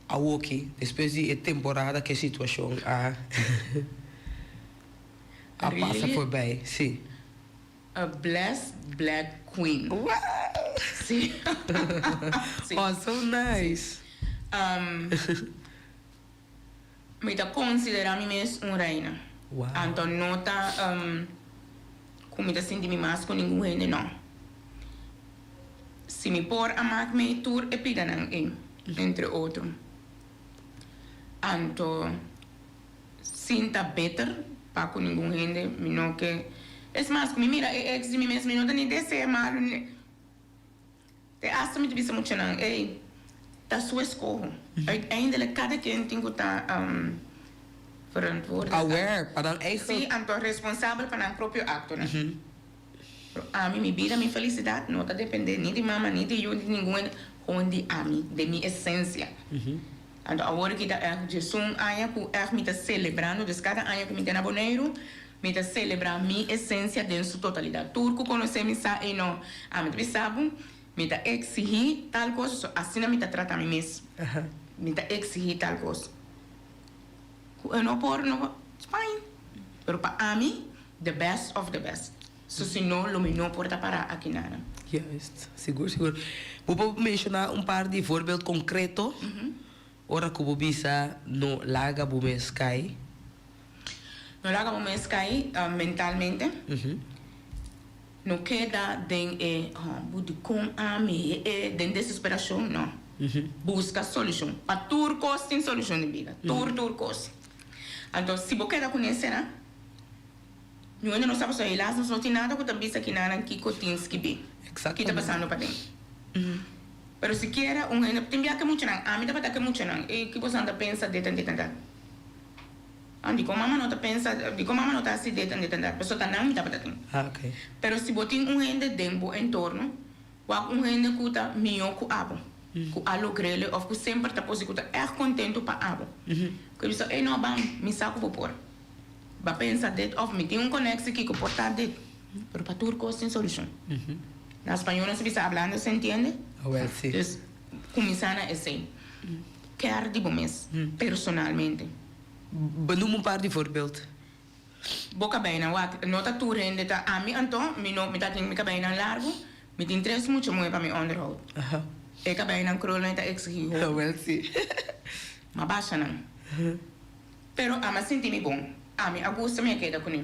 awoki despues di e temporada ku e situashon a a pasa forbij? Si. A blessed black queen. Wow! Sí. Sí. Oh, so nice. Um, mi ta considera mi mes un reina. Wow. Anto no ta um, cu mi ta sinti mi mas cu ningun hende, no. Si mi por a mak mee tur e pidanan ei, entre otro. Anto. Sin ta beter pa cu ningun hende mi no ke es mas cu mi mira e ex di mi mes mi no ta ni desea malu ni te hasta mi ta bisa muchanan ey ta su escoho uiteindelijk cada ken tin cu ta verantwoordelijk Aware pa nan eigen. Si anto responsabel pa nan propio actonan pero ami mi bida mi felicidad no ta depende ni di mama ni di yu ni di ningun hende gewoon di ami di mi esencia. Anto awor ki ta ègt djesun aña ku ègt mi ta selebrando, dus kada aña ku mi ta na Boneiru, mi ta selebrá mi esensia den su totalidat. Tur ku konosé mi sa, ey no, ami ta bisa bo, mi ta eksihí tal kos, so asina mi ta trata mi mes. Mi ta eksihí tal kos. Ku e no por, no por, fine. Pero pa ami, the best of the best. So si no, lo mi no por ta pará aki nada. Juist, sigur sigur. Bo por menshoná un par di voorbeeld konkreto ora ku bo bisa no laga bo mes kai? No laga bo mes kai mentalmente. No keda den e bo dikon ami e den desesperashon, no. Buska solushon. Pa tur kos tin solushon den bida, tur tur kos. Anto si bo keda kuné sera. Ñuende no sa pasobra helaas nos no tin nada ku ta bisa kinanan kiko tin skibí, ki ta pasando paden. Pero sikiera un hende tin bia ke muchanan, ami tabata ke muchanan, ey ki bosan ta pensa dit en dit en dat. Ah, dikon mama no ta pensa, dikon mama no ta hasi dit en dit en dat. Pasobra ta nan mi tabata tin. Ah, oké. Pero si bo tin un hende den bo entorno, wak un hende ku ta mihó ku abo, ku a logr'é òf ku semper ta posi ku ta ègt kontentu pa abo. Ku e bisa, ey no, ban, mi sa ku bo por. Ba pensa dit òf mi tin un koneksi kiko por ta dit. Pero pa tur kos tin solushon. Na spañol nos ta bisa hablando se entiende. Awel si. Dus kuminsá na esei. Kèr di bo mes personalmente. Benoem un par di voorbeeld. Bo kabeinan wak no ta tur hende ta ami anto mi no mi ta tin mi kabeinan largu mi tin tres mucha muhe pa mi onderhoud. E kabeinan krulnan ta exigi hopi. Awel si. Ma basha nan. Pero ami a sinti mi bon. Ami a gusta mi a keda kuné.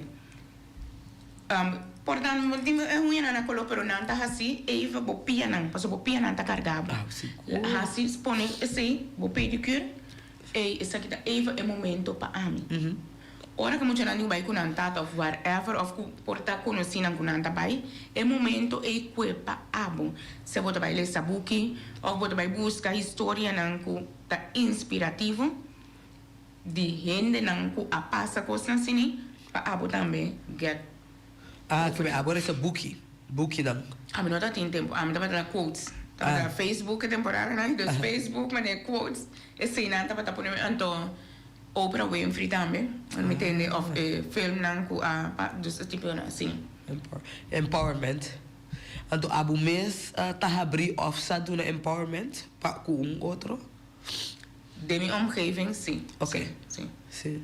Por tanto, bo tin e huñanan na koló, pero nan ta hasi even bo pianan, pasobra bo pianan ta kargá bo. Hasi, pone esei, bo pedicure, ey esaki ta even e momento pa ami. Ora ku muchanan tin ku bai ku nan tata òf whatever, òf ku por ta konosínan ku nan ta bai, e momento ey kue pa abo. Sea bo ta bai lesa buki, òf bo ta bai buska historianan ku ta inspirativo. Di hendenan ku a pasa kosnan asini pa abo tambe get. Ah, ke abo resa buki, bukinan. Ami no ta tin tempu, ami tabata na quotes. Tabata Facebook e temporadanan, dus Facebook mane quotes, eseinan tabata pone mi anto Oprah Winfrey tambe, mi tende of e filmnan ku a dus e tiponan asina. Empowerment. Anto abo mes ta habri of sa duna empowerment pa ku un otro? Den mi omgeving si. Ok. Si. Si.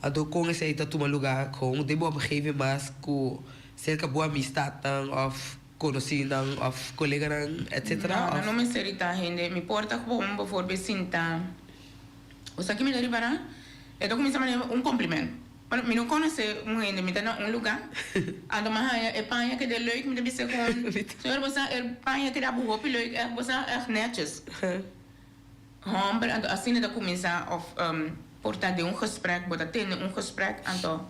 Anto kon esei ta tuma lugá? Kon den bo omgeving mas ku serka bo amistatnan òf konosinan òf koleganan etsetera No, òf? no mester di ta hende. Mi por ta gewoon bijvoorbeeld sinta. Bo sa ki mi ta ripará? E ta kuminsá manera un kompliment. Bueno, mi no konosé un hende, mi ta na un lugá, anto mi a haña e paña keda leuk, mi ta bisa kon, Señor bo sa e paña keda bo hopi leuk, ègt bo sa ègt nètjes. Hòmber, anto asina ta kuminsá òf por ta den un gesprek, bo ta tende un gesprek, anto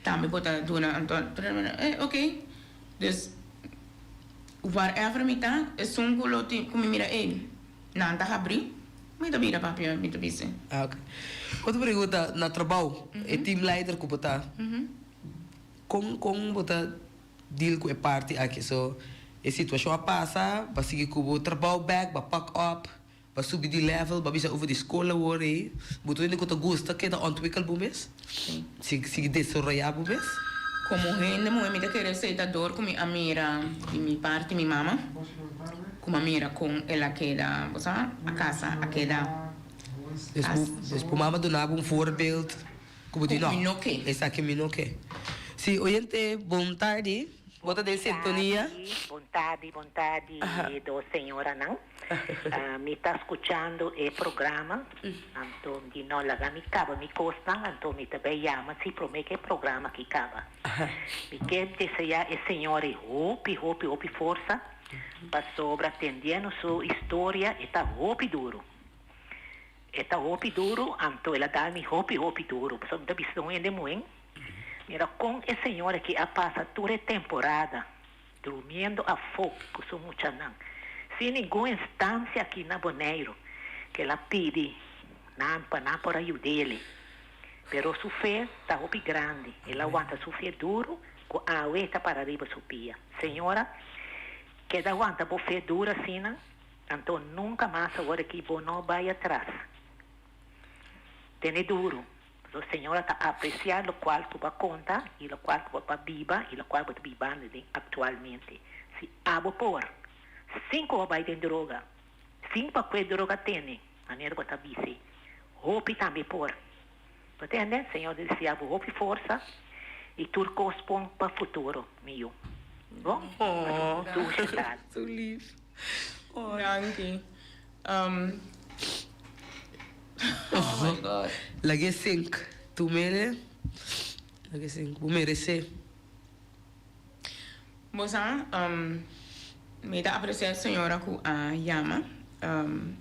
tambe bo ta duna, anto eh ok, dus whatever mi ta, esun ku lo tin ku mi mira ey. Nan ta habrí, mi ta bira papia, mi ta bisa. Ah, ok. Otro pregunta, na trabou, e teamleider ku bo ta, kon kon bo ta deal ku e parti aki? So, e situashon a pasa, bo a sigui ku bo trabou bèk, bo a pak op, bo a subi di level, bo a bisa over di skol awor ei, bo tur hende ku ta gusta keda ontwikkel bo mes? Sí. Sigui desaroyá bo mes? Komo hende muhé mi ta kere esei ta dor ku mi a mira di mi parti mi mama. Kuma mira kon el a keda, bo sa, a kasa, a keda. Dus bo mama duna bo un voorbeeld ku bo di no, Ku mi no ke. Esaki mi no ke. Si, oyente, bon tardi. Bo ta den sintonia. Bon tardi, bon tardi dos señoranan. Mi ta skuchando e programa, anto mi di no laga mi kaba mi kosnan, anto mi ta bai yama si prome ku e programa aki kaba. Mi ke desea e señor ei hopi, hopi, hopi forsa. Pasobra tendiendo su historia e ta hopi duru. E ta hopi duru, anto el a dal mi hopi hopi duru. Pasobra mi ta bisa un hende muhé, mira kon e señor aki a pasa tur e temporada durmiendo afó ku su muchanan, sin ningun instancia aki na Boneiru ku el a pidi nan pa nan por a yud'é. Pero su fe ta hopi grandi, el a wanta su fe duru ku awe ta para riba su pia. Señora, keda wanta bo fe duru asina, anto nunka mas awor aki bo no bai atras. Tene duru, pasobra Señora ta apresiá lokual ku bo a konta i lokual ku bo a biba i lokual bo ta bibando den aktualmente. Si abo por, sin ku bo bai den droga, sin pa ku e droga tene, manera bo ta bis'e, hopi tambe por. Bo tende? Señor desea bo hopi forsa y tur cos bon pa futuro, mi yu. Bon? Oh, Dulce tarde. So lief. Oh, danki. Um, oh my God. Lag'é sink. Tu mere. Lag'é sink. Bo meresé. Bo sa, um, mi ta aprecia e señora cu a yama. Um,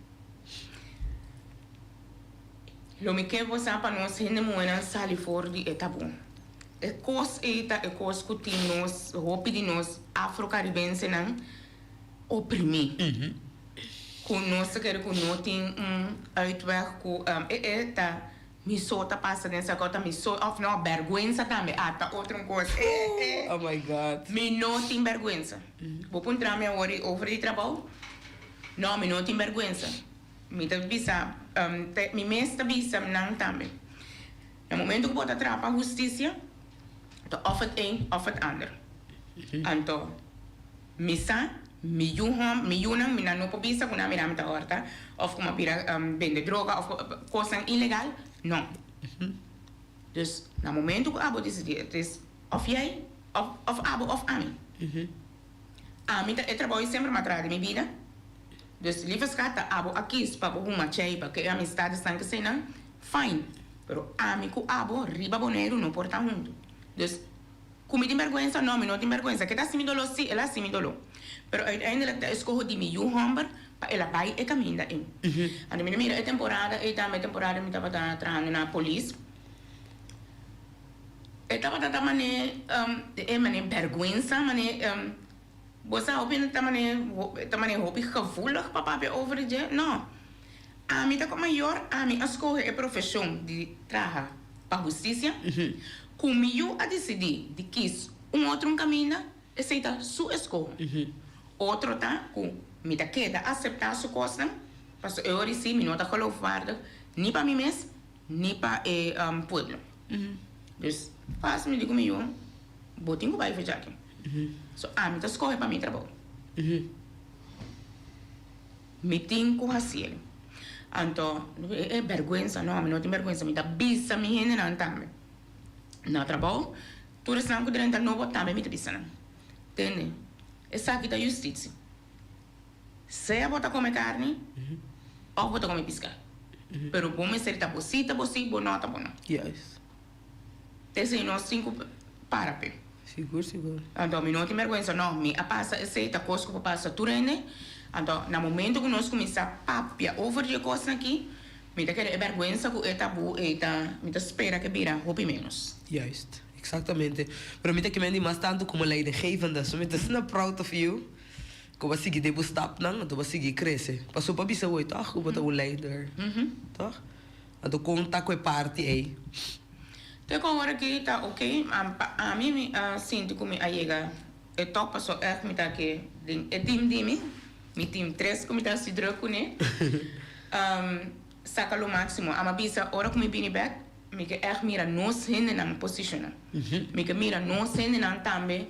lo mi ke bo sa pa nos hende muhenan sali for di e tabu. E cos ey ta e cos cu tin nos, hopi di nos afro-caribensenan oprimi. Cu nos ta kere cu no tin un uitweg cu, um, e e ta. Mi so ta pasa den esaki of ta mi so of no bèrgwensa tambe a ta otro un kos eh eh. Oh my God. Mi no tin bèrgwensa. Bo puntra mi awor over di trabou? No, mi no tin bèrgwensa. Mi ta bisa, mi mes ta bisa nan tambe. Na momento ku bo ta traha pa hustisia, ta of het een of het ander. Anto, mi sa, mi yu hòm, mi yunan, mi nan no por bisa ku nan mira mi ta hòrta, òf ku mi a bira bende droga òf kosnan ilegal, no. Dus, na momento ku abo disidí, het is òf jij, òf abo òf ami. Ami ta e trabou i semper mi a traha den mi bida. Dus, lieve skat, ta abo a kis pa bo huma chei, pa ke amistad esnan keseinan, fine. Pero ami ku abo riba Boneiru no por ta huntu. Dus, ku mi tin bèrgwensa? No, mi no tin bèrgwensa. Ke ta hasi mi doló? Sí, el a hasi mi doló. Pero uiteindelijk ta eskoho di mi yu hòmber pa el a bai e kaminda ei. Anto mi ta mira e temporada ei tambe, e temporada mi tabata trahando na polis. E tabata ta man'é, e man'é bèrgwensa, man'é, bo sa hopi hende ta man'é, ta man'é hopi gevoelig pa papia over di dje. No. Ami ta ku mayor, ami a skohe e profeshon di traha pa hustisia. Ku mi yu a disidí di kis un otro un kaminda, esei ta su eskoho. Otro ta ku mi ta keda aseptá su kosnan, pasobra e ora sí mi no ta geloofwaardig ni pa mi mes ni pa e pueblo. Dus pas mi di ku mi yu, bo tin ku bai for djaki. So ami ta skohe pa mi trabou. Mi tin ku hasiel. Anto e bèrgwensa, no, mi no tin bèrgwensa, mi ta bisa mi hendenan tambe. Na trabou, tur esnan ku drenta nobo tambe mi ta bisa nan. Tende, esaki ta yustisia. Sea bo ta kome karni òf bo ta kome piská. Pero bo mester ta bo sí ta bo sí, bo no ta bo no. Juist. Esei nos tin ku para p'e. Sigur, sigur. Anto mi no tin bèrgwensa, no. Mi a pasa esei, ta kos ku por pasa tur hende. Anto na momento ku nos kuminsá papia over di e kosnan akí, mi ta kere e bèrgwensa ku e tabú ei ta, mi ta spera ku e bira hopi ménos. Juist, exactamente. Pero mi ta kimen di mas tantu komo leidinggevende, so mi ta asina proud of you. Ku bo a sigui den bo stapnan, anto bo a sigui krese. Pasobra bo a bisa hoy tòg ku bo ta un leider, tòg? Anto kon ta ku e parti ei? Te ku awor aki ta ok, pa ami mi a sinti ku mi a yega e top paso ègt mi ta ke den e team di mi, mi team tres ku mi ta hasi druk kuné, saka lo máksimo. Ami a bisa ora ku mi bini bèk mi ke ègt mira nos hendenan posishoná, mi ke mira nos hendenan tambe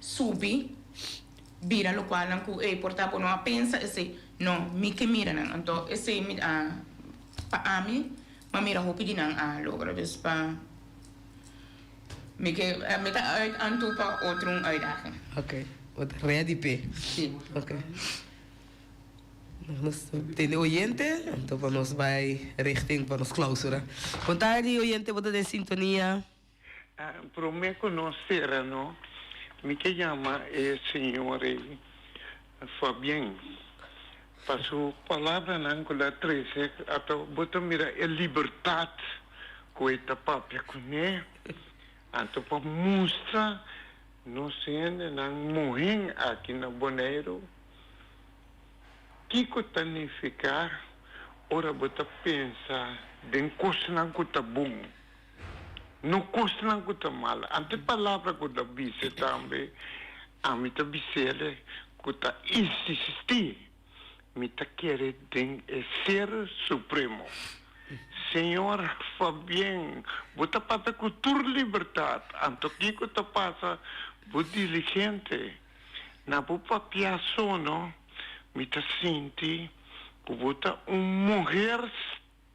subi bira lokualnan ku ey por ta bo no a pensa esei, no mi ke mira nan anto esei mi a pa ami m'a mira hopi di nan a logra dus pa mi ke mi ta uit aan toe pa otro un uitdaging. Ok, bo ta ready p'e? Si. Ok. Nos tene oyente, anto pa nos bai richting pa nos clausura. Bon tardi oyente, bo ta den sintonia. Promé ku nos sera no, mi ke yama e señor ei, Fabien, pa su palabranan ku el a trese, ato bo ta mira e libertat ku e ta papia kuné, anto pa mustra nos hendenan muhén aki na Boneiru kiko ta nifiká ora bo ta pensa den kosnan ku ta bon. No kosnan ku ta mal. Ante palabra ku ta bisa tambe, ami ta bis'el ku ta insistí, mi ta kere den e Ser Supremo. Señor Fabien, bo ta papia ku tur libertat, anto kiko ta pasa bo diligente? Na bo papia sono, mi ta sinti ku bo ta un muher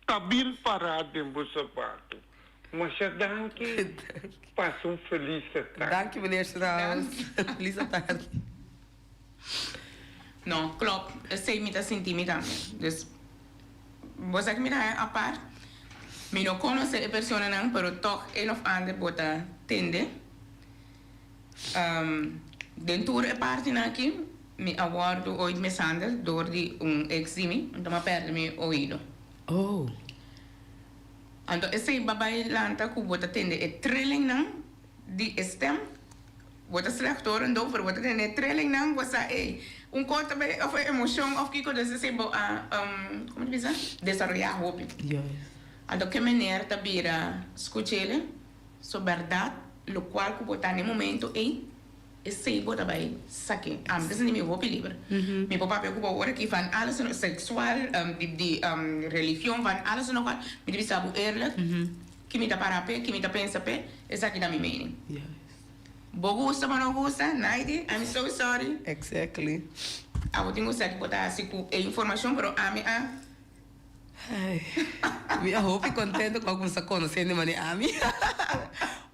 Stabil pará den bo zapato. Masha danki, pasa un felis tardi. Danki meneer Strauss, felis tardi. No, klopt, esei mi ta sinti mi tambe. Dus, bo sa ki mi ta haña apart? Mi no konosé e personanan, pero tòg een of ander bo ta tende. Den tur e partinan aki, mi a wòrdu ooit mishandel dor di un ex di mi, anto mi a pèrdè mi oido. Oh. Anto esei ba bai lanta ku bo ta tende e trillingnan di e stem, bo ta slecht horendoof, pero bo ta tende e trillingnan, bo sa ey, un kos ta bai of e emoshon of kiko, dus esei bo a, komo ta bisa, desaroyá hopi. Juist. Anto ke meneer ta bira skuch'ele, so bèrdat lokual ku bo ta na e momento ei, esei bo ta bai sak'é. Ami ta sinti mi hopi liber. Mi por papia ku bo ora aki van alles en seksual, di religion, van alles en nog wat. Mi ta bisa bo eerlijk, ki mi ta para p'e, ki mi ta pensa p'e, esaki ta mi mening. Bo gusta, bo no gusta, Naidi, I'm so sorry. Exactly. Abo tin ku sa ki bo ta hasi ku e informashon, pero ami a. Ay, mi a hopi contento cu a cuminsa conoce di manera ami.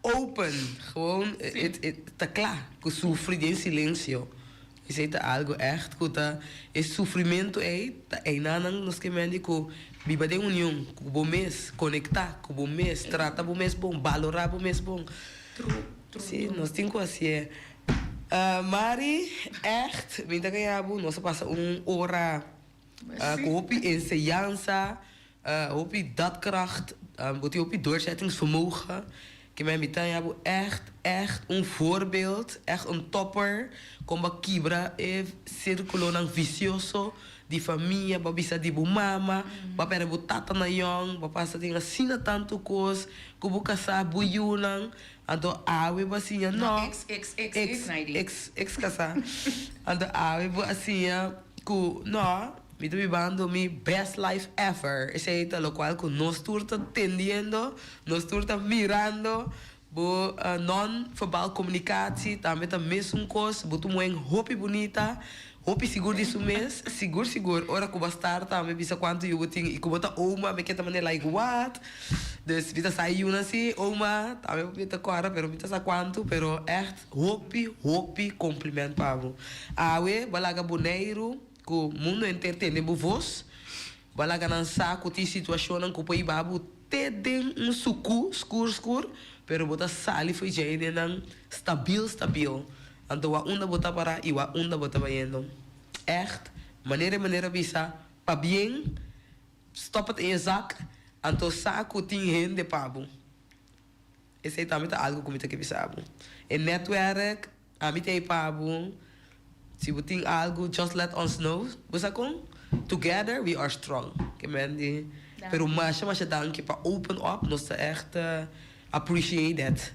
Open, gewoon, het, het ta cla cu sufri den silencio. Esey ta algo echt cu ta, e sufrimento ey ta eynanan nos ke mende cu biba den union cu bo mes, conecta cu bo mes, trata bo mes bon, balora bo mes bon. True, true, Si, true. nos tin cu hacié. Mari, echt, mi ta gaña bo, nos a pasa un ora Ku hopi enseñansa, hopi dadkracht, bo tin hopi doorzettingsvermogen. Ke men mi ta haña bo ègt, ègt un voorbeeld, ègt un topper kon bo a kibra e sirkulonan visioso di famia, bo a bisa di bo mama, bo a pèrdè bo tata na yòn, bo a pasa den asina tantu kos ku bo kasá, bo yunan, anto awe bo a siña No, no, ex, ex, ex, ex, Naidi. ex, ex kasá, anto awe bo a siña. Ku no, mi ta bibando mi best life ever. Esei ta lokual ku nos tur ta tendiendo, nos tur ta mirando. Bo non-verbal komunikatie tambe ta mesun kos. Bo ta un muhé hopi bunita, hopi sigur di su mes. Sigur sigur ora ku bo a start tambe bisa kuantu yu bo tin i ku bo ta oma, mi ke ta manera like what? Dus mi ta sa e yunan si, oma, tambe mi ta kòrda pero mi ta sa kuantu, pero ègt. Hopi hopi compliment pa bo. Awe bo a laga Boneiru ku mundo henter tende bo vos. Bo a laga nan sa ku tin situacionnan ku por hiba bo te den un suku skur skur, pero bo ta sali fo'i djei den nan stabil stabil. Anto wak unda bo ta para i wak unda bo ta bayendo. Echt, manera e manera bisa, pabien, stop het in je zak, anto sa ku tin hende pa bo. Esei tambe ta algu ku mi ta ke bisa bo. E netwerk, ami ta ei pa bo. Si bo tin algu, just let us know. Bo sa kon? Together we are strong. Ke men di. Pero masha masha danki pa open up. Nos ta ègt appreciate that.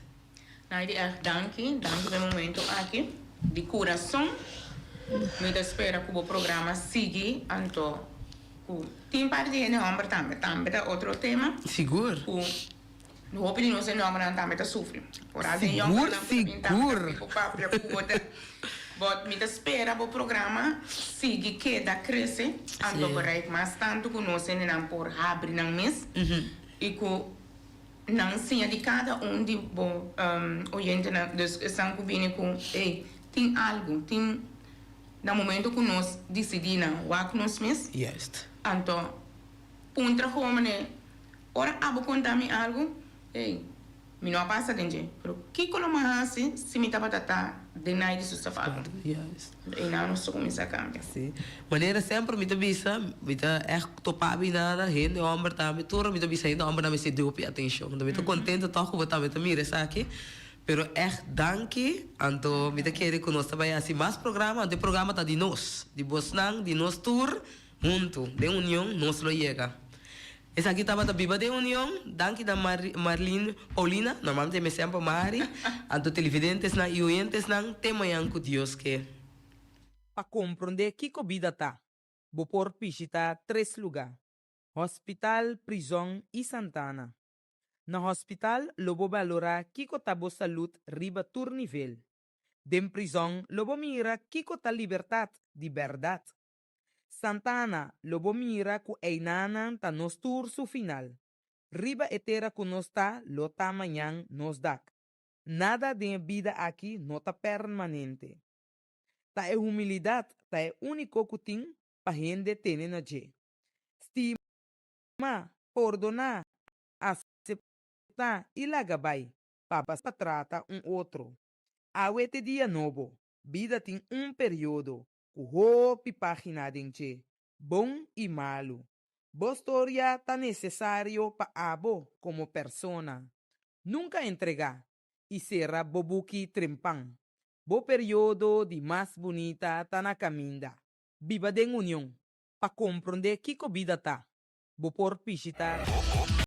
Naidi ègt danki, danki pa e momento aki. Di kurason mi ta spera ku bo programa sigui anto ku tin parti di hende hòmber tambe, tambe ta otro tema. Sigur. Ku Hopi di nos e nòmbernan tambe ta sufri. Ora den Sigur, yònkernan ku ta bin tambe ta sigur. pipo papia ku bo ta. But mi ta spera bo programa sigui keda krese anto Sí. bereik mas tantu ku nos hendenan por habri nan mes i ku nan siña di kada un di bo oyentenan. Dus esnan ku bini ku ey tin algu, tin na momento ku nos disidí na wak nos mes Juist. anto puntra homene. Ora abo konta mi algu, ey, mi no a pasa den dje, pero kiko lo mi a hasi si mi tabata ta den nai di su sapato? Einan nos ta kuminsá kambia. Sí. Manera semper mi ta bisa, mi ta ègt topa bi nada, hende hòmber tambe, tur mi ta bisa hende hòmber nan mester di hopi atenshon. Anto mi ta kontento tòg ku bo tambe ta mira esaki, pero ègt danki, anto mi ta kere ku nos ta bai hasi mas programa, anto e programa ta di nos, di bosnan, di nos tur, huntu, den union nos lo yega. Esaki tabata Biba den Union, danki na Marlene Paulina, normalmente mi semper Mari, anto televidentesnan y oyentesnan, te mañan cu Dios ke. Pa komprondé kiko bida ta, bo por bishitá tres lugá, hospital, prizòn i santana. Na hospital lo bo balorá kiko ta bo salud riba tur nivel. Den prizòn lo bo mira kiko ta libertat di bèrdat. Santana, lo bo mira ku einanan ta nos tur su final. Riba e tera ku nos ta lo ta mañan nos dak. Nada den e bida aki no ta permanente. Ta e humilidat ta e úniko ku tin pa hende tene na dje. Stima, pordoná, aseptá i laga bai pa pa trata un otro. Awe t'e dia nobo, bida tin un periodo ku hopi página den dje, bon i malu. Bo storia ta nesesario pa abo komo persona. Nunka entregá i sera bo buki trempan. Bo periodo di mas bunita ta na kaminda. Biba den union pa komprondé kiko bida ta. Bo por bishita.